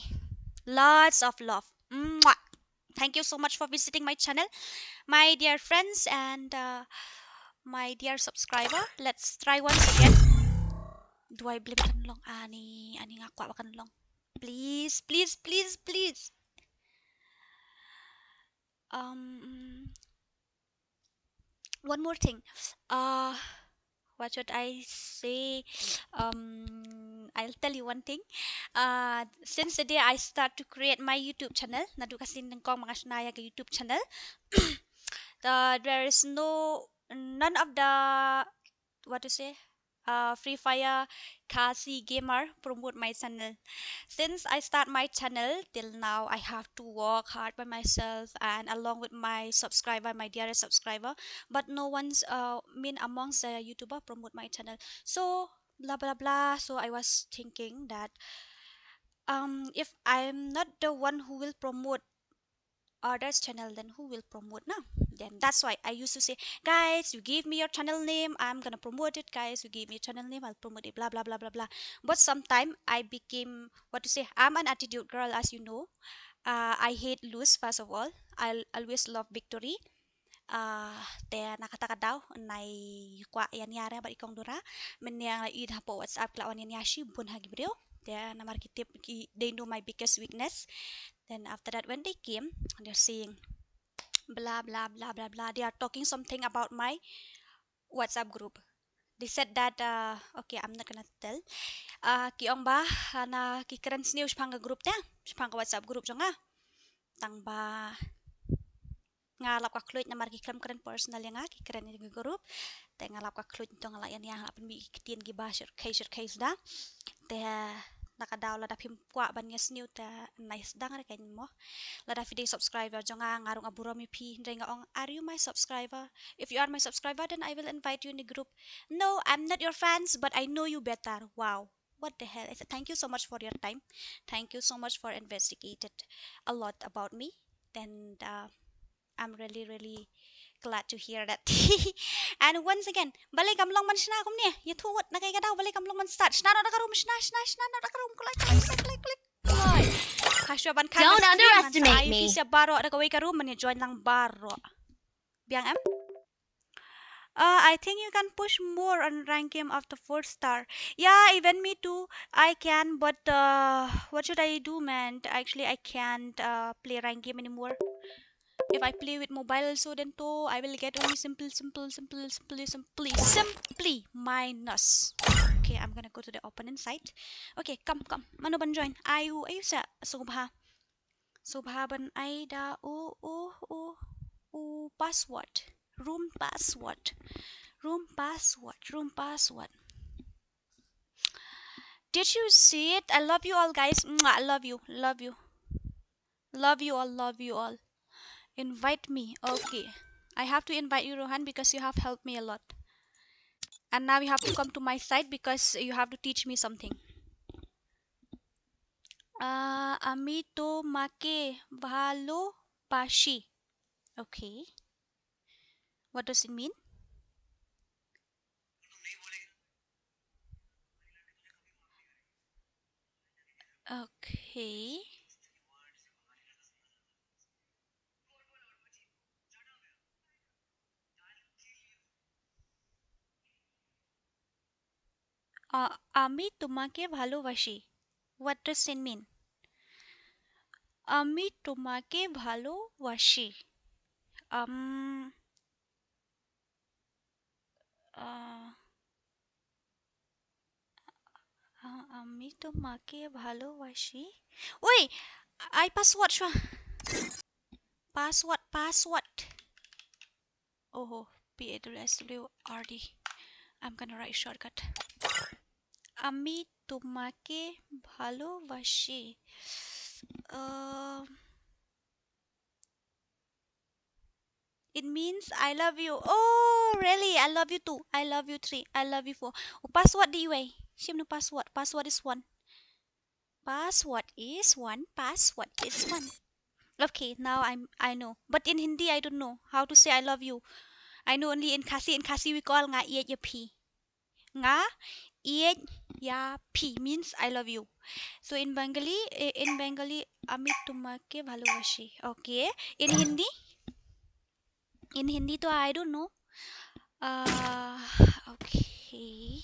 lots of love. Mwah. Thank you so much for visiting my channel, my dear friends and, uh, my dear subscriber. Let's try once again. Duwai blei ba kan long, ani, ani nga kwah ba kan long. Please, please, please, please. Um, one more thing. Uh, what should I say? Um, I'll tell you one thing. Uh, since the day I start to create my YouTube channel, naduh ka sien nyngkong ba nga shna ïa ka YouTube channel, the, there is no, none of the, what to say, uh, Free Fire Khasi gamer promote my channel. Since I start my channel till now, I have to work hard by myself and along with my subscriber, my dearest subscriber. But no one's, uh, mean amongst the YouTuber promote my channel. So blah blah blah. So I was thinking that, um, if I'm not the one who will promote others channel, then who will promote na? Then that's why I used to say, "Guys, you give me your channel name, I'm gonna promote it. Guys, you give me your channel name, I'll promote it," blah blah blah blah blah. But sometime I became, what to say, I'm an attitude girl, as you know. Uh, I hate lose, first of all. I always love victory. Uh, te na kata ka daw nai kwah ïa nia re bad i kong Dora. Mynne nga la ïohi hapoh WhatsApp ki la wan ïa nia shibun ha ki briew. Te namar ki tip ki, they know my biggest weakness. Then after that, when they came, they're saying blah blah blah blah blah. They are talking something about my WhatsApp group. They said that, uh, okay, I'm not gonna tell. Uh, ki ong ba, uh, na ki kren sniew shaphang ka group te, shaphang ka WhatsApp group jong nga. Tang ba nga lap ka khluit namar ki khlem kren personal ïa nga, ki kren ïa ka group. Te nga lap ka khluit, to nga la ïa nia, nga la pynmih ki ktien kiba shyrkhei shyrkhei suda. Te Na ka daw lada phim kwah ban ïa sniew te nai sdang re kein mo. Lada phi dei subscriber jong nga, nga rung a burom ïa phi, hynrei nga ong, are you my subscriber? If you are my subscriber, then I will invite you in the group. No, I'm not your fans, but I know you better. Wow. What the hell? I said, thank you so much for your time. Thank you so much for investigated a lot about me. And uh, I'm really, really glad to hear that. And once again, balei kam long ban shna kumne? Ïathuh wat na kaei ka daw, balei kam long ban start? Shna noh da ka room, shna, shna, shna noh da ka room. Click, click, click, click, click, click. Hashwa ban kha. Don't underestimate me. Phi sha baroh da kawei ka room, ban ïa join lang baroh. Biang em? Uh, I think you can push more on rank game after four star. Yeah, even me too. I can, but uh, what should I do, man? Actually, I can't uh, play rank game anymore. If I play with mobile also, then to I will get only simple, simple, simple, simply, simply, simply minus. Okay, I'm gonna go to the opponent side. Okay, come, come. Mano ban join? Ayu, ayu sa sngewbha. Sngewbha ban ai da u, u, u, u password. Room password. Room password. Room password. Did you see it? I love you all, guys. Mwah, I love you. Love you. Love you all. Love you all. Invite me. Okay. I have to invite you, Rohan, because you have helped me a lot. And now you have to come to my side because you have to teach me something. Uh, আমি তোমাকে ভালোবাসি. Okay. What does it mean? Okay. আ-, আমি তোমাকে ভালোবাসি. What does it mean? আমি তোমাকে ভালোবাসি. Um, আ, আ-, আমি তোমাকে ভালোবাসি. Oi, ai password shuwa. Password, password. Oh, P A W S W R D. I'm gonna write shortcut. আমি তোমাকে ভালোবাসি. Uh, it means I love you. Oh, really? I love you too. I love you three. I love you four. Oh, password di wei. Shim nu password. Password is one. Password is one. Password is one. Okay, now I'm, I know. But in Hindi, I don't know how to say I love you. I know only in Khasi. In Khasi, we call nga ïeit ïa phi. Nga ïeit ïa phi means I love you. So in Bengali, eh, in Bengali, আমি তোমাকে ভালোবাসি. Okay. In Hindi? In Hindi to I don't know. Uh, okay.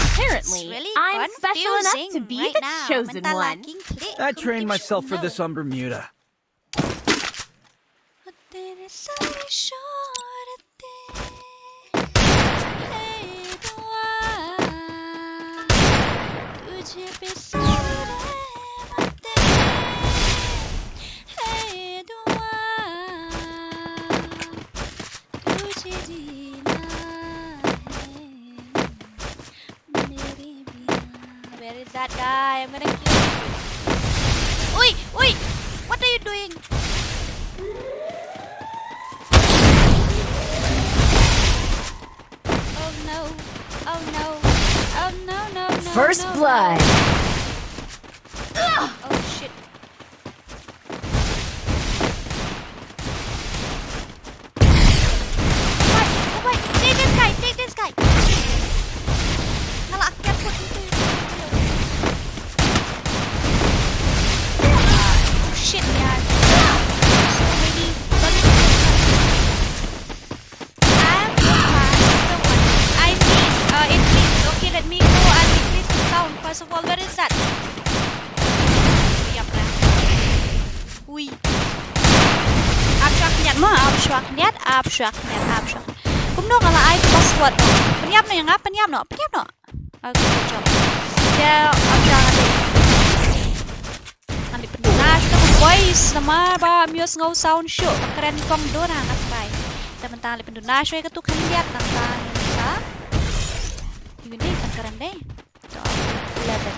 Apparently, it's really I'm special enough confusing to be right the now. Chosen one. I trained myself for this on Bermuda. तेरे सारे शोर तेरे, हे दुआ, तुझे पे सारे रहमतें, हे दुआ, तुझे जीना है मेरे बिना. Where is that guy? I'm gonna kill him. Oi, oi! What are you doing? Oh no. Oh no. Oh no, no, no. First blood. Oh shit. What? Oh, what? Take this guy, take this guy. Nga la ïa put into. Oh shit, man. So many bullets. I'm the one. I mean, uh, it means, okay, let me go and decrease the sound. First of all, where is that? Ui. Ap shuwa khyndiat mo, ap shuwa khyndiat, ap shuwa khyndiat, ap shuwa. Kumno nga la ai password. Pynïap noh ïa nga, pynïap noh, pynïap noh. Okay, good job. Te ap shuwa khyndiat. Ngan leit pynduna shuh boys, namar ba ym ïohsngew sound shuh, ba kren kong dur ha nga trai. Te mynta ngan leit pynduna shuh ïa katu khyndiat nangta ngin sa. Ïa kane kan kren dei. Eleven.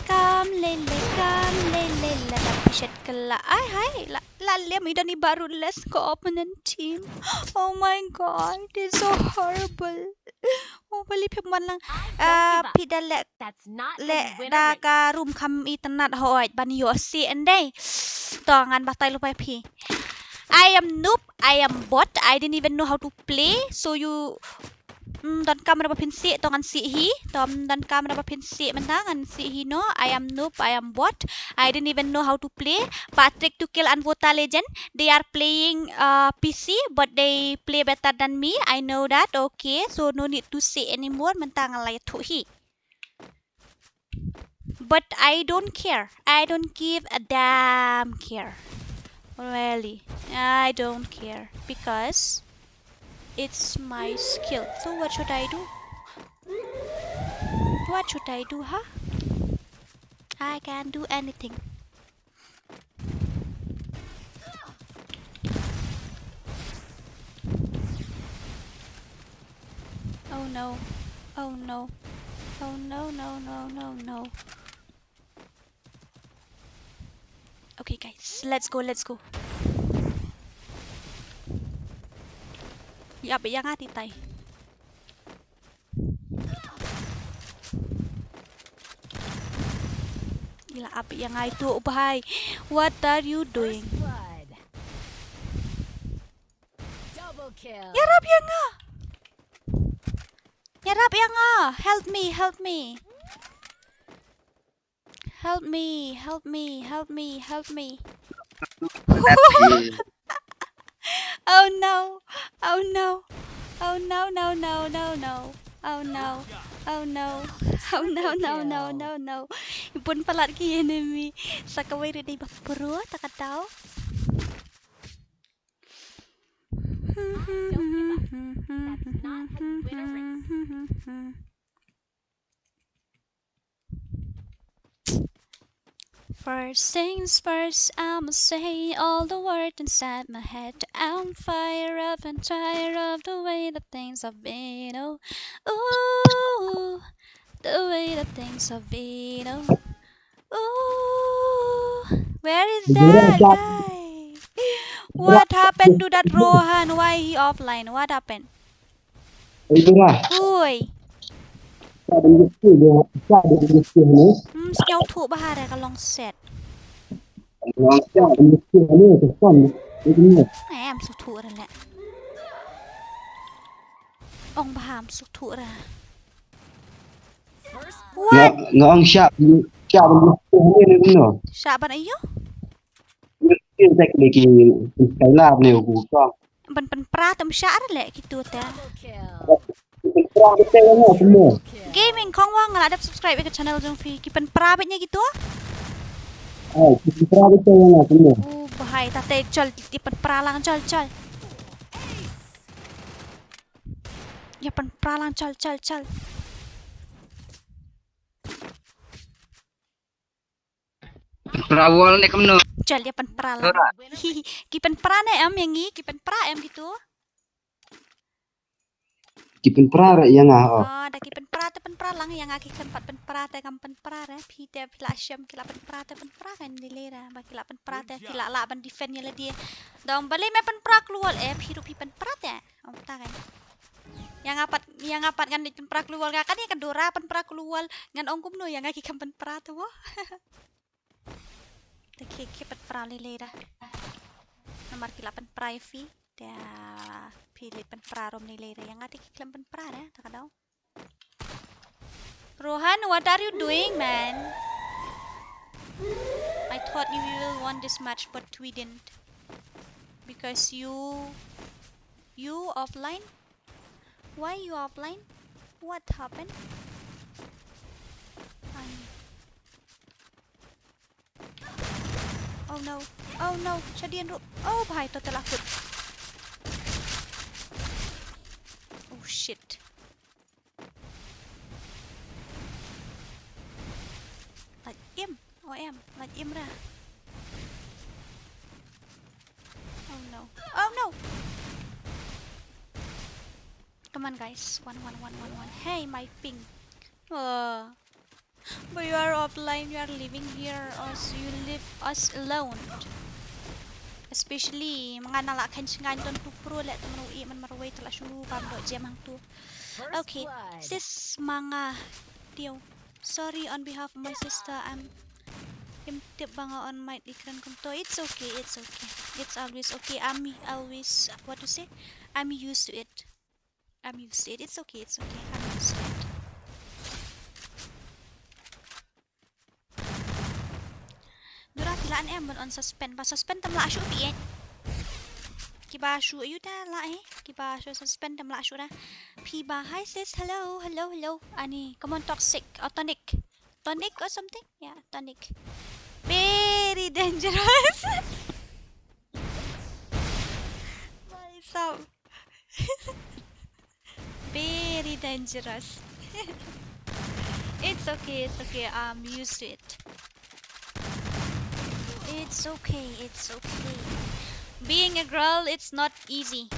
Kam lele, kam lele, la da phi shet kylla. Ai hai, la, la lem i don i barut les ko opponent team. Oh my god, it's so horrible. Oh, bali phi mon lang. Ah, phi da leh, leh da ka room kham itynnad hooid ban ïoh sieh ndei. To ngan batai lypa ïa phi. I am noob, I am bot, I didn't even know how to play. So you, mm, donkam re ba phin sieh, to ngan sieh hi. To, mm, donkam re ba phin sieh mynta, ngan sieh hi noh. I am noob, I am bot, I didn't even know how to play. Patrick to kill and Vota Legend, they are playing, uh, P C, but they play better than me. I know that. Okay, so no need to say anymore. Mynta nga la ïathuh hi. But I don't care. I don't give a damn care. Really, I don't care because it's my skill. So what should I do? What should I do, huh? I can do anything. Oh no. Oh no. Oh no, no, no, no, no. Okay guys, let's go, let's go. Ïa ba ïa nga ti tai. Ila ap ïa nga itu, oh bhai. What are you doing? Double kill. Ïarap ïa nga. Ïarap ïa nga. Help me, help me. Help me, help me, help me, help me. Oh no. Oh no. Oh no, no, no, no, no. Oh no. Oh no. Oh no, no, no, no, no. Bun palat ki enemy. Sa kawei re dei ba pro ta ka dau. First things first, I'ma say all the word inside my head. I'm fired up and tired of the way that things have been. Oh, ooh, the way that things have been. Oh, ooh, where is that guy? What happened to that Rohan? Why he offline? What happened? Oi. Hmm, sngewthuh bha re ka long set. Em sngewthuh re le. Ong bha em sngewthuh re. What? Nga ong shah, shah ban ïoh ne no. Shah ban ïoh? Kin tek ne ki Skylar ne u ko. Ban pynpra te ym shah re le kitu te. Pynpra te ïa nga kumno. Gaming Khongwang, nga la dep subscribe ïa ka channel jong phi. Ki pynpra beit ne kitu? Ai, ki pynpra te ïa nga kumno. U bhai, ta te chal, ki pynpra lang chal chal. Ïa pynpra lang chal chal chal. Pynpra wall ne kumno? Chal ïa pynpra lang. Hi, hi, ki pynpra ne em ïa ngi, ki pynpra em kitu. Ki pynpra re ïa nga, oh. Ah, da ki pynpra te pynpra lang, ïa nga ki khlem pat pynpra te kam pynpra re. Phi te phi la shem ki la pynpra te pynpra kan dei lei re. Ba ki la pynpra te ki la lah ban defend ïa lade. Dong balei me pynpra klur wall, eh, phi ruh phi pynpra te. Ong ta kan. Ïa nga pat, ïa nga pat ngan leit pynpra klur wall, nga kane ka Dora pynpra klur wall. Ngan ong kumno ïa nga ki kam pynpra te wo. Te ki, ki pynpra lei lei da. Namar ki la pynpra ïa phi. Te phi leit pynpra rom lei lei da. Ïa nga te ki khlem pynpra da, ta ka dau. Rohan, what are you doing, man? I thought you will won this match, but we didn't. Because you, you offline? Why you offline? What happened? Ani. Oh no. Oh no. Shadien ruh. Oh bhai, to te la kut. Oh shit. Lait im. Oh em. Lait im ra. Oh no. Oh no. Come on guys. One, one, one, one, one. Hey, my ping. Oh. But you are offline, you are living here, as you leave us alone. Especially, ma nga na la khein shngain don tu pro leh te mano i man marwei te la shu bam do jem hang tu. Okay, sis ma nga Teo. Sorry on behalf of my sister, I'm im tip ba nga on mic i kren kumto. It's okay, it's okay. It's always okay. I'm always, what to say? I'm used to it. I'm used to it. It's okay, it's okay. I'm used to it. Dura phi lah ne em ban on suspend. Ba suspend tam lah shu phi eh. Kiba shu ayu ta lah eh. Kiba shu suspend tam lah shu da. Phi ba, hi sis, hello, hello, hello. Ani, come on, toxic, or tonic. Tonic or something? Yeah, tonic. Very dangerous. What's up? Very dangerous. It's okay, it's okay. I'm used to it. It's okay, it's okay. Being a girl, it's not easy.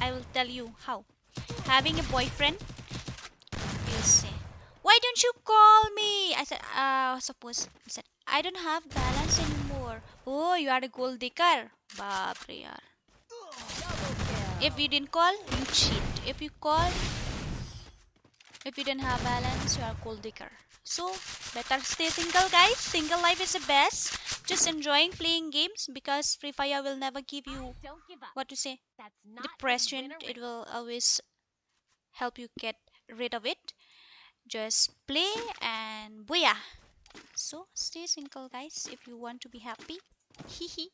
I will tell you how. Having a boyfriend, you say, "Why don't you call me?" I said, uh, suppose, I said, "I don't have balance anymore." "Oh, you are a gold digger." Bap re yaar. If you didn't call, you cheat. If you call, if you didn't have balance, you are gold digger. So, better stay single, guys. Single life is the best. Just enjoying playing games because Free Fire will never give you, what to say, depression. It will always help you get rid of it. Just play and booyah. So, stay single, guys, if you want to be happy. Hihi.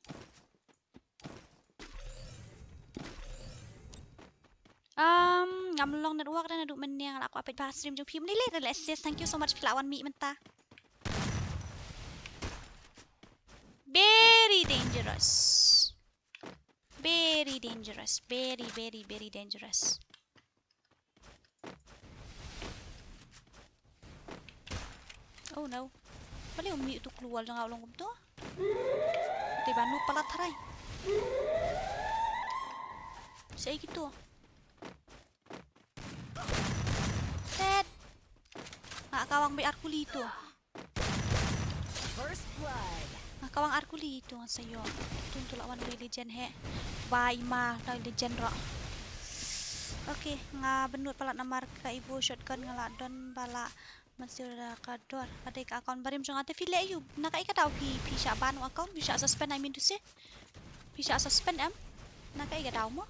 Um, ngam long network da naduh mynne nga la kwah peit ba stream jong phi. Mlei lei re le sis, thank you so much phi la wan mih mynta. Very dangerous. Very dangerous. Very, very, very dangerous. Oh no. Balei u mih utu u klewal jong nga u long kumto? Te ba nu palat harai. Shaei kito. Tet. Nga kawang beit ar kuli to. First blood. Nga kawang ar kuli to nga sa ïoh. Tun tu la wan Mobile Legend he. Ba i ma na Legend ruh. Okay, nga bynnud palat namar ka Evo shotgun nga la don ba la mynsiem da ka dor. Ka dei ka account barim jong nga te phi leh aïu? Na kaei ka daw phi, phi shah ban u account, phi shah suspend, I mean to say. Phi shah suspend em? Na kaei ka daw mo?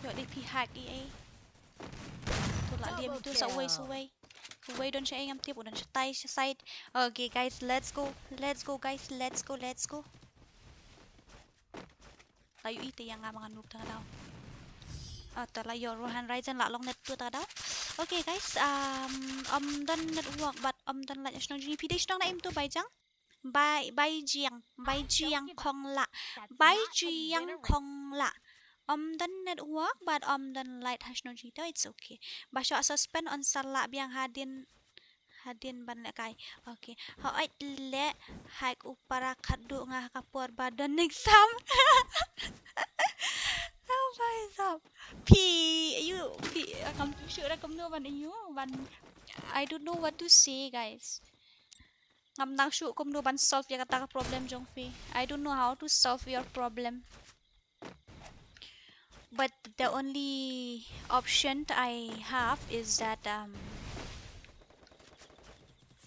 Ïoh dei phi hack ei ei. To la liam to sa uwei sa uwei. Uwei don shaei ngam tip, u don shatai sha side. Okay guys, let's go. Let's go guys, let's go, let's go. La ïohi te ïa nga ma nga noob ta ka daw. Ah, te la ïoh Rohan Ryzen la long net to ta ka daw. Okay guys, um, ym don network bad ym don light shnong jong ngi. Phi dei shnong na im to Baijang? Bai, Baijiang, Baijiang Khongla. Baijiang Khongla. Ym don network bad ym don light ha shnong jong ngi to, it's okay. Ba shu suspend yn sa lah biang hadien, hadien ban lehkai. Okay. Hooid leh hack u para khadduh nga ha ka por ba don exam. Oh my God. Phi, aïu, phi, ngam tip shuh da kumno ban aïu, ban, I don't know what to say, guys. Ngam tip shuh kumno ban solve ïa kata ka problem jong phi. I don't know how to solve your problem. But the only option I have is that, um,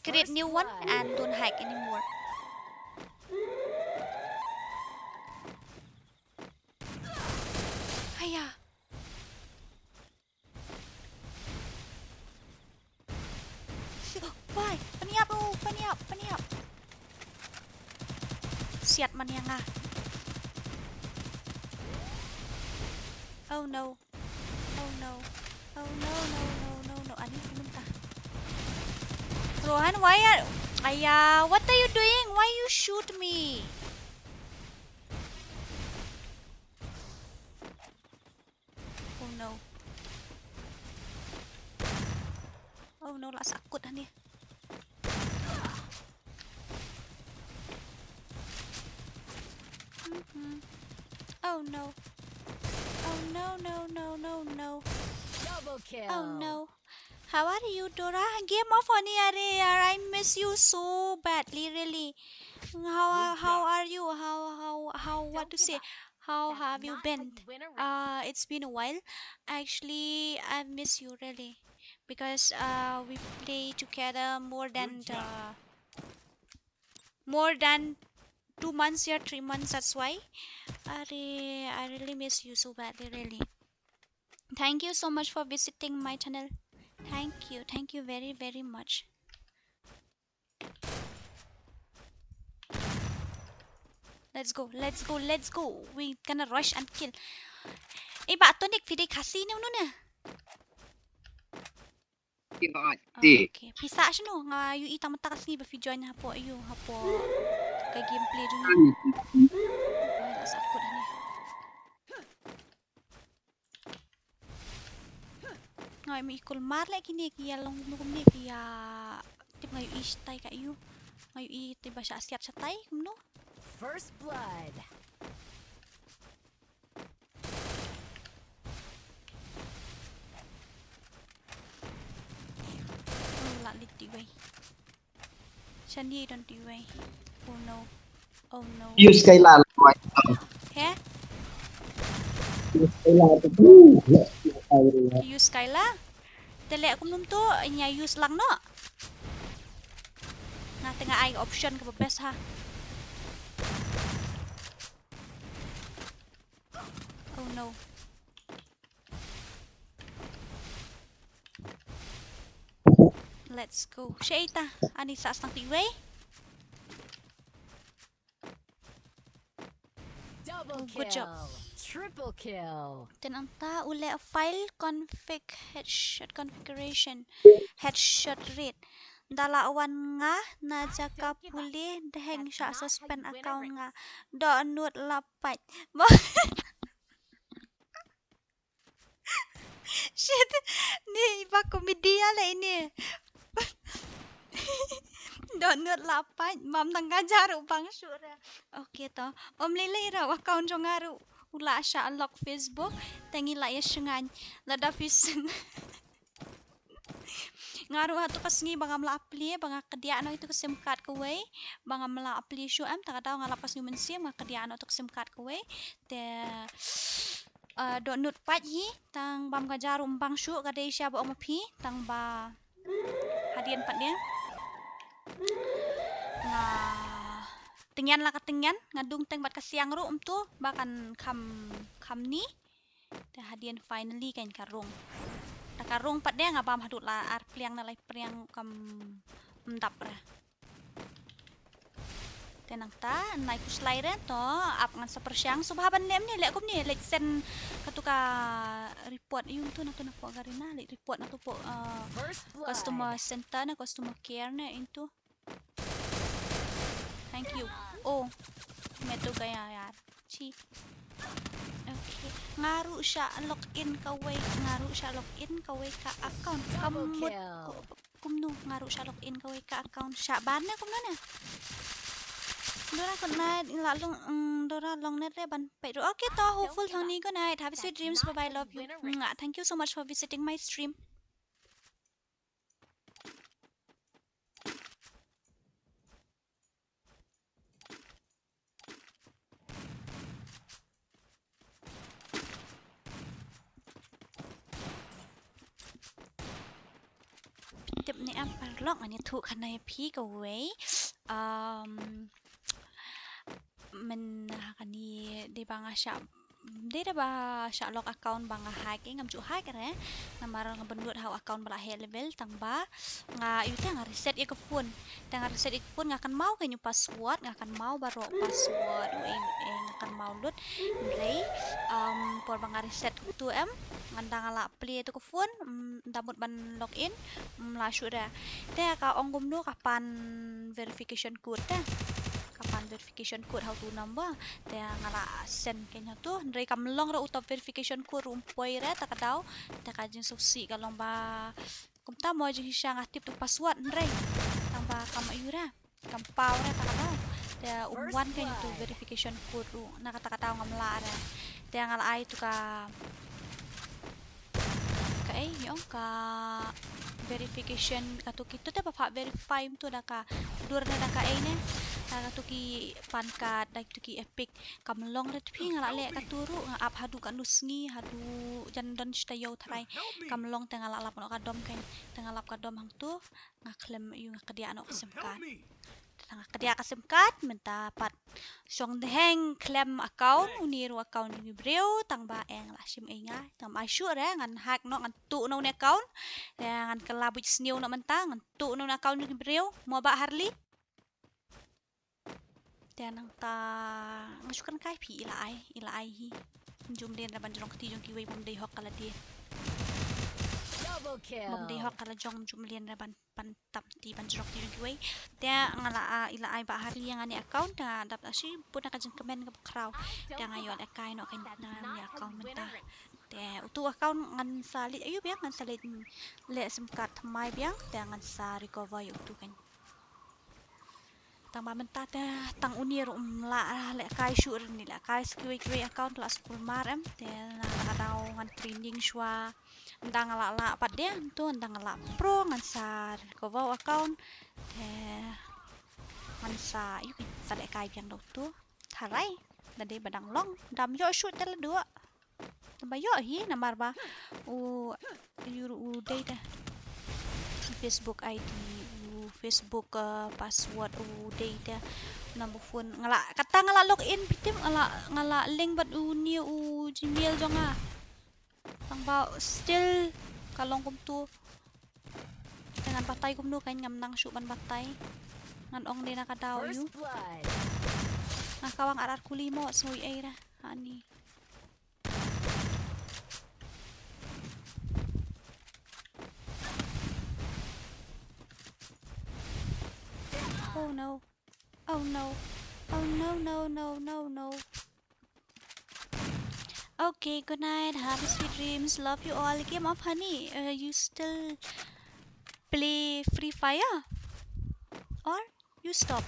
create new one and don't hack anymore. Haya. Why? Pynïap, oh, pynïap, pynïap. Siat man ïa nga. Oh no. Oh no. Oh no, no, no, no, no. Ani kumta. Rohan, why are, aya, what are you doing? Why you shoot me? Oh no. Oh no, la sah kut hangne. Mhm. Oh no. Oh no, no, no, no, no. Double kill. Oh no. How are you, Dora? Game of Honey, are yaar, I miss you so badly, really. How are, how are you? How, how, how, what to say? How have you been? Uh, it's been a while. Actually, I miss you, really, because uh, we play together more than uh, more than two months or three months. That's why. Are, I really miss you so badly, really. Thank you so much for visiting my channel. Thank you. Thank you very, very much. Let's go. Let's go. Let's go. We gonna rush and kill. Eh, ba Tonic, phi dei Khasi ne, unu ne? Phi ba, ah, ti. Okay. Phi sah shano? Nga ïohi tang mynta ka sngi ba phi join hapoh, ïoh hapoh ka gameplay jong ngi. Hmm. Oi, la sah kut hangne. Nga ïohi kulmar leh kine ki ïa long kumno kumne ki ïa. Tip nga ïohi shatai ka ïoh. Nga ïohi te ba shah siat shatai kumno. First blood. Oh, la lit ti wei. Shani don ti wei. Oh no. Oh no. Use Skyla. He? Use Skyla. Use Skyla. Te leh kumno to, ïa use lang noh. Nga teng ai option kaba best ha. Oh no. Let's go. Shaita, ani sa stang ti wei. Double kill. Good job. Triple kill. Te nangta u leh file config headshot configuration. Headshot rate. Da la wan nga na jaka pule daheng sha suspend account nga. Dohnud la pait. Shit. Ni iba komedi ïa leh ini. Dohnud la pait, mam tang ka jaru bang shuh re. Okay to. Ym lei lei ra account jong nga ruh u la shah lock Facebook. Te ngi la ïa shngaiñ. Lada phi sngewbha. Nga ruh ha tu ka sngi ba ngam lah plie, ba nga kdiah noh ïa tu ka sim card kawei, ba ngam lah plie shuh em, ta ka daw nga lap ka sngi mynsiem nga kdiah noh tu ka sim card kawei. Te eh, dohnud pait hi, tang bam ka jaru ym bang shuh, ka dei sha ba ong ma phi, tang ba hadien pat ne. Nga tyngian la ka tyngian, nga dung teng bad ka siang ruh ym tu ba kan kham, kham ni. Te hadien finally kan ka rung. Te ka rung pat de nga bam haduh la ar pliang na lai pliang kam ym dap re. Te nangta nai khuslai re to ap ngan sa pyrshang sngewbha ban leh ne leh kumne leh send katu ka report ïa uto na to na poh Garena leh report na to poh, uh, customer center na customer care na into. Thank you. Oh, me to gaya yaar. Chi. Okay. Nga ruh shah log in kawei, nga ruh shah log in kawei ka account. Ka mut kumno nga ruh shah log in kawei ka account. Shah ban ne kumno ne? Dora, good night. Nga la long, mm, Dora long net re ban peit ruh. Okay to, hopeful thong ni, good night. Have sweet dreams. Bye bye, love you. Mwah. Thank you so much for visiting my stream. Tip ne em paralok, ngan ïathuh khana ïa phi kawei. Um, mynta kane dei ba nga shah, dei da ba shah log account ba nga hack, eh, ngam ju hack re. Namar nga pynlut ha u account ba la heh level tang ba nga ïoh te nga reset ïa ka phone. Te nga reset ïa ka phone nga kynmaw kein u password, nga kynmaw baroh password, u eng, eh, nga kynmaw lut. Hynrei, um, por ba nga reset tu em, ngan da nga la plie tu ka phone, mm, da mut ban log in, mm, la shuh re. Te ka ong kumno ka pan verification code te. Ka pan verification code ha utu u number. Te nga la send kein ha utu. Hynrei kam long re utu u verification code ruh um poi re ta ka daw. Te ka jingsngewsih ka long ba kumta mo jingshisha nga tip tu password hynrei tang ba kam ïoh re. Kam paw re ta ka daw. Te um wan kein tu verification code ruh na kata ka daw ngam lah re. Te nga la ai tu ka, ka ei, ong ka verification, kato ki tu te ba pha verify mynta da ka dur ne da ka ei ne. Da kato ki PAN card, da kato ki EPIC. Kam long re phi, nga la leh kato ruh, nga ap haduh katno sngi, haduh jan don shi taïew tharai. Kam long te nga la lap noh ka dom kan, te nga lap ka dom hangto, nga khlem ïoh, nga kdiah noh ka SIM card. Te nga kdiah ka SIM card, mynta pat shong deheng khlem account, une ruh account jong i briew, tang ba eng la shim ei nga, tang ba shu re, ngan hack noh, ngan tuh noh une account, te ngan kylla buit sniew noh mynta, ngan tuh noh une account jong i briew, mo Bah Harley. Te nangta nga shu kren kai phi, i la ai, i la ai hi. Jum lien ra ban jrong kti jong kiwei, bym dei hok ka la die. Bym dei hok ka la jong, jum lien ra ban, ban tam kti ban jrong kti jong kiwei. Te nga la, ah, i la ai Bah Harley ïa nga ne account, te nga dap da shi bun na ka jingkmen kaba khraw. Te nga ïoh lehkai noh ka ne account mynta. Te utu account ngan sa leit, ayu biang ngan sa leit, mm, leh SIM card thymmai biang, te ngan sa recover ïa utu kan. Tang ba mynta te tang une ruh ym lah lehkai shuh, rin lehkai sa kiwei kiwei account, lah skul mar em, te na ka daw ngan training shuwa. Ynda nga lah lah pat de, to ynda nga lah pro ngan sa recover account. Te ngan sa, ïoh, sa lehkai biang da utu. Tharai da dei ba dang long, dam ïoh shuh te la duh. Tang ba ïoh hi namar ba u, ïoh u dei te Facebook ID, u Facebook, uh, password u dei te number phone. Nga la, kata nga la log in bitim, nga la, nga la link bad une u Gmail jong nga. Tang ba still ka long kumtu. Te ngan batai kumno kan, ngam nang shuh ban batai. Ngan ong de na ka daw ïoh. Nga kawang ar ar kuli mo, sngui ei ra. Hani. Oh no. Oh no. Oh no, no, no, no, no. Okay, good night. Happy sweet dreams. Love you all. Game of Honey, uh, you still play Free Fire? Or you stop?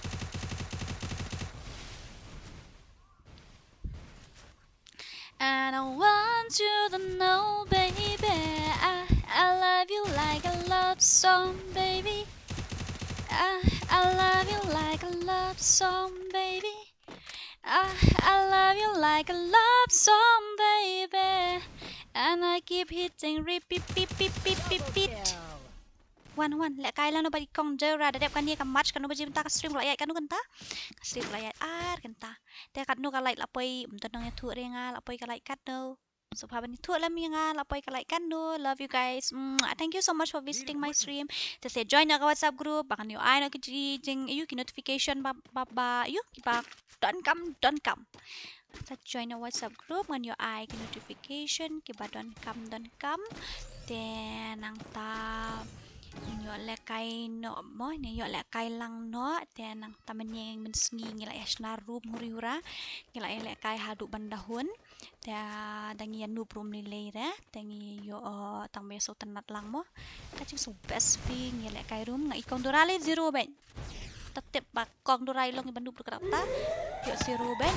And I want you to know, baby, I, I love you like a love song, baby. I, I love you like a love song, baby. I, I love you like a love song, baby. And I keep hitting repeat, beat, beat, beat, beat, beat. Wan, wan, lehkai lang no bad i kong Jera, da dep kane ka match, kano baje mynta ka stream, la ïaid kano kynta? Ka stream la ïaid ar kynta. Te katno ka like la poi, ym don nang ïathuh re nga, la poi ka like katno. So pha ban ïathuh lem ïa nga, la poi ka like katno. Love you guys. Mwah. Thank you so much for visiting my stream. Te sa join na ka WhatsApp group, ba kan ïoh ai na ki ji-, jing, ïoh ki notification ba, ba, ba, ïoh ki ba donkam, donkam. Sa join na WhatsApp group, ngan ïoh ai ki notification ki ba donkam, donkam. Te nangta ngan ïoh lehkai noh mo, ngan ïoh lehkai lang noh. Te nangta mynne mynsngi ngi la ïa shna room huri hura. Ngi la ïa lehkai haduh ban da hun. Te da ngi ïa noob room lei lei re. Te ngi ïoh, uh, tang ba ïa sngewtynnat lang mo. Ka jingsngew best phi ngi ïa lehkai room, nga i kong Dora lei zero bad. Ta tip ba kong Dora i long i ba noob ruh ka dap ta. Ïoh zero bad.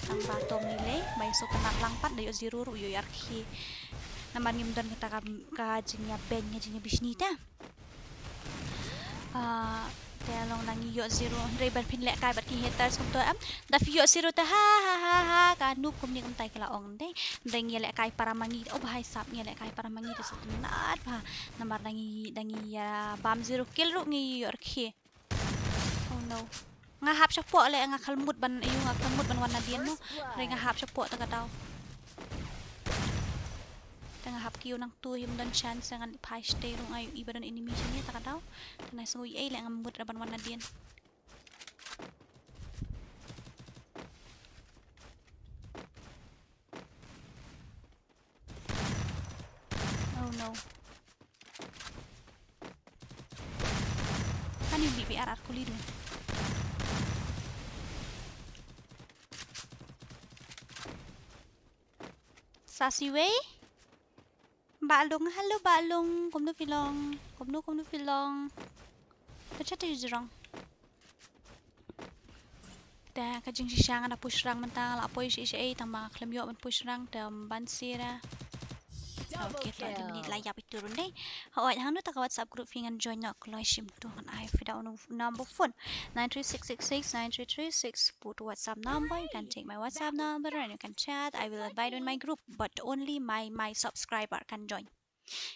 Tang ba tom lei lei, ba ïa sngewtynnat lang pat, da ïoh zero ruh ïoh ïa rkhie. Namar ngim don kata ka, ka jingïa beiñ, ka jingïa bishni te. Ah, te long da ngi ïoh zero, hynrei ban phin lehkai bad ki haters kumto em. Da phi ïoh zero te ha ha ha ha, ka noob kumne kumtai ki la ong de. Hynrei ngi ïa lehkai para ma ngi, oh bha ïa sap ngi ïa lehkai para ma ngi te sngewtynnat bha. Namar da ngi, da ngi ïa bam zero kill ruh ngi ïoh rkhie. Oh no. Nga hap shapoh leh, nga khlem mut ban, ïoh nga khlem mut ban wan nadien mo. Hynrei nga hap shapoh ta ka daw. Te nga hap kiew nangtu, ym don chance, ngan phai shatei ruh nga ïoh i ba don enemy shane ta ka daw. Te nga sngew ei leh ngam mut ra ban wan nadien. Oh no. Kane u B B R R kuli dun. Sa siwei. Ba Lung, hello Ba Lung. Kumno phi long? Kumno, kumno phi long? Ka chat jrong. Te ka jingshisha nga da push rang mynta, la poi shi shi ei tang ba nga khlem ïoh ban push rang te ban sira. Okay, to dei mynta la ïap ïa tu ruh dei. Hooid, hangno ta ka WhatsApp group phi ngan join noh kloi shim tu ngan ai phi da u number phone. Nine three six six six nine three three six, put WhatsApp number, you can take my WhatsApp number and you can chat. I will invite you in my group, but only my, my subscriber can join.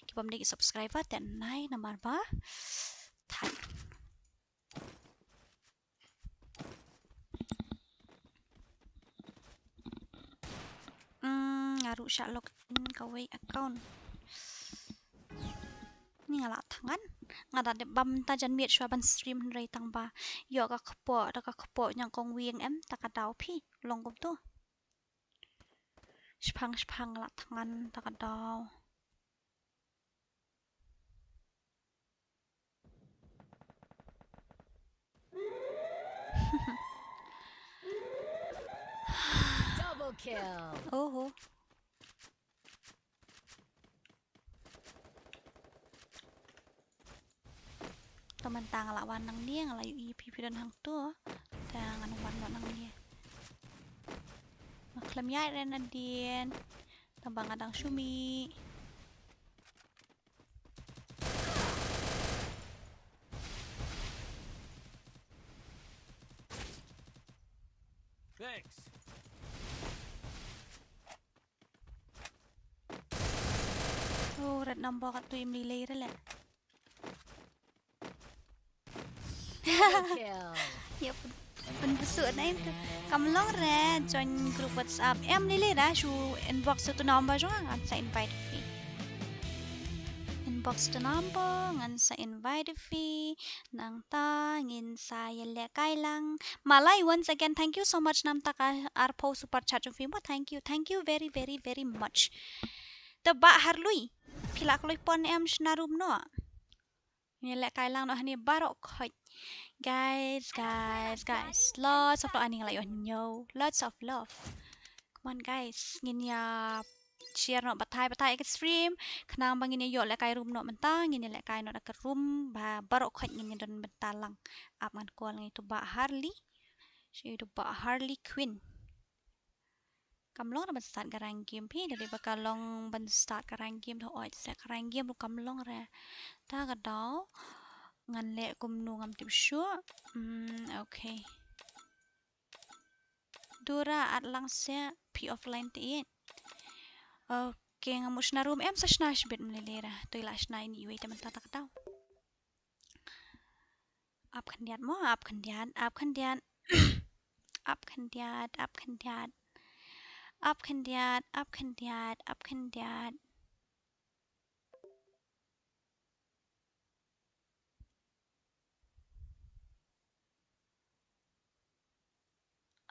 Ki bym dei ki subscriber te nai namar ba thait. Hmm, nga ruh shah log in kawei account. Ni nga la thngan. Nga da dep bam ta jan miet shuwa ban stream hynrei tang ba ïoh ka kpoh, da ka kpoh nyngkong wieng em ta ka daw phi. Long kumtu. Shipang shipang la thngan ta ka daw. Double kill. Oho. Te mynta nga la wan nangne, nga la ïohi phi phi don hangto. Te ngan wan noh nangne. Nga khlem ïaid re nadien. Tang ba nga dang shu mih. Thanks. Oh, red number katto im lei lei re leh. Double kill. Ïa pyn, pynbsut na ïa tu. Kam long re, join group WhatsApp. Em lei lei da shu inbox tu number jong nga ngan sa invite phi. Inbox tu number ngan sa invite phi. Nangta ngin sa ïalehkai lang. Malai, once again, thank you so much namar ka arphew super chat jong phi mo. Thank you, thank you very, very, very much. Te Bah Harlui, phi lah kloi pon em shna room noh. Ngin ïalehkai lang noh hangne baroh khoit. Guys, guys, guys. Lots of love. Ani nga la ïoh hynñiew. Lots of love. Come on guys. Ngin ïa share noh batai batai ka stream. Khnang ba ngin ïa ïoh lehkai room noh mynta. Ngin ïalehkai noh da ka room ba baroh khoit ngin ïa don bynta lang. Ap ngan call ngi tu Bah Harley. Shi tu Bah Harley Queen. Kam long re ban start ka rank game phi, da dei ba ka long ban start ka rank game, hooid sa ka rank game ruh kam long re. Ta ka daw ngan leh kumno ngam tip shuh. Hmm, okay. Dura, at lang seh, phi offline te ïeit. Okay, ngam mut shna room em, sa shna shibit, ym lei lei re. To i la shna ine iwei te mynta ta ka daw. Ap khyndiat mo, ap khyndiat, ap khyndiat. Ap khyndiat, ap khyndiat. Ap khyndiat, ap khyndiat, ap khyndiat.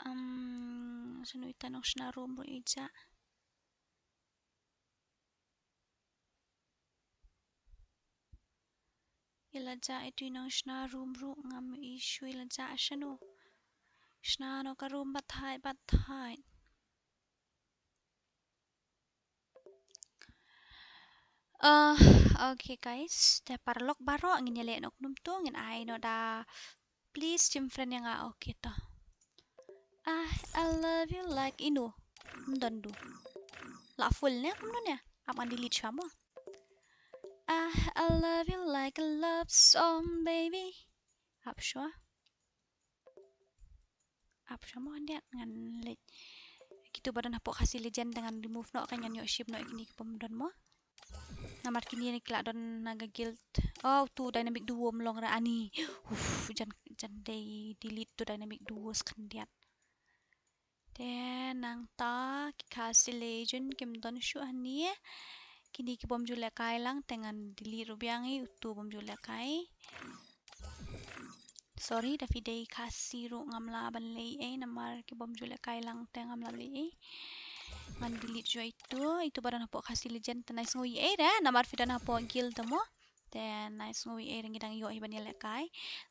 Um, shano ita nongshna room ruh ïa i Jah. I la jah, itu i nongshna room ruh ngam ïohi shuh i la jah shano. Shna noh ka room, bat thait, bat thait. Uh, okay guys, te paralok baroh ngin ïaleh noh kumto, ngin ai noh da Please team friend ïa nga, okay to. I, I love you like inu. Ym don du. La full ne kumno ne? Ap ngan delete shuwa mo. I, I love you like a love song, baby. Ap shuwa. Ap shuwa mo, ngan leh. Kitu ba don hapoh Khasi Legend te ngan remove noh, kan ngan ïoh shim noh kine ki bym don mo. Namar kine ki la don na ka guild. Oh, tu dynamic duo ym long re ani. Uf, jan, jan dei delete tu dynamic duo sa khyndiat. Te nangta ki Khasi Legend kim don shuh hangne. Kine ki bym ju lehkai lang te ngan delete ruh biang i, utu bym ju lehkai. Sorry, da phi dei Khasi ruh ngam lah ban leh ei, namar ki bym ju lehkai lang te ngam lah leh ei. Ngan delete shuwa itu, itu ba don hapoh Khasi Legend te nai sngew ei re, namar phi don hapoh guild te mo. Te nai sngew ei re ngi dang ïoh hi ban ïalehkai.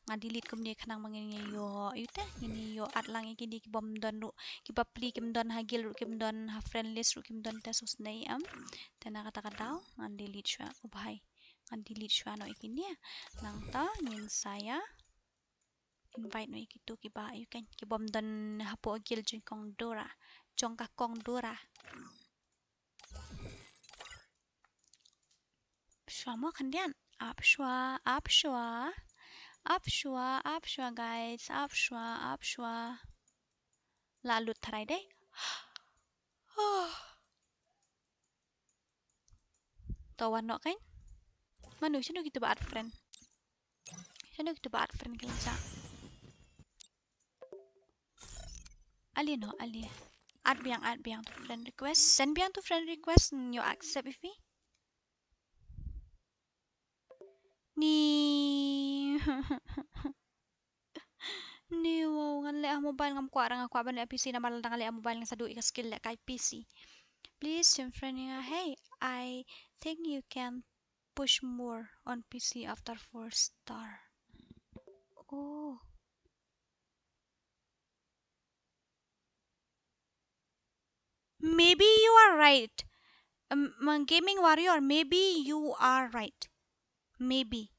Ngan delete kumne khnang ba ngin ïoh, ïoh te, ngin ïoh add lang ïa kine ki bym don ruh, kiba pli kim don ha guild ruh kim don, ha friend list ruh kim don te sngewsynei em. Te na kata ka daw, ngan delete shuwa, u bhai. Ngan delete shuwa noh ïa kine. Nangta ngin sa ïa invite noh ïa kitu kiba, ïa kane ki bym don hapoh guild jong kong Dora. Jong ka kong Dora. Shuwa mo khyndiat. Ap shuwa, ap shuwa. Ap shuwa, ap shuwa, guys. Ap shuwa, ap shuwa. La lut tharai dei. To wan noh kein. Mano, shano kito ba add friend? Shano kito ba add friend ki la shah? Ale noh, ale. Add biang, add biang to friend request. Send biang to friend request, ngan ïoh accept ïa phi. Ni. Ni, wow, ngan leh ha mobile, ngam kwah, nga kwah ban leh ha P C namar lada nga leh ha mobile nga sa duh ïa ka skill lehkai P C. Please shim friend ïa nga. Hey, I think you can push more on P C after four star. Oh. Maybe you are right. Um, Gaming Warrior, maybe you are right. Maybe.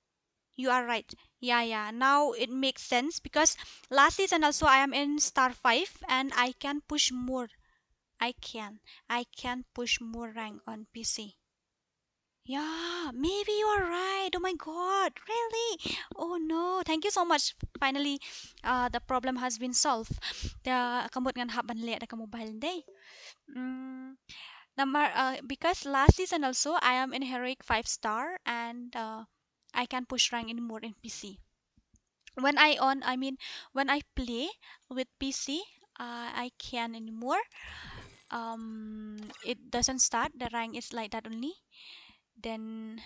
You are right. Yeah, yeah. Now it makes sense because last season also I am in star five and I can push more. I can. I can push more rank on P C. Yeah, maybe you are right. Oh my God, really? Oh no, thank you so much. Finally, uh, the problem has been solved. Da ka mut ngan hap ban leh da ka mobile dei. Mm, namar, uh, because last season also I am in heroic five star and, uh, I can push rank anymore in P C. When I on, I mean, when I play with P C, uh, I can anymore. Um, it doesn't start. The rank is like that only. Then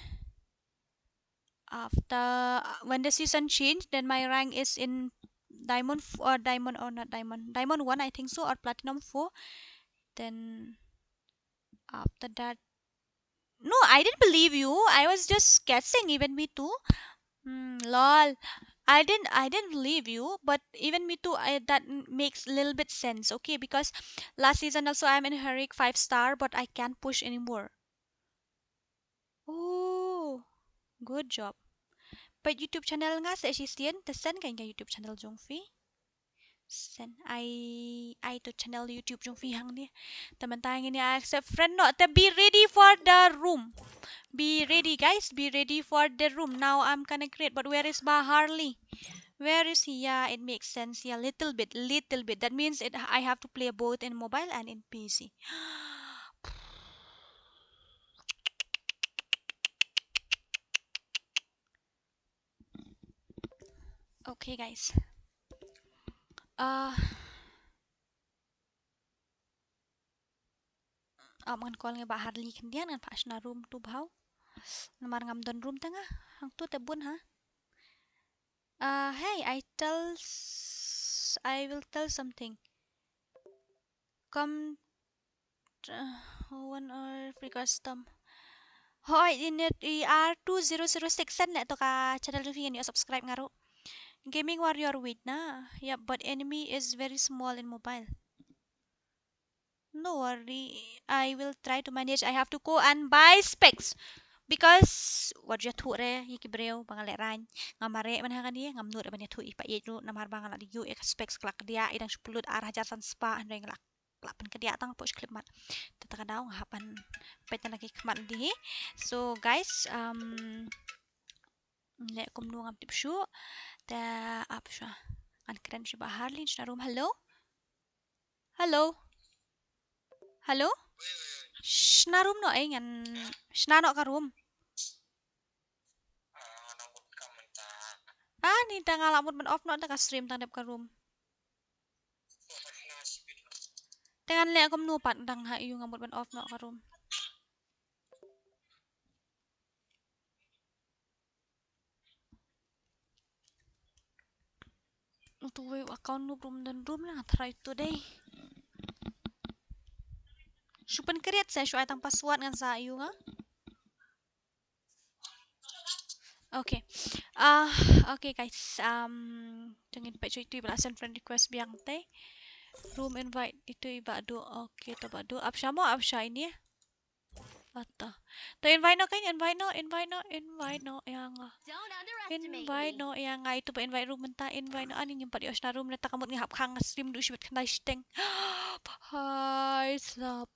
after, uh, when the season change, then my rank is in diamond f-, or diamond, or not diamond, diamond one, I think so, or platinum four. Then after that, no, I didn't believe you. I was just guessing, even me too. Hmm, lol. I didn't, I didn't believe you, but even me too, I, that m-, makes a little bit sense, okay? Because last season also I'm in heroic five star, but I can't push anymore. Oh, good job. Peit YouTube channel nga sa shisien, te send kein ka YouTube channel jong phi. Send, ai, ai to channel YouTube jong phi hangne. Te mynta ngin ïa accept friend noh, te be ready for the room. Be ready, guys, be ready for the room. Now I'm gonna create, but where is Bah Harley? Where is he? Yeah, it makes sense. Yeah, little bit, little bit. That means it, I have to play both in mobile and in P C. Okay, guys. Uh, ap ngan call ngi Bah Harley khyndiat, ngan phah shna room tu bhau. Namar ngam don room te nga. Hangtu te bun ha. Uh, hey, I tell s-, I will tell something. Come, uh, one hour free custom. Hoi, in it, i R two zero zero six, send leh to ka channel jong phi, ngan ïa subscribe nga ruh. Gaming Warrior, wait na. Yep, but enemy is very small in mobile. No worry, I will try to manage. I have to go and buy specs. Because wat ju ïathuh re ïa ki briew ba nga lehraiñ. Nga mareh ban ha kane, ngam nud ban ïathuh ïa i paid ruh namar ba nga la dei ïoh ïa ka specs ka la kdiah, i dang shu pynlut ar hajar san spah, hynrei nga la, la pynkdiah tang hapoh shi khyllipmat. Te ta ka daw nga hap ban peit na la ki khmat dei hi. So guys, um, leh kumno ngam tip shuh. Te ap shuwa. Ngan kren shuwa Bah Harley, shna room. Hello? Hello? Hello? Shna room noh, eh, ngan shna noh ka room. Ah, ni tang nga la mut ban off noh da ka stream tang dep ka room. Te ngan leh kumno pat dang ha ïu nga mut ban off noh ka room. Utu wei u account noob ruh ym don room, nga try today. Shu pyn create sa, shu ai tang password ngan sa ïu nga. Okay. Ah, okay guys. Um, to ngin peit shuwa itu i ba la send friend request biang te. Room invite itu i Bah Duh. Okay, to Bah Duh. Ap sha mo, ap sha ini. Ata. To invite noh kein, invite noh, invite noh, invite noh ïa nga. Invite noh ïa nga, itu ba invite room mynta, invite noh. Ani ngim pat ïoh shna room, neta ka mut ngi hap khang stream duh shibit khyndai shiteng. Hai slap.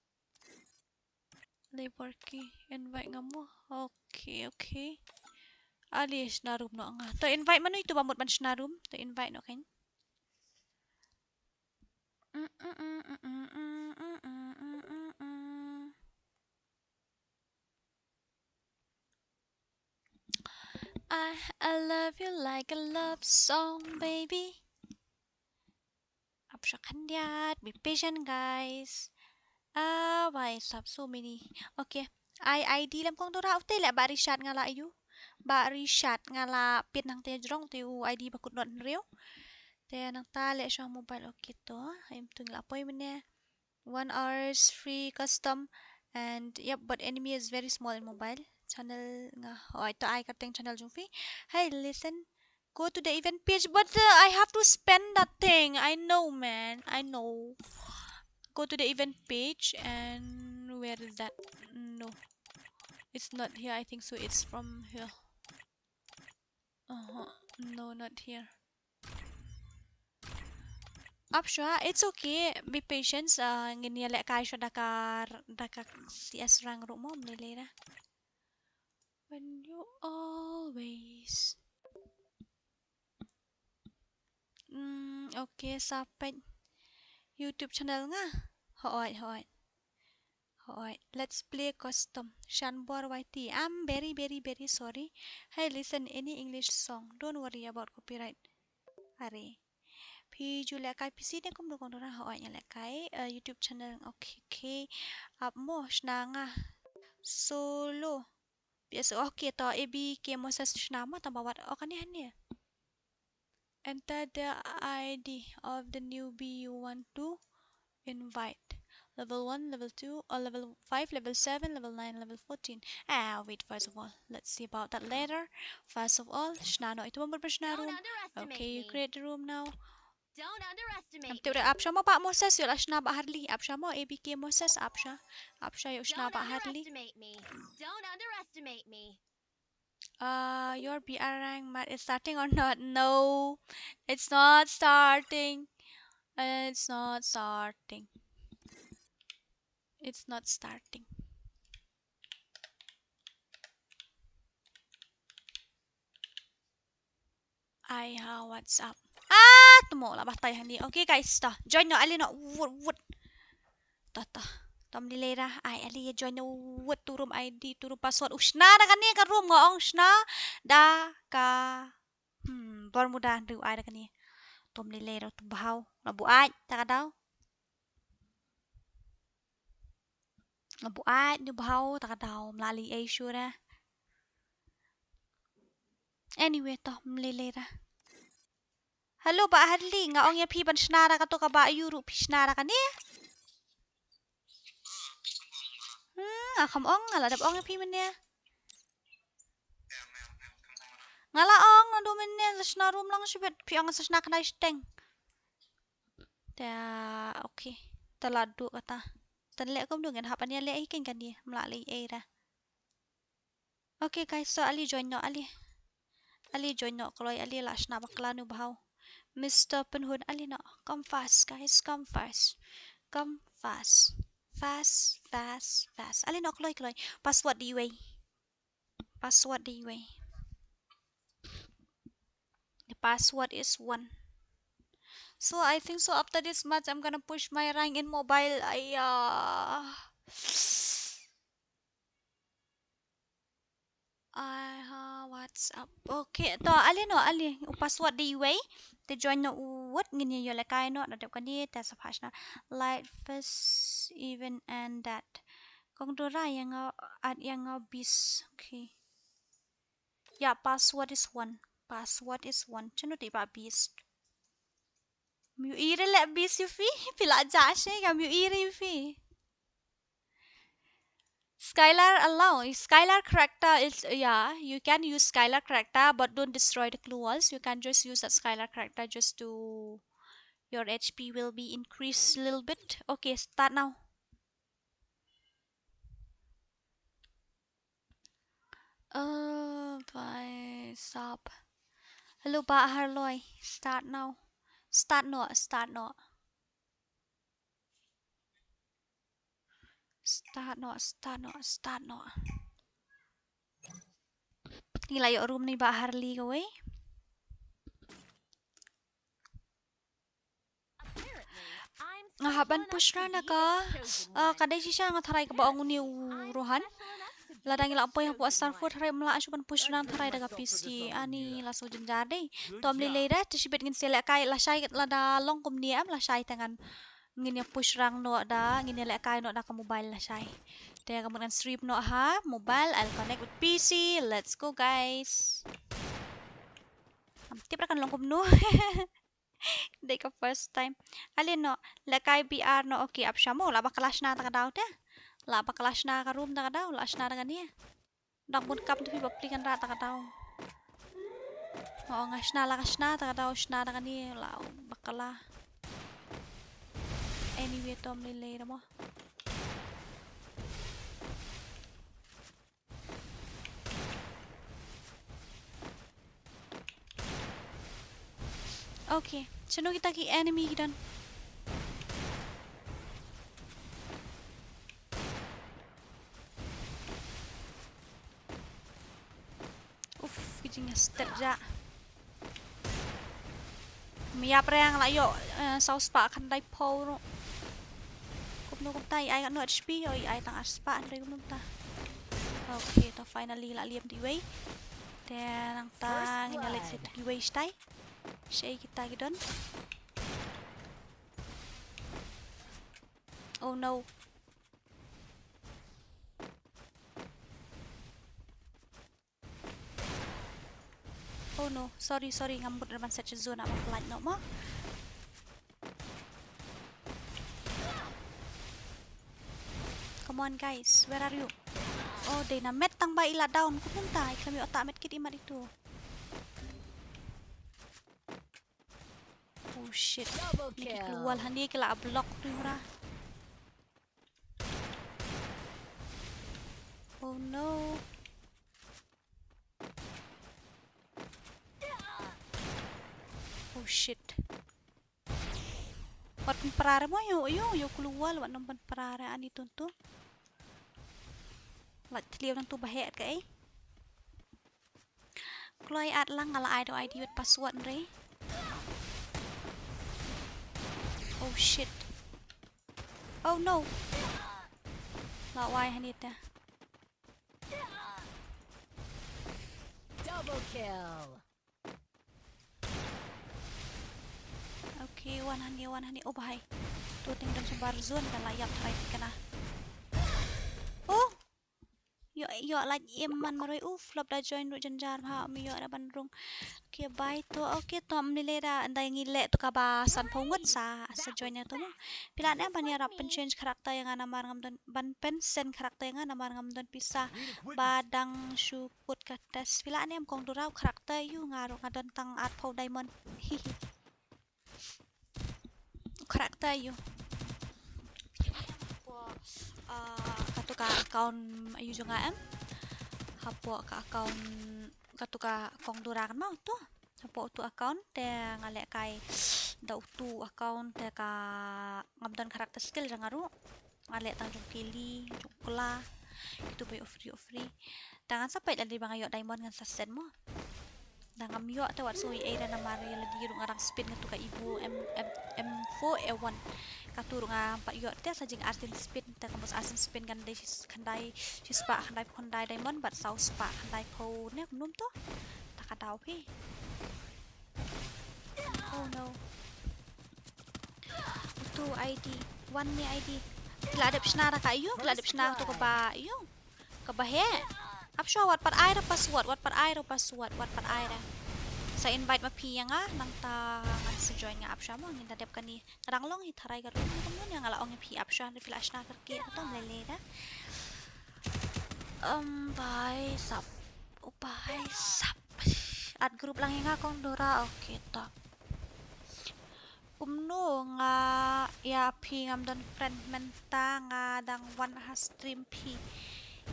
Labor key. Invite nga mo. Okay, okay. Ali shna room noh nga. To invite mano ito ba mut ban shna room. To invite noh kan. I, I love you like a love song, baby. Ap sha khyndiat, be patient, guys. Ah, why sap so many? Okay. Ai ID lem kong dora, ute leh ba Richard nga la yu. Ba Richard nga la pit nang te jrong te u ID ba kut not nriu. Te nang ta leh sha mobile, okay to. Em tu ngi la poi mene. One hours free custom and yep, but enemy is very small in mobile. Channel nga, oh, ito ai kateng channel jong phi. Hey, listen. Go to the event page, but uh, I have to spend that thing. I know, man. I know. Go to the event page and where is that? No. It's not here. I think so. It's from here. Uh-huh. No, not here. Ap shuwa, it's okay. Be patient. Uh, ngin ïa lehkai shuwa da ka, da ka C S rank ruh mo, mne lera. When you always. Hmm, okay, sa peit YouTube channel nga. Hooid, hooid. Hooid, let's play custom. Shanbor Y T. I'm very, very, very sorry. Hey, listen, any English song. Don't worry about copyright. Are. Phi ju lehkai P C ne kumno kong dora? Hooid, nga lehkai. Uh, YouTube channel. Okay, okay. Ap mo, shna nga. Solo. P S O, okay, to A B K Moses shna mo, tang ba wat. Oh, kane hangne. Enter the I D of the newbie you want to invite. Level one, level two, or level five, level seven, level nine, level fourteen. Ah, wait, first of all. Let's see about that later. First of all, shna noh ito ba mut ban shna room. Okay, you create the room now. Don't underestimate me. Ap sha mo Bah Moses, ïoh la shna Bah Harley. Ap sha mo A B K Moses, ap sha. Ap sha ïoh shna Bah Harley. Don't underestimate me. Don't underestimate me. Uh, your B R rank mat is starting or not? No, it's not starting. It's not starting. It's not starting. Ai ha, what's up? Ah, tmo la batai hani. Okay guys, ta join noh, ali noh, wut wut. Ta ta. Tom di lera, ai ali join noh, wut, tu room I D, tu room password. Ushna da kane ka room, nga ong shna da ka. Hmm, Bermuda ndu ai da kane. Tom di lera tu bhau. La buat ta ka dau. La buat ni bhau ta ka dau, mla li ei shuwa. Anyway, to mlele ra. Hello Bah Harley, nga ong ïa phi ban shna ra kato kaba ïu ruh phi shna ra kane. Hmm, nga kham ong, nga la dep ong ïa phi mynne. Nga la ong naduh mynne, sa shna room lang shibit, phi ong sa shna khnai shteng. Ta, okay. Ta la duh kata. Tan leh kumno ngan hap ban ïa leh hi kein kane, mla leh ei ra. Okay guys, so ali join noh, ali. Ali join noh kloi, ali la shna bakla nu bhau. Mister Pynhun, ali noh. Come fast guys, come fast. Come fast. Fast, fast, fast. Ali noh kloi kloi. Password di wei. Password di wei. The password is one. So I think so after this match I'm gonna push my rank in mobile. Aiya. Ai ha, what's up? Okay, to ali noh, ali. U password di wei. Te join noh u wut, ngin ïa ïoh lehkai noh, da dep kane, te sa phah shna. Light first even and that. Kong Dora ïa nga, add ïa nga bis. Okay. Yeah, password is one. Password is one. Chano te ba bis. Miu ire le bis yu fi. Pila ja she ga miu ire yu fi. Skylar allow. Skylar character is, yeah, you can use Skylar character, but don't destroy the clue walls. You can just use that Skylar character just to, your H P will be increased a little bit. Okay, start now. Uh, by sub. Hello, Bah Harloi. Start now. Start noh, start noh. S- Start noh, start noh, start noh. Ngi la ïoh room na i Bah Harley kawei. Nga hap ban push round na ka, ah, ka dei shisha nga tharai kaba ong une u Rohan. Lada ngi la poi hapoh Starfort tharai ym lah shuh ban push round tharai da ka P C. Ani la shu jynjar dei. To ym lei lei da, te shibit ngin sa lehkai lashai lada long kumne em lashai te ngan ngin ïa push round noh da, ngin ïa lehkai noh da ka mobile lashai. Te ka mut ngan stream noh ha mobile, I'll connect with P C. Let's go, guys. Ngam tip ra kan long kumno. Dei ka first time. Alin noh, lehkai B R noh, okay, ap shamo, lah ba ka la shna ta ka daw te. Lah ba ka la shna ka room ta ka daw, lah shna ta kane. Dang bun kam tu phi ba pli kan rat ta ka daw. Oh, nga shna la ka shna ta ka daw, shna ta kane, lah ba ka la. Anyway, to ym lei lei da mo. Okay, shano kita ki enemy ki don? Uf, ki jingïastet ja. Ym ïap re, nga la ïoh, eh, saw spah khyndai phew ruh. Kumno kumta, i ai katno H P, oh, i ai tang ar spah hynrei kumno kumta. Okay, to finally la liam da iwei. Te nangta ngin ïa leit sha kiwei shatai. Shaei kita ki don. Oh no. Oh no, sorry, sorry, ngam mut ban set zone, ah, ba pynlait noh mo. Come on guys, where are you? Oh, dei na met tang ba i la down, kumno mynta i khlem ïoh ta medkit i mat itu. Oh shit. Double kill. Ni ki klur hangne ki la block tu mra. Oh no. Oh shit. Wat pynpra re mo, ïoh, ïoh, ïoh klur, wat nym pynpra re ani tu tu. Lait thliew nangtu ba heh kaei. Kloi at lang, nga la ai da u I D bad password re. Oh shit. Oh no. La wai hangne te. Double kill. Okay, wan hangne, wan hangne. Oh bhai. Tu te nga don shabar zone, nga la ïap tharai kane. Oh. Ïoh, ïoh, lait im man marwei. Uf, flop da join ruh jynjar bha, ym ïoh da ban rung. Okay, bye to. Okay, to ym lei lei da, ynda ngi leh to kaba sanphew ngut sa, sa join ïa to mo. Phi lah ne em ban ïarap pynchange character ïa nga namar ngam don, ban pynsend character ïa nga namar ngam don pisa ba dang shu kut ka test. Phi lah ne em kong Dura, u character ïa u nga ruh nga don tang arphew diamond. Hihi. Character ïa u. Ah, katu ka account ïa u jong nga em. Hapoh ka account katu ka kong Dura kan mo tu. Hapoh utu account te nga lehkai da utu account te ka ngam don character skill jong nga ruh. Nga leh tang jong Kelly, jong Kla. Kitu ba ïoh free, ïoh free. Te ngan sa peit lada ba nga ïoh diamond ngan sa send mo. Da ngam ïoh te wat sngew ei ei re namar ïa lade ruh nga dang spin katu ka Evo M, M, M four A one. Katu ruh ngam pat ïoh te sa jing arsien spin te ka mut arsien spin kan dei shi, khyndai, shispah khyndai phew khyndai diamond bad saw spah khyndai phew ne kumno to. Ta ka daw phi. Oh no. Utu I D, wan ne I D. Ki la dep shna da ka ïa u, ki la dep shna utu kaba ïa u. Kaba heh. Ap shuwa wat pat ai ra password, wat pat ai ra password, wat pat ai ra. Sa invite ma phi ïa nga, nangta ngan sa join nga ap shuwa mo, ngin da dep kane. Ka dang long hi tharai ka room, kumno ïa nga la ong ïa phi ap shuwa, phi la shna kyrkieh, to ym lei lei da. Um, bhai sab. Oh, bhai sab. Add group lang ïa nga kong Dora, okay, to. Kumno nga ïa phi ngam don friend mynta nga dang wan ha stream phi.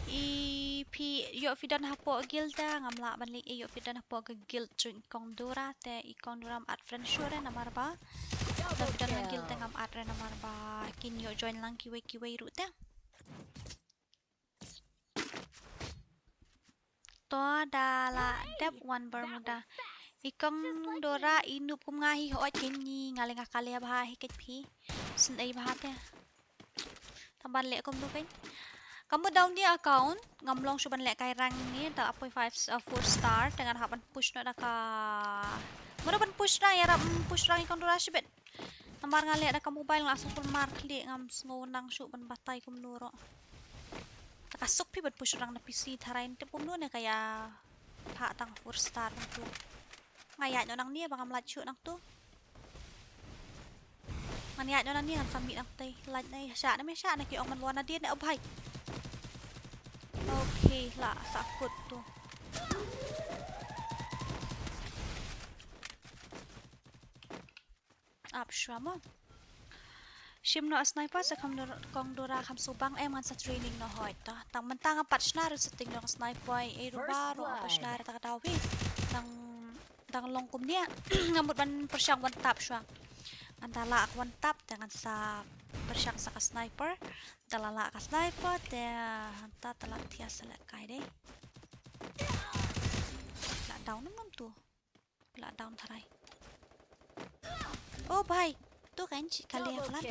I phi ïoh phi don hapoh guild te ngam lah ban leit, ïoh phi don hapoh ka guild jong i kong Dora te i kong Dora ngam add friend shuh re namar ba. Ïoh phi don ha guild te ngam add re namar ba kin ïoh join lang kiwei kiwei ruh te. To da la dep wan Bermuda. I kong Dora i noob kum nga hi, hooid kein ngi nga leh nga kale bha hi keit phi. Sngewbha te. Tang ban leh kumno kein. Ka mut da uni account ngam long shuh ban lehkai rank ni, ta la poi five, uh, four star, te ngan hap ban push noh da ka. Mano ban push noh, ïarap, mm, push rank i kong Dora shibit. Namar nga leh da ka mobile nga la sngewthuh mar khlieh, ngam sngew nang shuh ban batai kumno ruh. Te ka suk phi ban push rank na P C, tharai tip kumno ne ka ïa phah tang four star nangtu. Nga ïaid noh nangne ba ngam lait shuh nangtu. Ngan ïaid noh nangne ngan sa mih nangtei. Lait ne, shah ne me shah ne, ki ong man wan nadien ne, oh bhai. Okay, la sa kut tu. Ap shuwa mo. Shim noh sniper sa kam dur-, kong Dora kam subang, em ngan sa training noh hooid to. Tang mynta nga pat shna ruh sa tieng noh sniper, eh, ruh ba ruh pat shna ruh ta ka daw wi. Tang, tang long kumne. Nga mut ban pyrshang one tap shuwa. Ngan da lah one tap te ngan sa pyrshang sa ka sniper. Da la lah ka sniper te hangta ta la thiah sa lehkai dei. La down num num tu. La down tharai. Oh bhai, tu kan chi kale palat.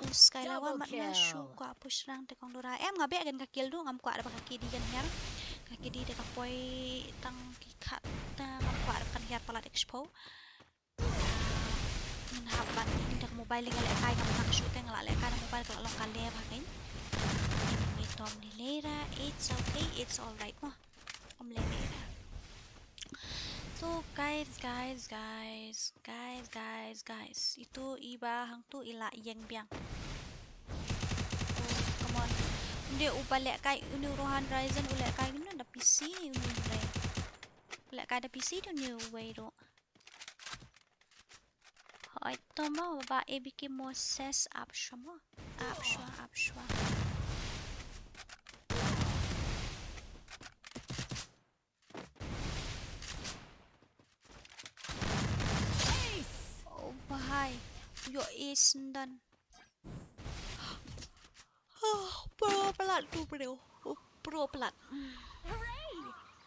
Us kai la wan mat nga shu kwah push rank te kong Dora. Em nga beh kan ka kill du, ngam kwah da ba ka K D kan hiar. Ka K D da ka poi tang ki khat, da ngam kwah da ba kan hiar palat expo. Ngan hap ban ni da ka mobile nga lehkai ngam nang shu te nga la lehkai da mobile ka la long kale ba kan. Ni tom ni lera, it's okay, it's alright mo. Om leh lera. So guys, guys, guys, guys, guys, guys. Itu iba hangtu i la ïeng biang. Oh, come on. Ynde uba lehkai uni u Rohan Ryzen u lehkai uni na P C uni re. U lehkai da P C uni uwei ruh. Hooid to mo ba A B K Moses ap shuwa mo. Ap shuwa, ap shuwa. Oh bhai, yo ace ndan. Oh, pro palat tu bro. Oh, pro palat. Hooray!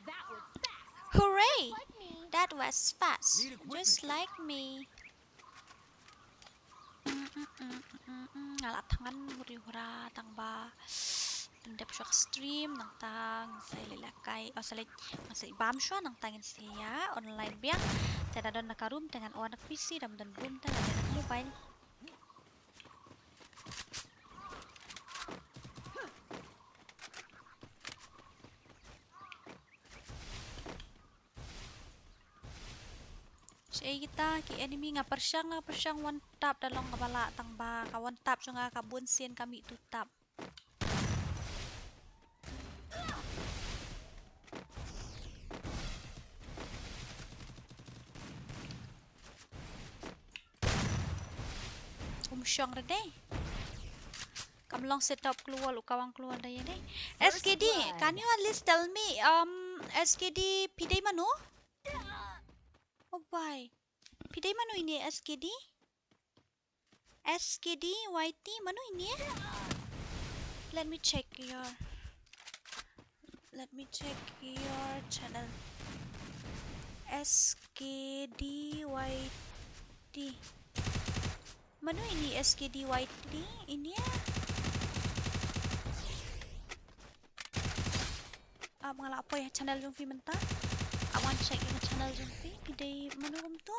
That was fast. Hooray! Just like me. That was fast. Just like me. Mm, mm, mm, mm, mm, mm. Nga la thngan huri hura tang ba pyndep shuwa ka stream, nangta ngin sa leit lehkai, oh, sa leit, ngin sa leit bam shuwa, nangta ngin sa ïa online biang. Te da don na ka room te ngan on na ka P C, da don room te ngan on na ka mobile. Shaei kita ki enemy, nga pyrshang, nga pyrshang one tap da long kaba lah tang ba ka one tap jong nga ka bun sien ka mih two tap. Um shong re dei. Kam long set up klur, u kawang klur da ïa dei. First blood. S K D, can you at least tell me, um, S K D phi dei mano? Oh bhai. Phi dei mano ine S K D? S K D Y T mano ine? Let me check your, let me check your channel. S K D Y T. Mano ine S K D Y T ine? Ap nga la poi ha channel jong phi mynta. Ap ngan check ïa ka channel jong phi. Phi dei mano kumto?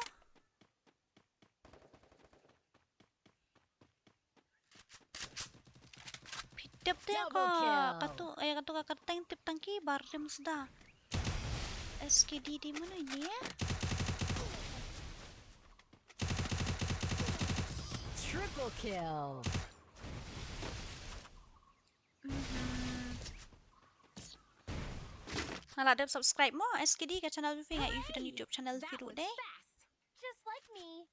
Phi tip te ka, kato, eh, kato ka kyrteng tip tang ki bar rim sda. S K D dei mano ine? Triple kill. Mhm. Nga la dep subscribe mo S K D ka channel phi, nga ïohi phi don YouTube channel phi ruh dei. Just like me.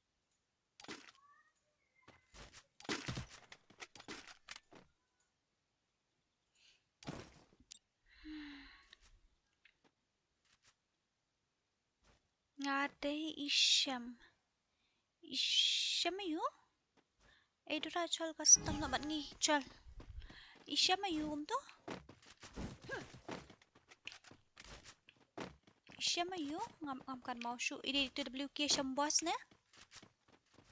Nga dei i Shem. I Shem aiu? Ei Dora chol ka stam na bad ngi chol. I Shem aiu kumto? Phi ma ïoh, ngam, ngam kan mau shuh. Ide tu W K sham boss ne.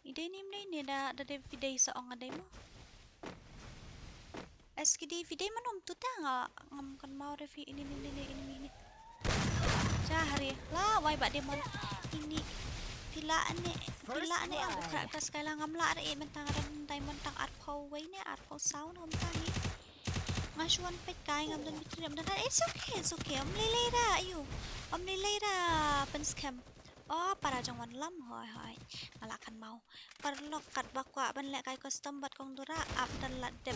Ide nim dei ne da, da dei phi dei sa ong dei mo. S K D phi dei manom tu ta nga, ngam kan mau re phi ini, ini, ini, ini, ini. Cha hari la wai ba demon ini. Phi la ne, phi la ne ang kra ta skai la ngam la re, eh, mentang ram diamond tang arphew wei ne, arphew saw ne ngam ta ni. Nga shu wan peit kai ngam don battery, ngam don. It's okay, it's okay. Ym lei lei ra, ayu. Ym lei lei ra, pynskhem. Oh, para jong wan lam, hoi, hoi. Nga la kan mau. Paralok katba kwah ban leh kai custom bad kong Dura, ap dan la dep.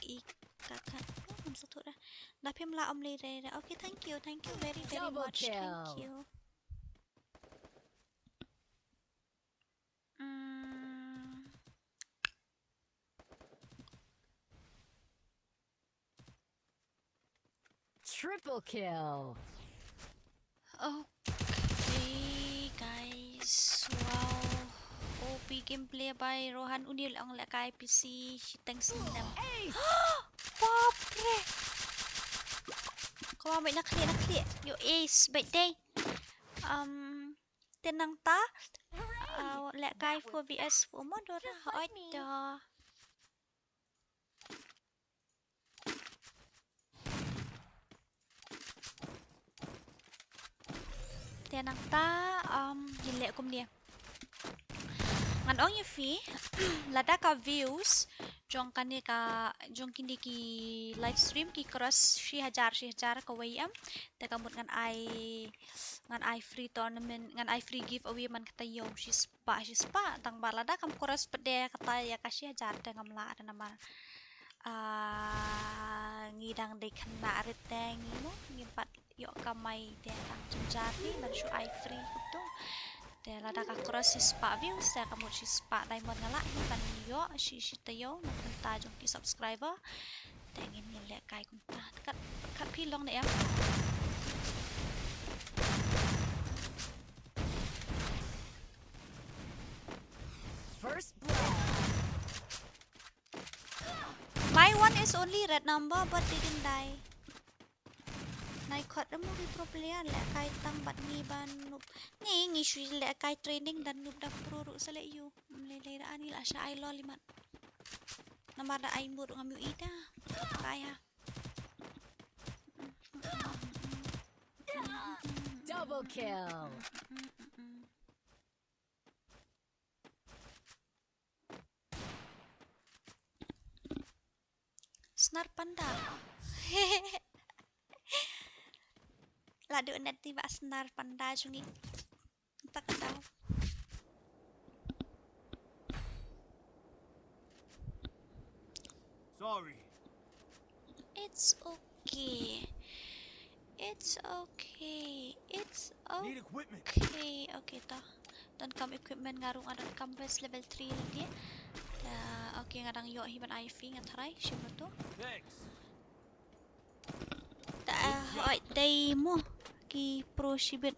I ka ka. Oh, ngam sngewthuh ra. Da phim la ym lei lei ra. Okay, thank you, thank you very, very Double much. Kill. Thank you. Mm. Triple kill. Okay, guys. Wow. O P gameplay by Rohan Unil ang lekai P C shiteng sinem. Bapre. Kawa mai nakli nakli. Yo ace, bait day. Um, tenang ta. Uh, lekai four V S four modora. Oi, da. Te nangta, um, ngin leh kumne. Ngan ong ïa phi, lada ka views jong kane ka, jong kine ki live stream ki cross shi hajar, shi hajar kawei em. Te ka mut ngan ai, ngan ai free tournament, ngan ai free giveaway man kata ïew shi spah, shi spah. Tang ba lada kam cross pat de kata ïa ka shi hajar te ngam lah re namar. Ah, ngi dang dei khynnah rit te ngi mo, ngi pat ïoh kamai te tang jynjar ni ban shu ai free kumto. Te lada ka cross shi spah views te ka mut shi spah diamond nga lah hi ban ïoh shi, shi taïew na ka bynta jong ki subscriber. Te ngin, ngin leh kai kumta. Kat, kat phi long ne em. First blood. My one is only red number but didn't die. Nai khot mo ki pro player leh kai tang bad ngi ba noob. Ngi, ngi shu leh kai training da noob da pro ruh sa leh ïoh. Lei lei da ani la sha ai lol imat. Namar da ai mut ngam ïohi da. Bye ha. Double kill. Snar panda. La dei net ti ba snar panda jong ngi. Tak tahu. Sorry. It's okay. It's okay. It's okay. Need equipment. Okay, okay, to. Donkam equipment nga ruh nga donkam vest level three lagi. Da, okay, nga dang ïoh hi ban I F nga tharai, shim to. Thanks. Da, oi, dei mo ki pro shibit.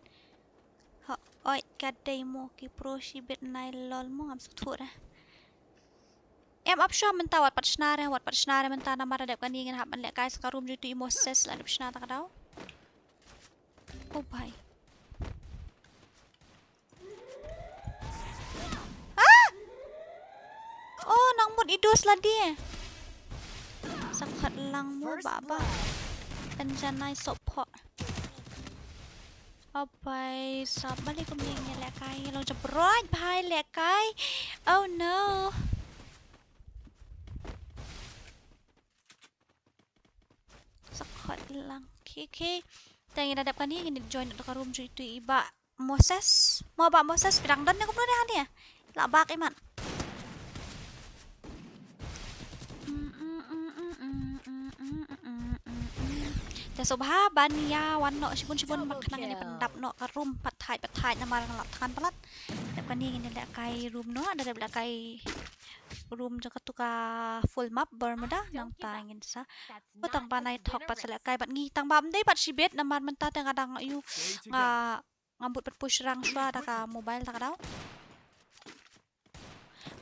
Ho, oi, ka dei mo ki pro shibit nai lol mo ngam sngewthuh re. Em ap shuwa mynta wat pat shna re, wat pat shna re mynta namar da dep kane ngin hap ban leh kai sa ka room jong itu i Moses la dep shna ta ka daw. Oh bhai. Ah! Oh, nang mut i dos la die. Sa khat lang mo ba ba. Kan janai sop ho. Oh bhai, sap bali kum ngi leh kai, ngi long jabrot bhai leh kai. Oh no. Sa khat lang. Okay, okay. Te ngi da dep kane ngin join da ka room jong itu i Bah Moses. Mo Bah Moses phi dang don ne kumno ne hangne? La bak imat. Te sngewbha ban ïa wan noh shibun shibun ba khnang ngin pyndap noh ka room pat thait pat thait namar nga la thngan palat. Dep kane ngin leh kai room noh, da dep leh kai room jong katu ka full map Bermuda nangta ngin sa. Ko tang ba nai thok pat sa leh kai bad ngi tang ba ym dei bad shibit namar mynta te nga dang ïoh nga, nga mut pat push rang shuwa da ka mobile ta ka daw.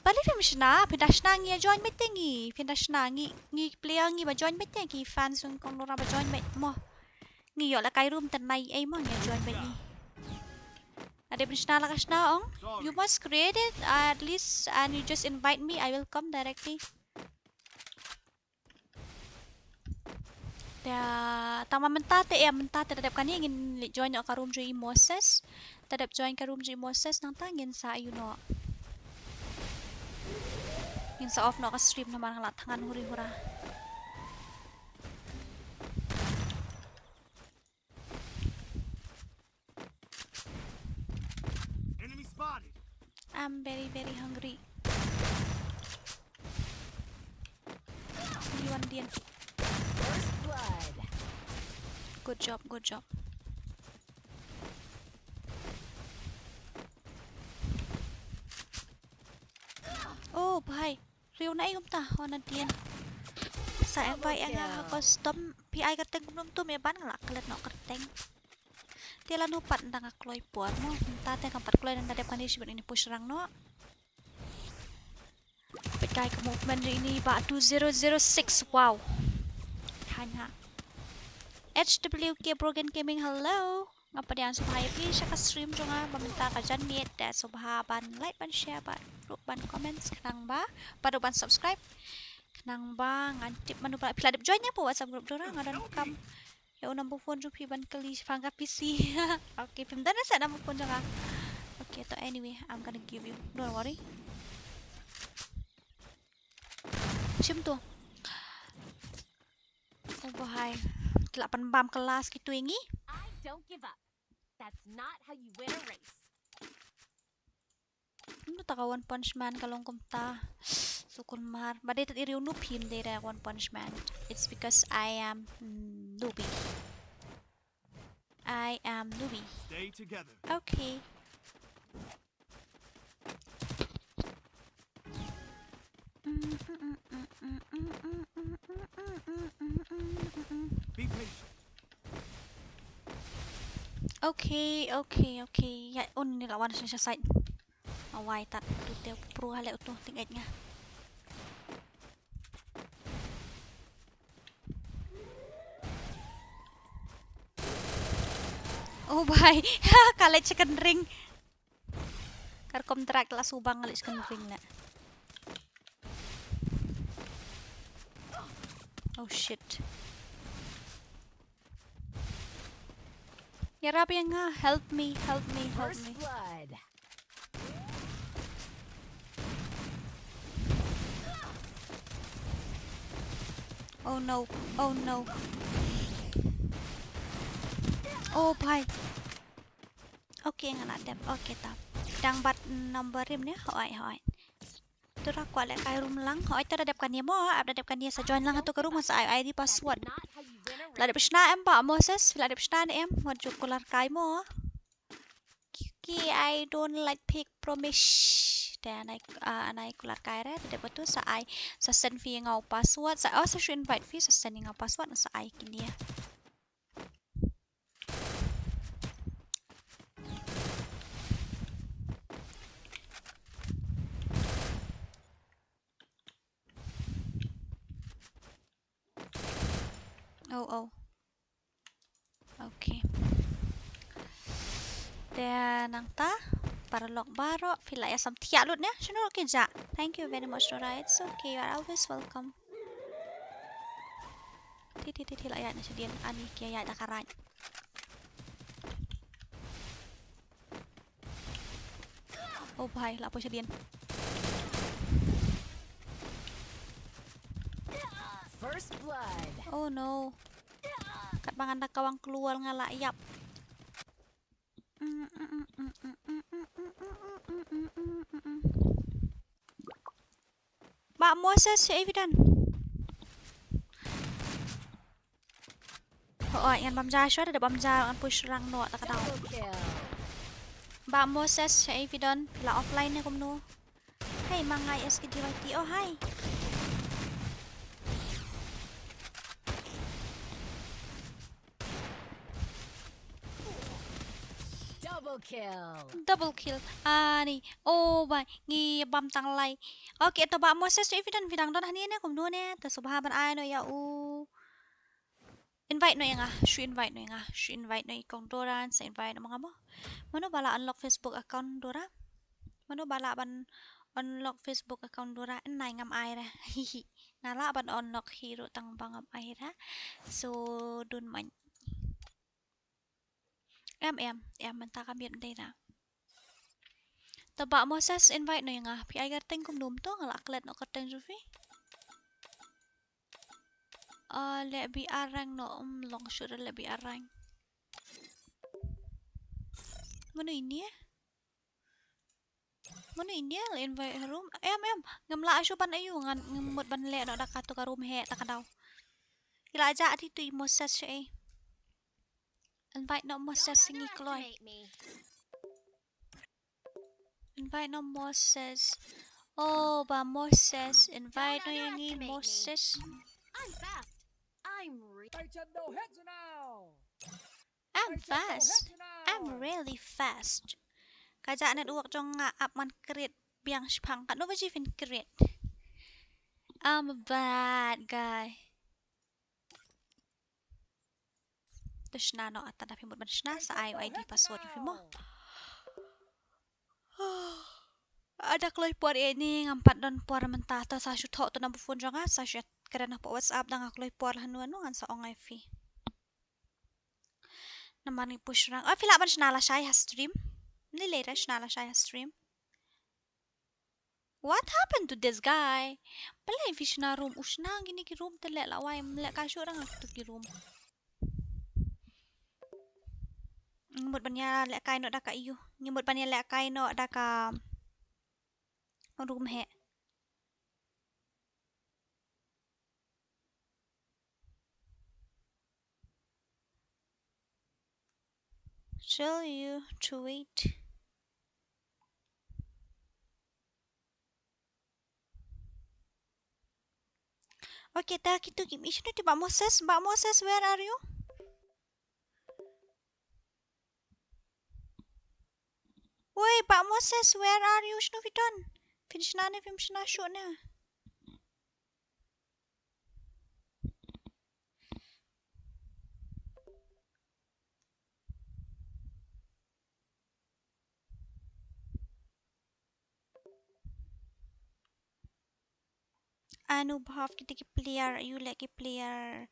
Bali phim shna, phin da shna ngi join beit te ngi, phin da shna ngi, ngi player ngi ba join beit te ngi fans jong kong Nora ba join beit mo. Ngi ïoh la kai room, tang nai ei mo ngi join bad ngi. Ade pynshna la ka shna ong. You must create it at least and you just invite me, I will come directly. Da tang ma mynta te, eh, mynta te da dep kane ngin leit join ïa ka room jong i Moses. Da dep join ka room jong i Moses nangta ngin sa ïa u noh. Ngin sa off noh ka stream namar nga la thngan huri hura. Enemy spotted. I'm very, very hungry. Ni wan dien. First blood. Good job, good job. Oh, bhai. Riu na ei kumta, oh na dien. Sa em bai eng ha custom P I ka teng kumno tu me ban nga la klet noh ka teng. Te la nu pat nda nga kloi por mo. Nda te kam pat kloi nda dep kane shibun ini push rang noh. Peit kai ka movement ini ba two zero zero six. Wow. Hanya. H W K Broken Gaming, hello. Nga pdiang sngewbha ïa phi sha ka stream jong nga ba mynta ka janmiet, te sngewbha ban like, ban share, bad ruh ban comment, khnang ba, bad ruh ban subscribe. Khnang ba ngan tip mano ba phi la dep join ïa ka WhatsApp group jong nga, nga don kam ïa u number phone jong phi ban kylli shaphang ka P C. Okay, phim don sa number phone jong nga. Okay, to anyway, I'm gonna give you. Don't worry. Shim tu. Oh, bahai. Ki la pynbam kelas ki tu ïa ngi. I don't give up. That's not how you win a race. Nda ta ka One Punch Man ka long kumta. Sukun mar. Ba dei tat iri u noob him dei da One Punch Man. It's because I am, mm, noobie. I am noobie. Stay together. Okay. Be patient. Okay, okay, okay. Ïa, un ni la wan sha side. Awai tat tu te pro hale utu ting ej nga. Oh bai. Ka leit second ring. Kar kom drak la subang leit second ring na. Oh shit. Ïarap ïa nga, help me, help me, help me. First blood. Oh no, oh no. Oh bai. Okay, nga la dep. Okay, ta. Dang bat number rim ne? Hoi, hoi. Tu ra kwah leh kai room lang. Hoi, ta da dep kane mo, ap da dep kane sa join lang ha tu ka room sa ai I D password. La dep shna em Bah Moses, la dep shna ne em, ngan ju kular kai mo. Ki, ki, I don't like fake promise. Te anai, ah, anai kular kai re, te dep tu sa ai, sa send phi nga u password, sa, oh, sa shu invite phi, sa send nga u password, sa ai kine. Oh, oh. Okay. Te nangta, paralok baroh, phi la ïa sam thiah lut ne? Shano ki ja? Thank you very much, Dora. It's okay, you are always welcome. Ti, ti, ti, ti la ïa na shadien, ani ki ïa da karai. Oh bhai, la poi shadien. First blood. Oh no. Katba ngan da kawang klur nga la ïap. Bah Moses, shaei phi don? Hooid, ngan bam ja shuwa, da bam ja ngan push rang noh ta ka daw. Bah Moses, shaei phi don? Phi la offline ne kumno? Hei, ma nga S K D Y T, oh hi. Double kill. Double kill. Ani. Oh bai, ngi bam tang lai. Okay, to Bah Moses, shaei phi don, phi dang don hangne ne kumno ne? Te sngewbha ban ai noh ïa u. Invite noh ïa nga, shu invite noh ïa nga, shu invite noh ïa i kong Dora, sa invite noh ma nga mo. Mano ba la unlock Facebook account Dora? Mano ba la ban unlock Facebook account Dora? Nai ngam ai re. Hihi. Nga la ban unlock hi ruh tang ba ngam ai re. So, dun man. Em, em, em, mynta ka miet mynta ïa nga. Te Bah Moses invite noh ïa nga. Phi ai kyrteng kumno to, nga la klet noh kyrteng jong phi. Ah, leh B R rank noh, um, long shuh leh B R rank. Mano ine? Mano ine la invite ha room? Em, em, ngam lah shuh ban ïoh, ngan, ngam mut ban leh noh da kato ka room heh ta ka daw. Ila ja ati tu i Moses sha ei. Invite noh Moses, sngi kloi. Invite noh Moses. Oh, Bah Moses, invite noh ïa ngi Moses. I'm fast. I'm re- I'm fast. I'm really fast. Ka ja network jong nga ap ngan create biang shipang. Katno baje phin create? I'm a bad guy. To shna noh, ata da phi mut ban shna, sa ai u I D password phi mo. Ada kloi por ïa ini, ngam pat don por mynta, to sa shu thoh to number phone jong nga, sa shu kren ha WhatsApp, da nga kloi por hanu hanu ngan sa ong ïa phi. Namar ngi push rank. Oh, phi lah ban shna lashai ha stream. Ni lei re shna lashai ha stream. What happened to this guy? Balei phi shna room, u shna kine ki room te leh lawei, ym lehkai shuh da nga kito ki room. Ngi mut ban ïa lehkai noh da ka ïu. Ngi mut ban ïa lehkai noh da ka room heh. Tell you to wait. Okay, ta kito ki mission ti Bah Moses, Bah Moses, where are you? Woi, Bah Moses, where are you? Shano phi don? Phin shna ne phim shna shuh ne? Anubhav, kita ki player, ïa u leh ki player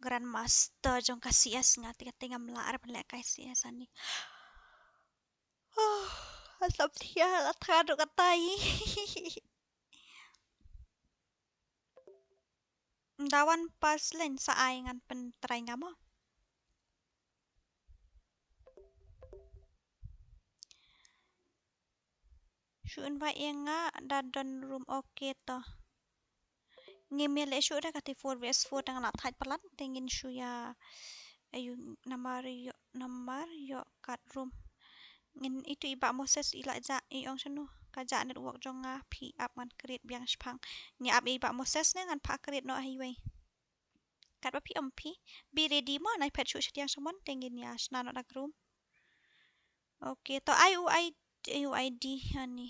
Grandmaster jong ka C S, nga te kata ngam lah re ban lehkai C S ani. Oh, asap dia la thadu katai. Dawan pas len sa ai ngan pyntrai nga mo. Shu invite ïa nga da don room, okay to. Ngim ïa leh shuh da kata four versus four, tang la thait palat te ngin shu ïa. Ayu, namar ïoh, namar ïoh kat room. Ngin itu i Bah Moses i la jah, i ong shano ka jah network jong nga, phi ap ngan create biang shipang. Ngi ap i Bah Moses ne ngan phah create noh ha iwei. Katba phi ong phi, be ready mo, nai phet shuh shatiang shamon te ngin ïa shna noh da ka room. Okay, to ai u I D, ai u I D ani.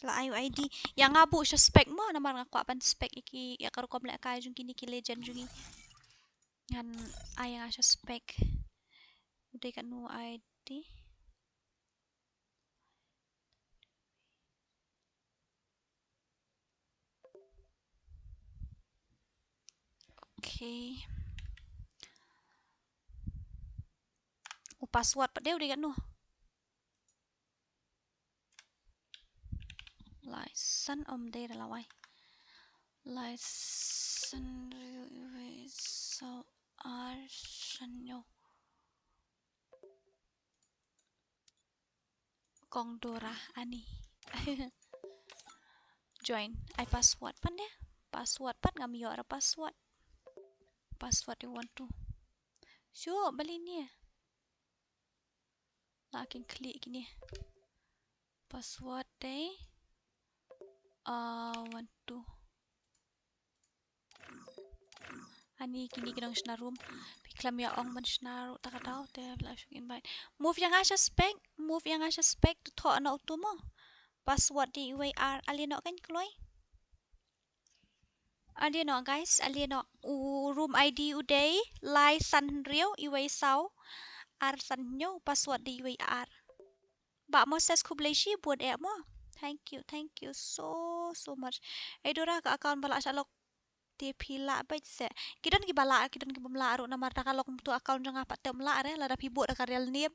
La ai u I D. Ïa nga buh sha spec mo, namar nga kwah ban spec ïa ki, ïa ka rukom lehkai jong kine ki legend jong ngi. Ngan ai ïa nga sha spec. U dei katno I D? Okay. U password pat de u dei katno? License, ym dei re lawei. License, so ar shanyo. Kong Dora ani. Join. Ai password pat de. Password pat ngam ïoh re password. Password i want to. Shu bali ni. La kin klik kine. Password dei. Ah, want to. Ani kine ki dang shna room. Phi khlem ïa ong ban shna ruh ta ka daw te la shu invite. Move ïa nga sha spec, move ïa nga sha spec, to thoh na utu mo. Password dei iwei ar, ale noh kan kloi. Ale noh guys, ale noh. U room I D u dei lai san hynriew iwei saw ar san hynñiew, password dei iwei ar. Bah Moses, khublei shibun eh mo. Thank you, thank you so, so much. Ei Dora, ka account ba lah shalok. Te phi lah beit se. Ki don kiba lah, ki don kibym lah ruh, namar da ka long tu account jong nga pat te ym lah re, lada phi buh da ka real name.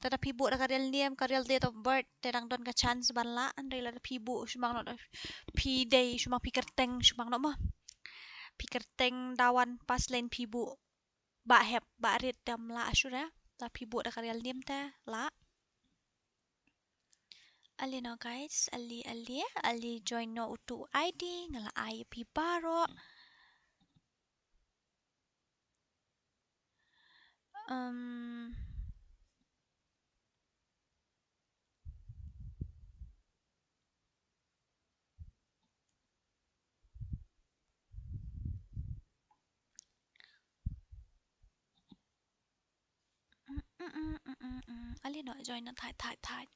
Lada phi buh da ka real name, ka real date of birth, te dang don ka chance ban lah, hynrei lada phi buh shu mang noh da phi dei, shu mang phi kyrteng, shu mang noh mo. Phi kyrteng da wan pass lane phi buh. Bah hep, bah rit te ym lah shuh re. Lada phi buh da ka real name te lah. Ale noh guys, ale, ale, ale join noh utu u I D, nga la ai ïa phi baroh. Um, Mm, mm, mm, mm, mm. Ale noh, join noh, thait, thait, thait.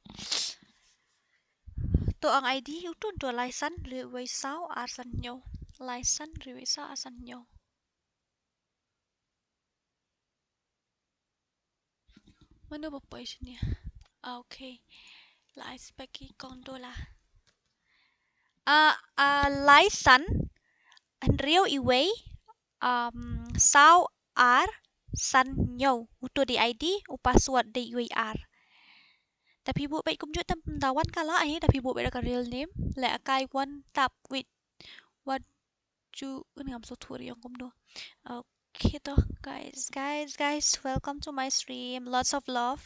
To ong I D, utu, utu, lai san hynriew wei saw ar san hynñiew. Lai san hynriew wei saw ar san hynñiew. Mano ba poi shane? Ah, okay. La ai spek ïa i kong Dola. Ah, ah, lai san hynriew iwei, um, saw ar san hynñiew. Utu dei I D, u password dei iwei ar. Te phi buh beit kumjuh te ym da wan ka lah hi, te phi buh beit da ka real name. Leh akai one tap with what ju, ngam sngewthuh ïa ong kumno. Okay to, guys, guys, guys, welcome to my stream. Lots of love.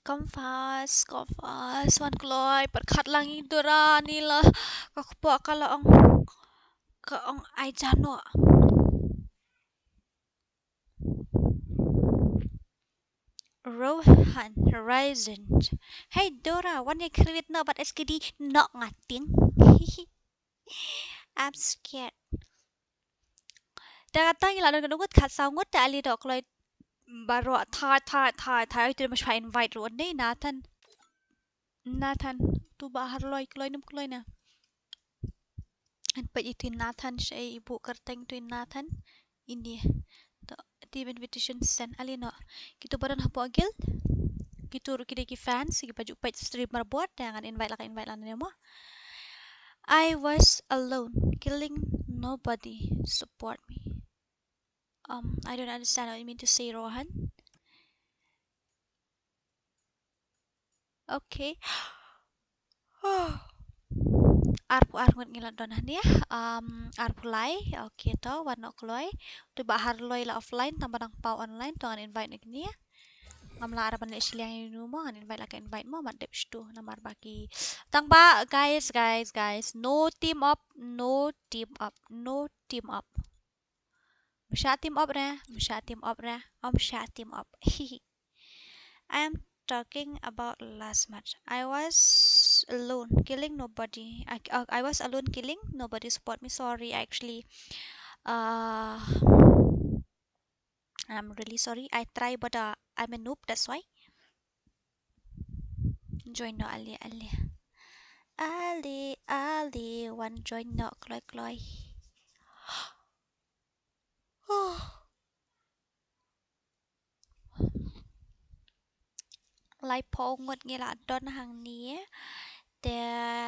Kom fast, kom fast, wan kloi, pyrkhat lang i Dora, ni la ka kpoh ka la ong, ka ong ai jano. Rohan Horizon. Hey Dora, wan ïa khrewit noh bad S K D noh nga tieng. I'm scared. Te kata ngi la don kano ngut, khatsaw ngut, te ale doh kloi baroh, thait, thait, thait, thait, te ma shu invite ruh ne Nathan. Nathan, tu bah Harloi, kloi ne ym kloi na. Ngan peit ïa tu i Nathan, shaei i buh kyrteng tu i Nathan. Ini. To, team invitation send, ale noh. Kitu ba don hapoh guild. Kitu ruh ki dei ki fans, kiba ju peit stream marbud, te ngan invite la ka invite lane mo. I was alone, killing nobody support me. Um, I don't understand what you mean to say, Rohan. Okay. Arphew ar ngut ngi la don hangne. Um, arphew lai. Okay, to, wan noh kloi. Tu bah Harloi la offline, tang ba dang paw online, to ngan invite na kine. Ngam lah ban leh shiliang ïa uno mo, ngan invite la ka invite mo, mat dep shitu, namar ba ki. Tang ba, guys, guys, guys. No team up, no team up, no team up. Ym shah team up re, ym shah team up re, ym shah team up. I am talking about last match. I was alone, killing nobody. I, uh, I was alone killing, nobody support me. Sorry, actually. Uh, I'm really sorry. I try, but, uh, I'm a noob, that's why. Join noh ale, ale. Ale, ale, wan join noh kloi, kloi. Laiphew ngut ngi la don hangne. Te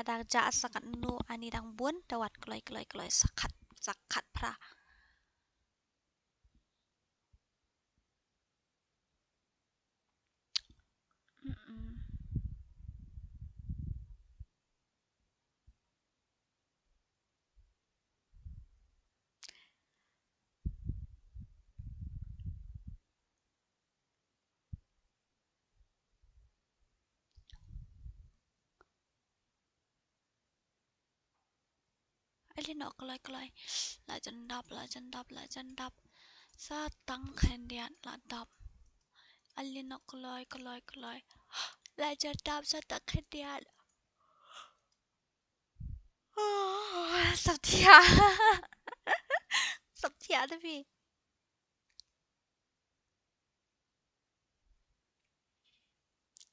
dang jah sa katno, ani dang bun, te wan kloi, kloi, kloi, sa khat, sa khatphra. Mm-mm. Ale noh kloi kloi. La jan dap, la jan dap, la jan dap. Sa tang khyndiat la dap. Ale noh kloi kloi kloi. La jan dap sa tang khyndiat. Oh, sap thiah. Sap thiah te phi.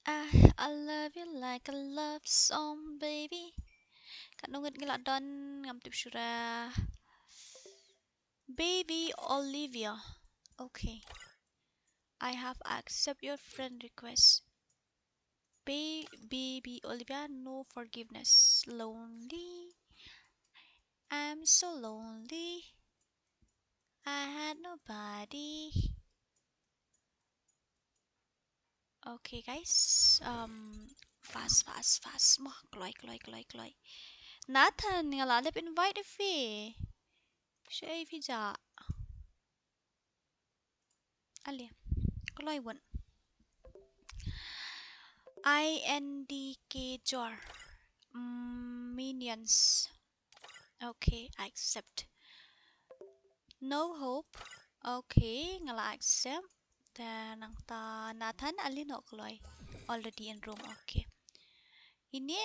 Ah, I love you like a love song, baby. Katno ngut ngi la don, ngam tip shuh re. Baby Olivia. Okay. I have accept your friend request. Ba-, baby Olivia, no forgiveness. Lonely. I'm so lonely. I had nobody. Okay, guys. Um, fast, fast, fast. Mo, kloi, kloi, kloi, kloi. Nathan, nga la dep invite ïa phi. Shaei phi jah? Ale, kloi won. I N D K Jor. Mm, minions. Okay, I accept. No hope. Okay, nga la accept. Te nangta Nathan, ale noh kloi. Already in room. Okay. Ine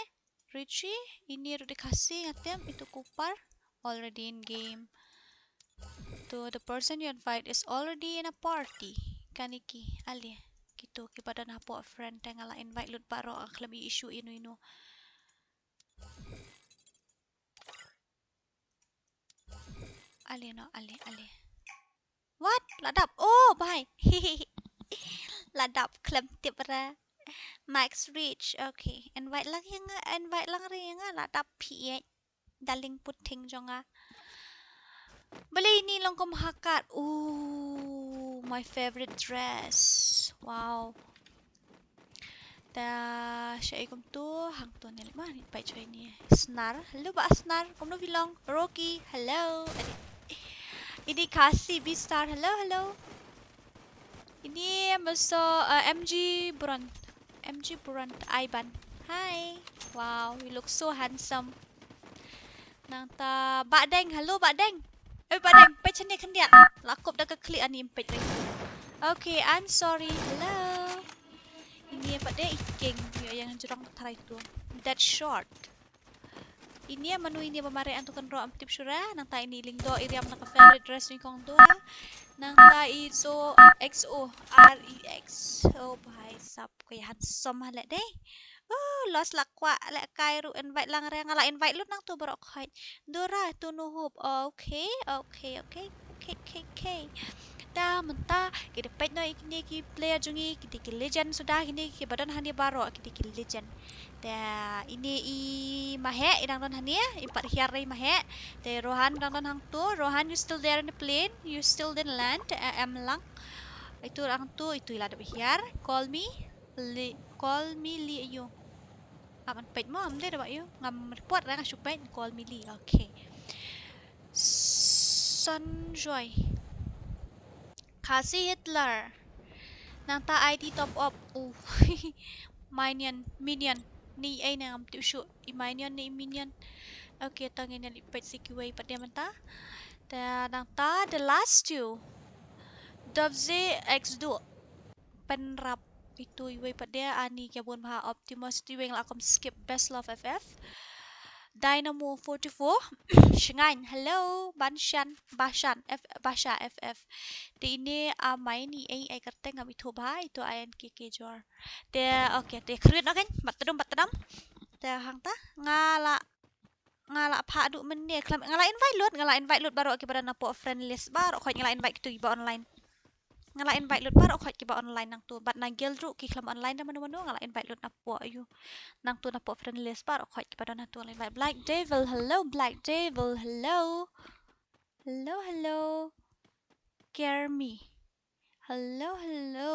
Richie, ine ruh dei Khasi, nga tip, itu Cooper. Already in game. To the person you invite is already in a party. Kane ki, ale, kitu kiba don hapoh friend, te nga la invite lut baroh, nga khlem ïohi shuh ïano ïano. Ale noh, ale, ale. What? La dap. Oh, bye. La dap, khlem tip re. Max Rich. Okay. Invite lang ïa nga, invite lang re ïa nga, la dap phi ïa. Darling puting jong nga. Balei ine long kum ha card? Oh, my favorite dress. Wow. Ta shaei kumtu, hangtu ne leh ma, ngi peit shuwa ine. Snar, hello bah Snar, kumno phi long? Rocky, hello. Ine, ine Khasi B Star, hello, hello. Ine maso, uh, M G Brunt, M G Brunt Iban. Hi. Wow, you look so handsome. Nangta Bah Deng, hello Bah Deng. Eh, Bah Deng, peit shane khyndiat. La kup da ka khlieh, ani ym peit re. Okay, I'm sorry. Hello. Ine pat de i King, ïa ïa nga jrong tharai tu. That short. Ine mano ine ba mareh, antu kan roh, am tip shuh re. Nangta ine Lyngdoh, i riam na ka favorite dress nyngkong tu. Nangta i so X O R E X. Oh, bhai sab. Ka ïa handsome ha leh dei. Oh, Los la kwah leh kai ruh invite lang re, nga la invite lut nangtu baroh khoit. Dora tu no hope. Okay, okay, okay. Okay, okay, okay. Ta mynta ki dei peit noh ïa kine ki player jong ngi, ki dei ki legend suda kine kiba don hangne baroh, ki dei ki legend. Ta ine i Mahek i dang don hangne, i pat hiar i Mahek. Te Rohan dang don hangtu. Rohan, you still there in the plane? You still didn't land? Eh, em lang. Itu hangtu, itu i la dep hiar. Call me. Li, call me Li aïu? Am an peit mo, am dei da ba aïu? Ngam report re, nga shu peit, call me Li. Okay. Sanjoy. Khasi Hitler. Nangta I D top up. Uh. Minion, minion. Ni ei ne ngam tip shuh. I minion ne i minion. Okay, tang ine leh peit si kiwei pat de mynta. Te nangta the last two. Dovze X Duo. Penrap. Itu iwei pat de, ani ki bun bha. Optimus, itu iwei nga la kum skip. Best love F F. Dynamo forty-four. Shngain, hello. Banshan, Bashan, F, Basha F F. Te ine a mai ni ei, ai kyrteng ngam ithuh bha, itu I N K K Jor. Te, okay, te khruit noh kein, bat tdum, bat tdum. Te hangta, nga la Nga la phah duh mynne, khlem, nga la invite lut, nga la invite lut baroh kiba don hapoh friend list baroh khoit, nga la invite kitu kiba online. Nga la invite lut baroh khoit kiba online nangtu, bad na guild ruh ki khlem online da mano mano, nga la invite lut napoh, aïu. Nangtu napoh friend list baroh khoit kiba don nangtu, nga la invite. Black Devil, hello, Black Devil, hello. Hello, hello. Care me. Hello, hello,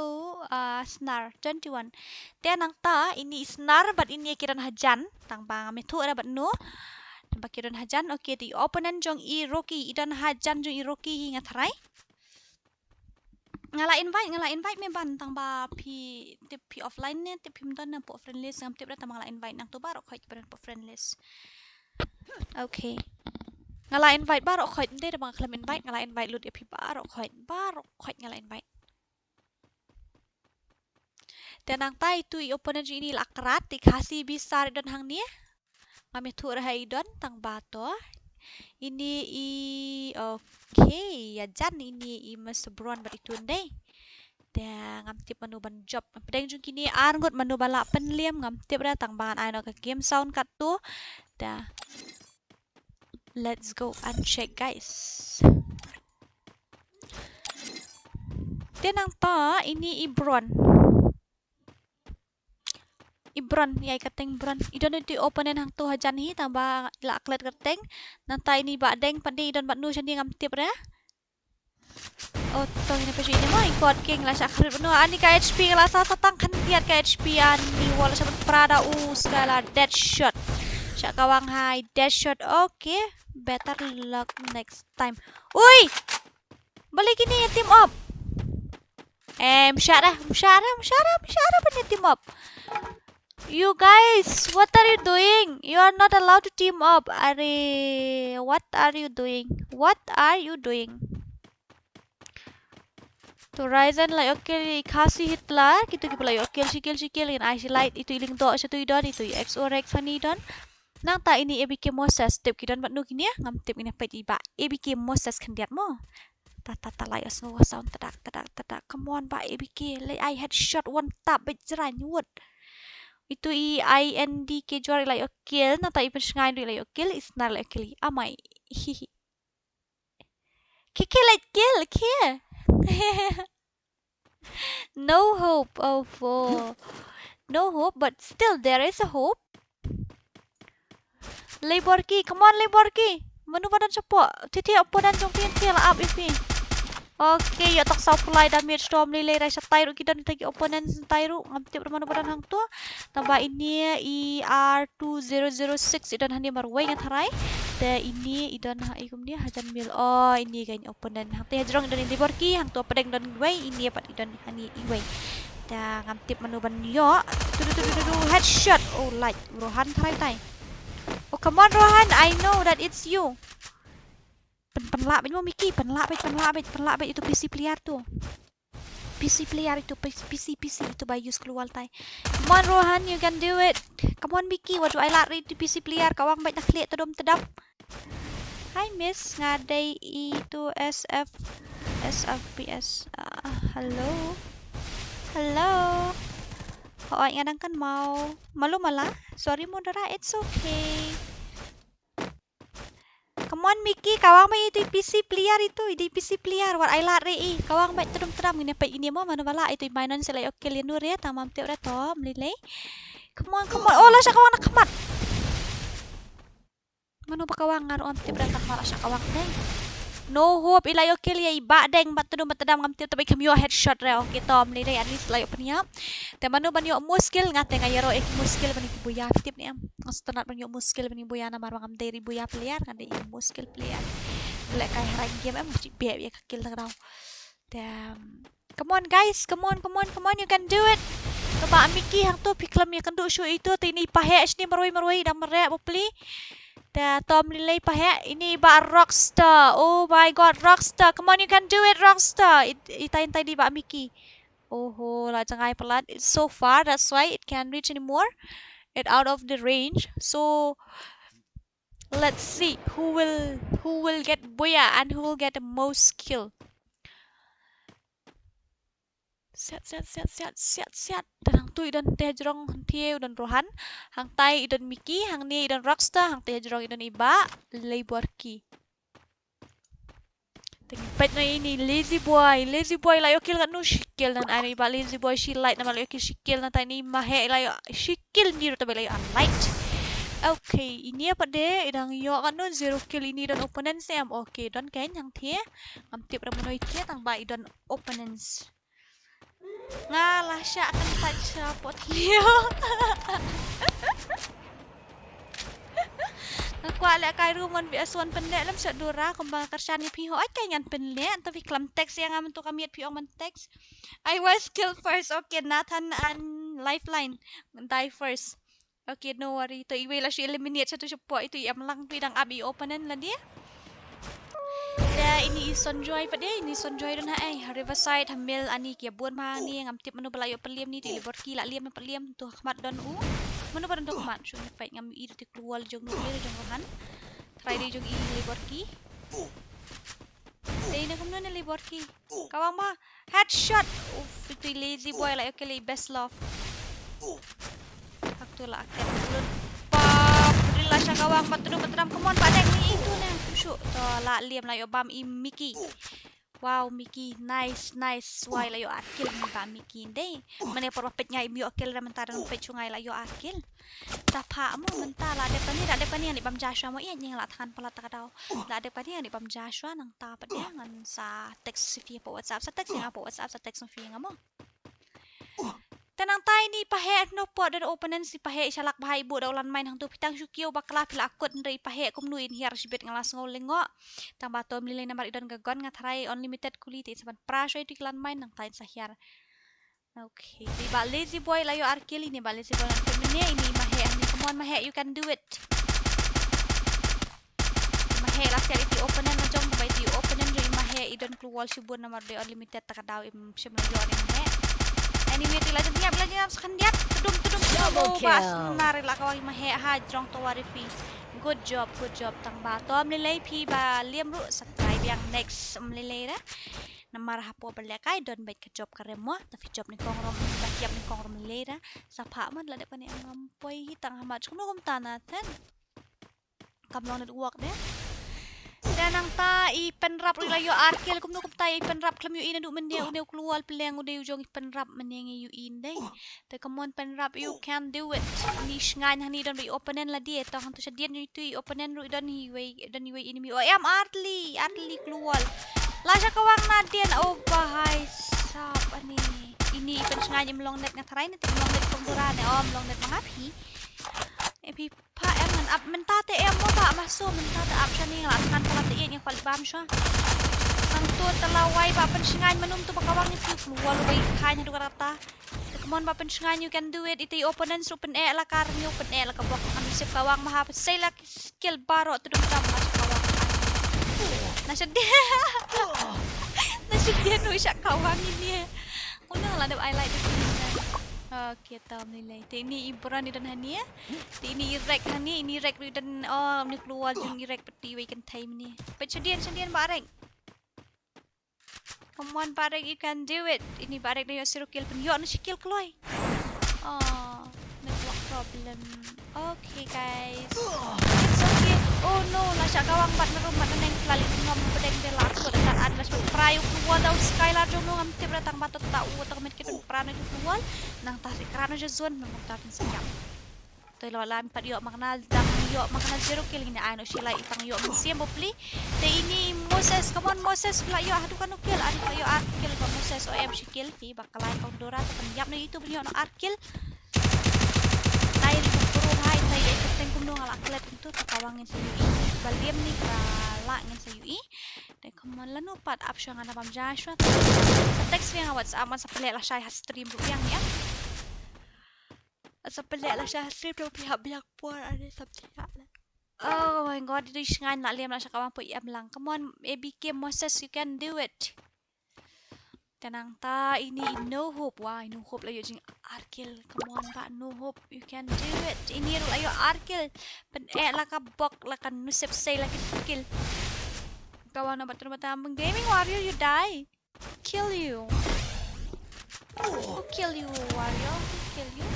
ah, Snar, twenty-one. Te nangta, ine i Snar, bad ine ki don hajan, tang ba ngam ithuh re bad no. Tang ba ki don hajan, okay, te i opponent jong i Rocky, i don hajan jong i Rocky hi nga tharai. Nga la invite, nga la invite me ban, tang ba phi tip phi offline ne, tip phim don napoh friend list, ngam tip re, tang ba nga la invite nangtu baroh khoit kiba don napoh friend list. Okay. Nga la invite baroh khoit, ym dei da ba nga khlem invite, nga la invite lut ïa phi baroh khoit, baroh khoit nga la invite. Te nangta itu i opponent jong ine i la krat, i Khasi B Star i don hangne. Ngam ithuh re ha i don, tang ba to. Ine i, okay, ïa jan ine i Mister Brown bad itu ndei. Te ngam tip mano ban jop. Pdeng jong kine ar ngut mano ba lah pynliem ngam tip re, tang ba ngan ai noh ka game sound katto. Te let's go and check, guys. Te nangta ini i Bron. I Bron, ïa i kyrteng Bron. I don iti opponent hangto hajan hi, tang ba lah klet kyrteng. Nangta ini ba deng pat ni, i don bad nu shane ngam tip re. Oh, to ini pesi ini mo, i kot king lah sha kharit bad nu. Ani ka H P lah sa sa tang khyndiat ka H P ani, wala sha ban prada u skala dead shot. Sha kawang hai dead shot. Okay, better luck next time. Ui! Balei kine ïa team up? Em, shut up, shut up, shut up, shut up, ban ïa team up. You guys, what are you doing? You are not allowed to team up. Are, what are you doing? What are you doing? To Ryzen lah ïoh kill i Khasi Hitler, kito ki ba lah ïoh kill, shi kill, shi kill, ngin ai shi light, itu i Lyngdoh, shatu i don, itu i X O Rex hani i don. Nangta ini A B K Moses, tip ki don bad nu kine, ngam tip kine peit i ba A B K Moses khyndiat mo. Ta ta ta lai os ngo sound tadak tadak tadak. Come on ba A B K, lei ai headshot one tap bad jrang wut. Itu i I N D K Jor i lai ïoh kill, nangta i Pynshngaiñ ruh i lai ïoh kill, i Snar lai ïoh kill i. Amai. Hihi. Ki ki lai kill ki. No hope of, oh, no hope, but still there is a hope. Leiborki, come on Leiborki. Mano ba don shapoh? Thie thie opponent jong phi, thie la ap ïa phi. Okay, ïoh tak saw pulai damage, to ym lei lei, rai shatai ruh ki don kita ki opponent shatai ruh. Ngam tip ruh mano ba don hangto. Tang ba ini i R two zero zero six i don hani marwei nga tharai. Te ini i don ha i kumne hajan mil. Oh, ini ka opponent. Hangte hajrong i don i Leiborki, hangto pdeng don wei, ini pat i don hani i wei. Te ngam tip mano ban ïoh. Tu tu tu tu tu, headshot. Oh, light. Rohan tharai tai. Oh, come on Rohan, I know that it's you. Pyn pynlah beit mo Mickey, pynlah beit, pynlah beit, pynlah beit, itu P C player tu. P C player itu, P C, P C, P C itu ba use keluar tai. Come on Rohan, you can do it. Come on Mickey, wat ju ai lad re itu P C player, kawang beit na khlieh tadom tadam. Hi miss, nga dei itu S F, S F P S. Ah, hello. Hello. Hooid nga dang kynmaw. Malu mala. Sorry mo Dora, it's okay. Come on Mickey, kawang beit itu i P C player itu, i dei i P C player, wat ai lad re i. Kawang beit tadom tadam, ngin ïa peit kine mo mano ba lah, itu i Mainon sa lah ïoh kill ïa nu re, tang ba ym tip re, to ym lei lei. Come on, come on. Oh, la sha kawang na khmat. Mano ba kawang, nga ruh ngam tip re, tang ba la sha kawang dei. No hope, i la ïoh kill ïa i Bah Deng bad tadom bad tadam, ngam tip, tang ba i kham ïoh headshot re. Okay, to ym lei lei, at least la ïoh pynïap. Te mano ban ïoh most kill, nga te nga ïaroh ïa ki most kill ban ïa ki buya, phi tip ne em? Nga sngewtynnat ban ïoh most kill ban ïa ki buya namar ba ngam dei re buya player, nga dei i most kill player. Lehkai ha rank game em, nga shu beh ïa ka kill tang daw. Te, um, come on guys, come on, come on, come on, you can do it. To Bah Mickey hangto phi khlem ïakynduh shuh ito, te ini i Pahek shane marwei marwei, dang mareh bapli. Te to ym lei lei Pahek, ini i Bah Rockstar. Oh my God, Rockstar. Come on, you can do it, Rockstar. It, itai itai di Bah Mickey. Oho, la jngai palat. It's so far, that's why it can't reach anymore. It out of the range. So let's see who will, who will get buya and who will get the most kill. Siat, siat, siat, siat, siat, siat. Te hangto i don te hajrong hangthie u don Rohan. Hangtai i don Mickey, hangne i don Rockstar, hangte hajrong i don i Bah Leiborki. Te ngin peit noh ïa ini Lazy Boy. Lazy Boy la ïoh kill katno, shi kill, ngan ai noh i Bah Lazy Boy shi light namar la ïoh kill shi kill, nangta ini Mahek la ïoh shi kill, ini ruh tang ba la ïoh unlight. Okay, ini pat de i dang ïoh katno, zero kill, ini don opponents ne em? Okay, don keiñ hangthie. Ngam tip re mano ïa thie tang ba i don opponents. Nga la shah kyntait shapoh thie. Nga kwah lehkai ruh mon, phi wan pynleh lem sha Dora kumba nga kyrshan ïa phi, hooid keiñ ngan pynleh. To phi khlem text ïa nga mynta ka miet, phi ong ban text. I was killed first. Okay, Nathan and Lifeline die first. Okay, no worry. To iwei la shu eliminate shatu shapoh, itu i Emlang tu i dang ap i opponent lade. Te ini i Sonjoy pat de, ini Sonjoy don ha ei, ha Riverside, ha Mill, ani ki bun bha ni, ngam tip mano ba la ïoh pynliem ni, te i Leiborki la liem, pat liem, tu ha khmat don u. Mano ba don tu ha khmat, shu ni peit ngam i, tu te klur jong nu, jong Rohan. Try dei jong i Leiborki. Te ini Nune li bor ki. Ka wang ma. Headshot. Uff, itu i lazy boy la ïoh kill i best love. Hak tu la kill lut. Pam, rila sha ka wang, ba tdum ba tdam, come on, ba dek ni itu ne. Shu, to la liam la ïoh bam i Mickey. Wow, Mickey, nice, nice. Wai la ïoh ar kill ni ba Mickey dei. Mane por ba peit nga im ïoh kill re mynta dang peit shu nga la ïoh ar kill. Ta pha mo mynta la dep kane, la dep kane ngan ïa bam ja shuwa mo ïa nying la than palat ta ka daw. La dep kane ngan ïa bam ja shuwa nangta pat ïa ngan sa text sha phi hapoh WhatsApp, sa text ïa nga hapoh WhatsApp, sa text sha phi ïa nga mo. Te nangta ine i paheh hynno pat don opponent i paheh i shalak bha i buh da u landmine hangto phi tang shu kiew bakla phi la kut hynrei i paheh kumno in hiar shibit nga la sngew lyngngoh. Tang ba to mlilei namar i don ka gun nga tharai unlimited kuli te in sa ban pra shuwa itu ki landmine nangta in sa hiar. Okay, te i ba lazy boy la ïoh ar kill ine ba lazy boy ngan pynmynne ine i maheh hangne, come on maheh, you can do it. I maheh la siat iti opponent la jong, ba iti opponent jong i maheh i don klur wall shibun namar dei unlimited ta ka daw im shim la ïoh i maheh. Anyway, te la jam ïap, la jam ïap, sa khyndiat, tdum, tdum, tdum. Double kill. Oh, ba snar la ka wang i maheh ha jrong to wari phi. Good job, good job. Tang ba to mlilei phi ba liam ruh sa try biang next mlilei ra. Namar hapoh ba lehkai don beit ka job ka rem mo, ta phi job nyngkong ruh, ba kiap nyngkong ruh mlilei ra. Sa pha mo la dep kane ngam poi hi tang ha mach kumno kumta na then. Kam long network de. Te nangta i Pynrap ruh i la ïoh ar kill, kumno kumta i Pynrap khlem ïohi naduh mynne, une u klur wall pylleng u dei u jong i Pynrap mynne ngi ïohi ndei. Te come on Pynrap, you can do it. Ine i shngaiñ hangne don ba i opponent la die, to hangto shadien jong itu i opponent ruh i don iwei, don iwei enemy. Oh, em ar tylli, ar tylli klur wall. La sha ka wang nadien, oh bahai sap ani. Ine i pynshngaiñ im long net nga tharai ne, te im long net kum Dora ne, oh, im long net ma nga phi. E phi Pha em ngan ap mynta te em mo ba ma so mynta te ap shane nga la thngan palat te ïa nga kwah lip balm shuwa. Hangto te la wai ba pynshngaiñ mynno to ba ka wang ïa phi klur wall wei khain haduh katta. Te come on ba pynshngaiñ, you can do it. Ite i opponents ruh pyneh la ka rngiew pyneh la ka bok, ngan sep ka wang ma ha pynshai la ki skill baroh te dum dam la ka wang. Na shadien. Na shadien ruh sha ka wang ine. Kumno la dep highlight dep ine. Okay, tam ni lai. Te ine i bron i don hangne. Te ine i Rek hangne, ine i Rek ruh i don, oh, ine klur wall jong i Rek pat iwei kynthei mynne. Peit shadien, shadien ba Rek. Come on ba Rek, you can do it. Ine ba Rek da ïoh zero kill, pynïoh na shi kill kloi. Oh, network problem. Okay guys. It's okay. Oh no, la shah kawang bad na room bad na neng, la leit ngam pdeng de la kut da ar, la shah prai u klur wall da u Skylar jong no, ngam tip ra tang ba to ta u tang met ki pynpra na u klur wall. Nangta sa kra na sha zone, nangta pynsiap. Te la lam pat ïoh ma kane, dang ïoh ma kane zero kill, ngin ai noh shi lai i tang ïoh mynsiem bapli. Te ine i Moses, come on Moses, la ïoh haduh katno kill, ani la ïoh ar kill ba Moses, o em shi kill hi ba ka lai kong Dora, te pynïap noh itu pynïoh noh ar kill. Nai ri bru hai, nai ri kyrteng kumno nga la klet kumto, te ka wang ngin sa ïohi. Ba liam ni ka la ngin sa ïohi. Te come on, lano pat ap shuwa nga na bam ja shuwa. Sa text ïa nga WhatsApp, man sa pynleh lashai ha stream ruh biang ïa. Sa pynleh lashai ha stream ruh biang biang por, ada sa pynleh. Oh my God, itu i shngaiñ la liam la sha ka wang poi em lang. Come on, A B K Moses, you can do it. Te nangta ine i No Hope, wah, i No Hope la ïoh jing ar kill. Come on ba No Hope, you can do it. Ine ruh la ïoh ar kill. Pyneh la ka bok, la ka nusep sei la ki kill. Ka wan na batur mata meng Gaming Warrior, you die. Kill you. Who kill you, Warrior? Who kill you?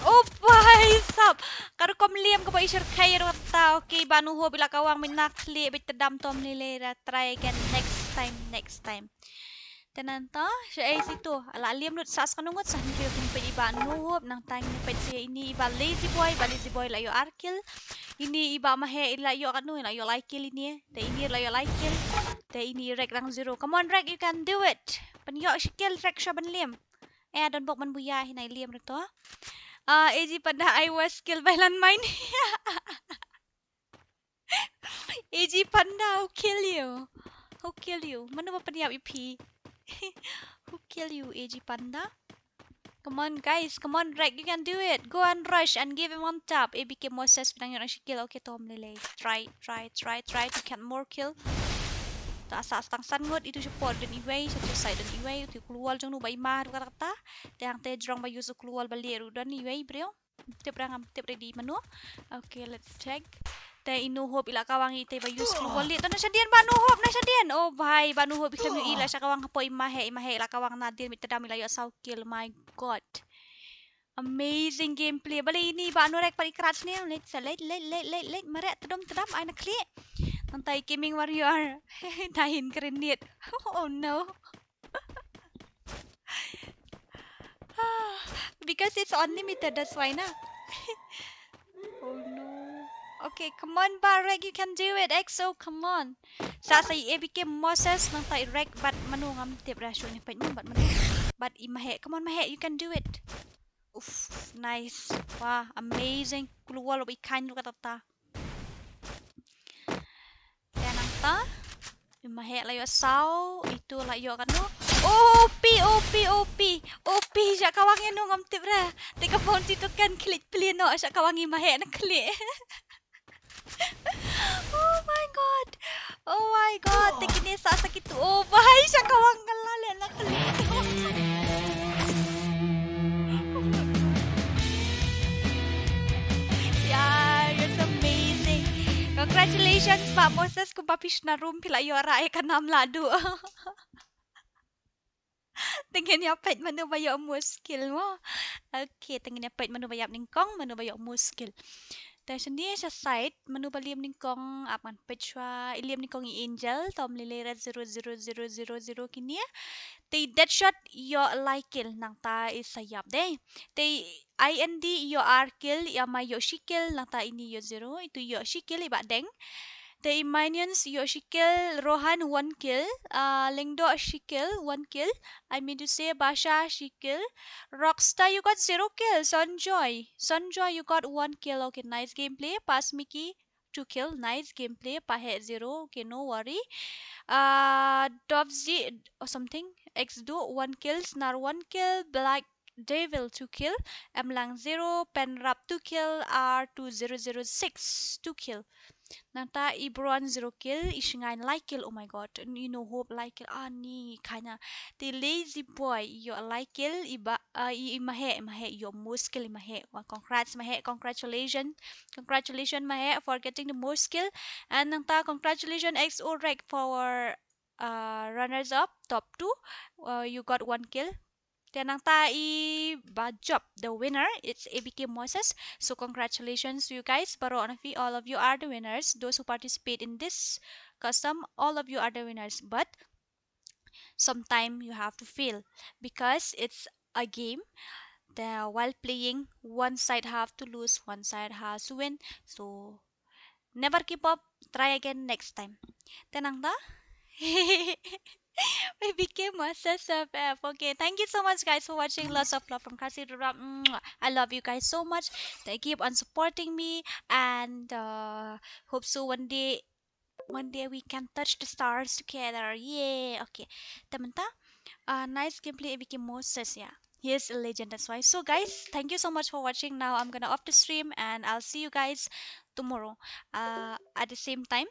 Oh, bhai sab. Ka rukom liam kaba i shyrkhei ruh ta. Okay, ba No Hope i la kawang mynta khlieh beit, te dam tom ni le ra, try again next time, next time. Te nangta, sha ei situ, la liam lut sa skanu ngut sa hynriew kin peit i ba No Hope, nangta ngin peit sa ine i ba Lazy Boy, ba Lazy Boy la ïoh ar kill. Ine i ba Mahe i la ïoh katno, i la ïoh lai kill ine. Te ine la ïoh lai kill. Te ine Rek dang zero. Come on Rek, you can do it. Pynïoh shi kill Rek sha ban liam. Eh, don bok man buya hi nai liam ruh to. Ah, A G Panda, I was killed by landmine. A G Panda, who kill you? Who kill you? Mano ba pynïap ïa phi? Who kill you, A G Panda? Come on guys, come on Rek, you can do it. Go and rush and give him one tap. A B K Moses pynang ïoh na shi kill. Okay, tom lele. Try, try, try, try to get more kill. Ta sa tang san ngut, itu support don iwei, satu side don iwei, itu klur wall jong no ba ima ruh kata kata. Te hangte jrong ba use klur wall ba lieh ruh don iwei, bro. Tip ra ngam tip ready mano. Okay, let's check. Te i Nuhope i la kawang i te ba use clue wallet. Te na shadien ba Nuhope, na shadien. Oh bhai, ba Nuhope i khlem ïohi la sha kawang hapoh i Maheh, i Maheh i la kawang nadir, mih tdam i la ïoh saw kill, my God. Amazing gameplay. Balei ini ba Anorek pat i krat sniang. Leit sa leit, leit, leit, leit, leit. Mareh tdom tdam ai na khlieh. Nangta i Gaming Warrior. Tahin grenade. Oh no. Because it's unlimited, that's why na. Oh no. Okay, come on, Barek, you can do it. Exo, come on. Sa sa i A B K Moses, nangta i Rek bad mano ngam tip ra shuh ne peit mano bad mano. Bad i Maheh, come on Maheh, you can do it. Uff, nice. Wah, amazing. Kloi ba i khain ruh katta katta. Te nangta i Maheh la ïoh saw, itu la ïoh katno. O P, O P, O P. O P, shah kawang ïano ngam tip ra. Te ka bounty token khlieh plie noh, shah kawang i Maheh na khlieh. Oh my God. Oh my God. Te kine sa sa kitu. Oh bhai, shah kawang ka la leh na khlieh. Yeah, it's amazing. Congratulations, Bah Moses, kumba phi shna room phi la ïoh rah ïa ka nam la duh. Te ngin ïa peit mano ba ïoh most kill mo. Okay, te ngin ïa peit mano ba ïap nyngkong, mano ba ïoh most kill. Te shane sha side, mano ba Liam nyngkong, ap ngan peit shuwa, i Liam nyngkong i Angel, Tom Lily Red zero zero zero zero zero kine. Te i Deadshot ïoh lai kill, nangta i sa ïap dei. Te i Andy ïoh ar kill, i Amai ïoh shi kill, nangta ini ïoh zero, itu ïoh shi kill i Bah Deng. Te i Minions ïoh shi kill, Rohan one kill, uh, Lengdo shi kill, one kill. I mean to say Basha shi kill. Rockstar, you got zero kill. Sonjoy, Sonjoy, you got one kill. Okay, nice gameplay. Pass Mickey, two kill. Nice gameplay. Paheh zero. Okay, no worry. Uh, Dovzi or something. X Do one kill. Snar one kill. Black Devil two kill. Emlang zero. Penrap two kill. R two zero zero six two kill. Nangta i Bron zero kill, i Shngain lai kill, oh my God. I Nuhope lai kill, ani khana. Te Lazy Boy ïoh lai kill, i Bah, uh, i, i Maheh, i Maheh ïoh most kill, i Maheh. Well, congrats Maheh, congratulations. Congratulations Maheh for getting the most kill. And nangta congratulations X O Rek for, uh, runners up, top two. Uh, you got one kill. Te nangta i Bah Job, the winner, it's A B K Moses. So congratulations to you guys. Baroh na phi, all of you are the winners. Those who participate in this custom, all of you are the winners. But sometime you have to fail because it's a game. The, while playing, one side have to lose, one side has to win. So never give up, try again next time. Te nangta A B K Moses F F. Okay, thank you so much guys for watching. Lots of love from Khasi Rurap. Mwah. I love you guys so much. Thank you, keep on supporting me, and, uh, hope so one day, one day we can touch the stars together. Yeah. Okay. Te mynta, uh, nice gameplay A B K Moses, yeah. He is a legend, that's why. So guys, thank you so much for watching. Now I'm gonna off the stream and I'll see you guys tomorrow, uh, at the same time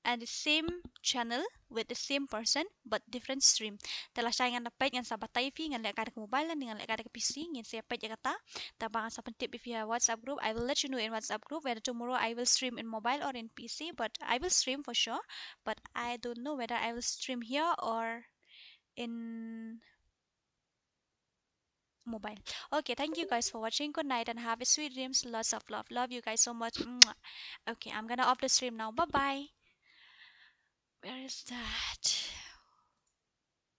and the same channel with the same person but different stream. Te lashai ngan da peit, ngan sa batai ïa phi, ngan leh kai da ka mobile ne ngan leh kai da ka P C, ngin sa peit ïa kata. Te ba ngan sa pyntip ïa phi ha WhatsApp group. I will let you know in WhatsApp group whether tomorrow I will stream in mobile or in P C, but I will stream for sure. But I don't know whether I will stream here or in mobile. Okay, thank you guys for watching. Good night and have a sweet dreams. Lots of love. Love you guys so much. Mwah. Okay, I'm gonna off the stream now. Bye bye. Where is that?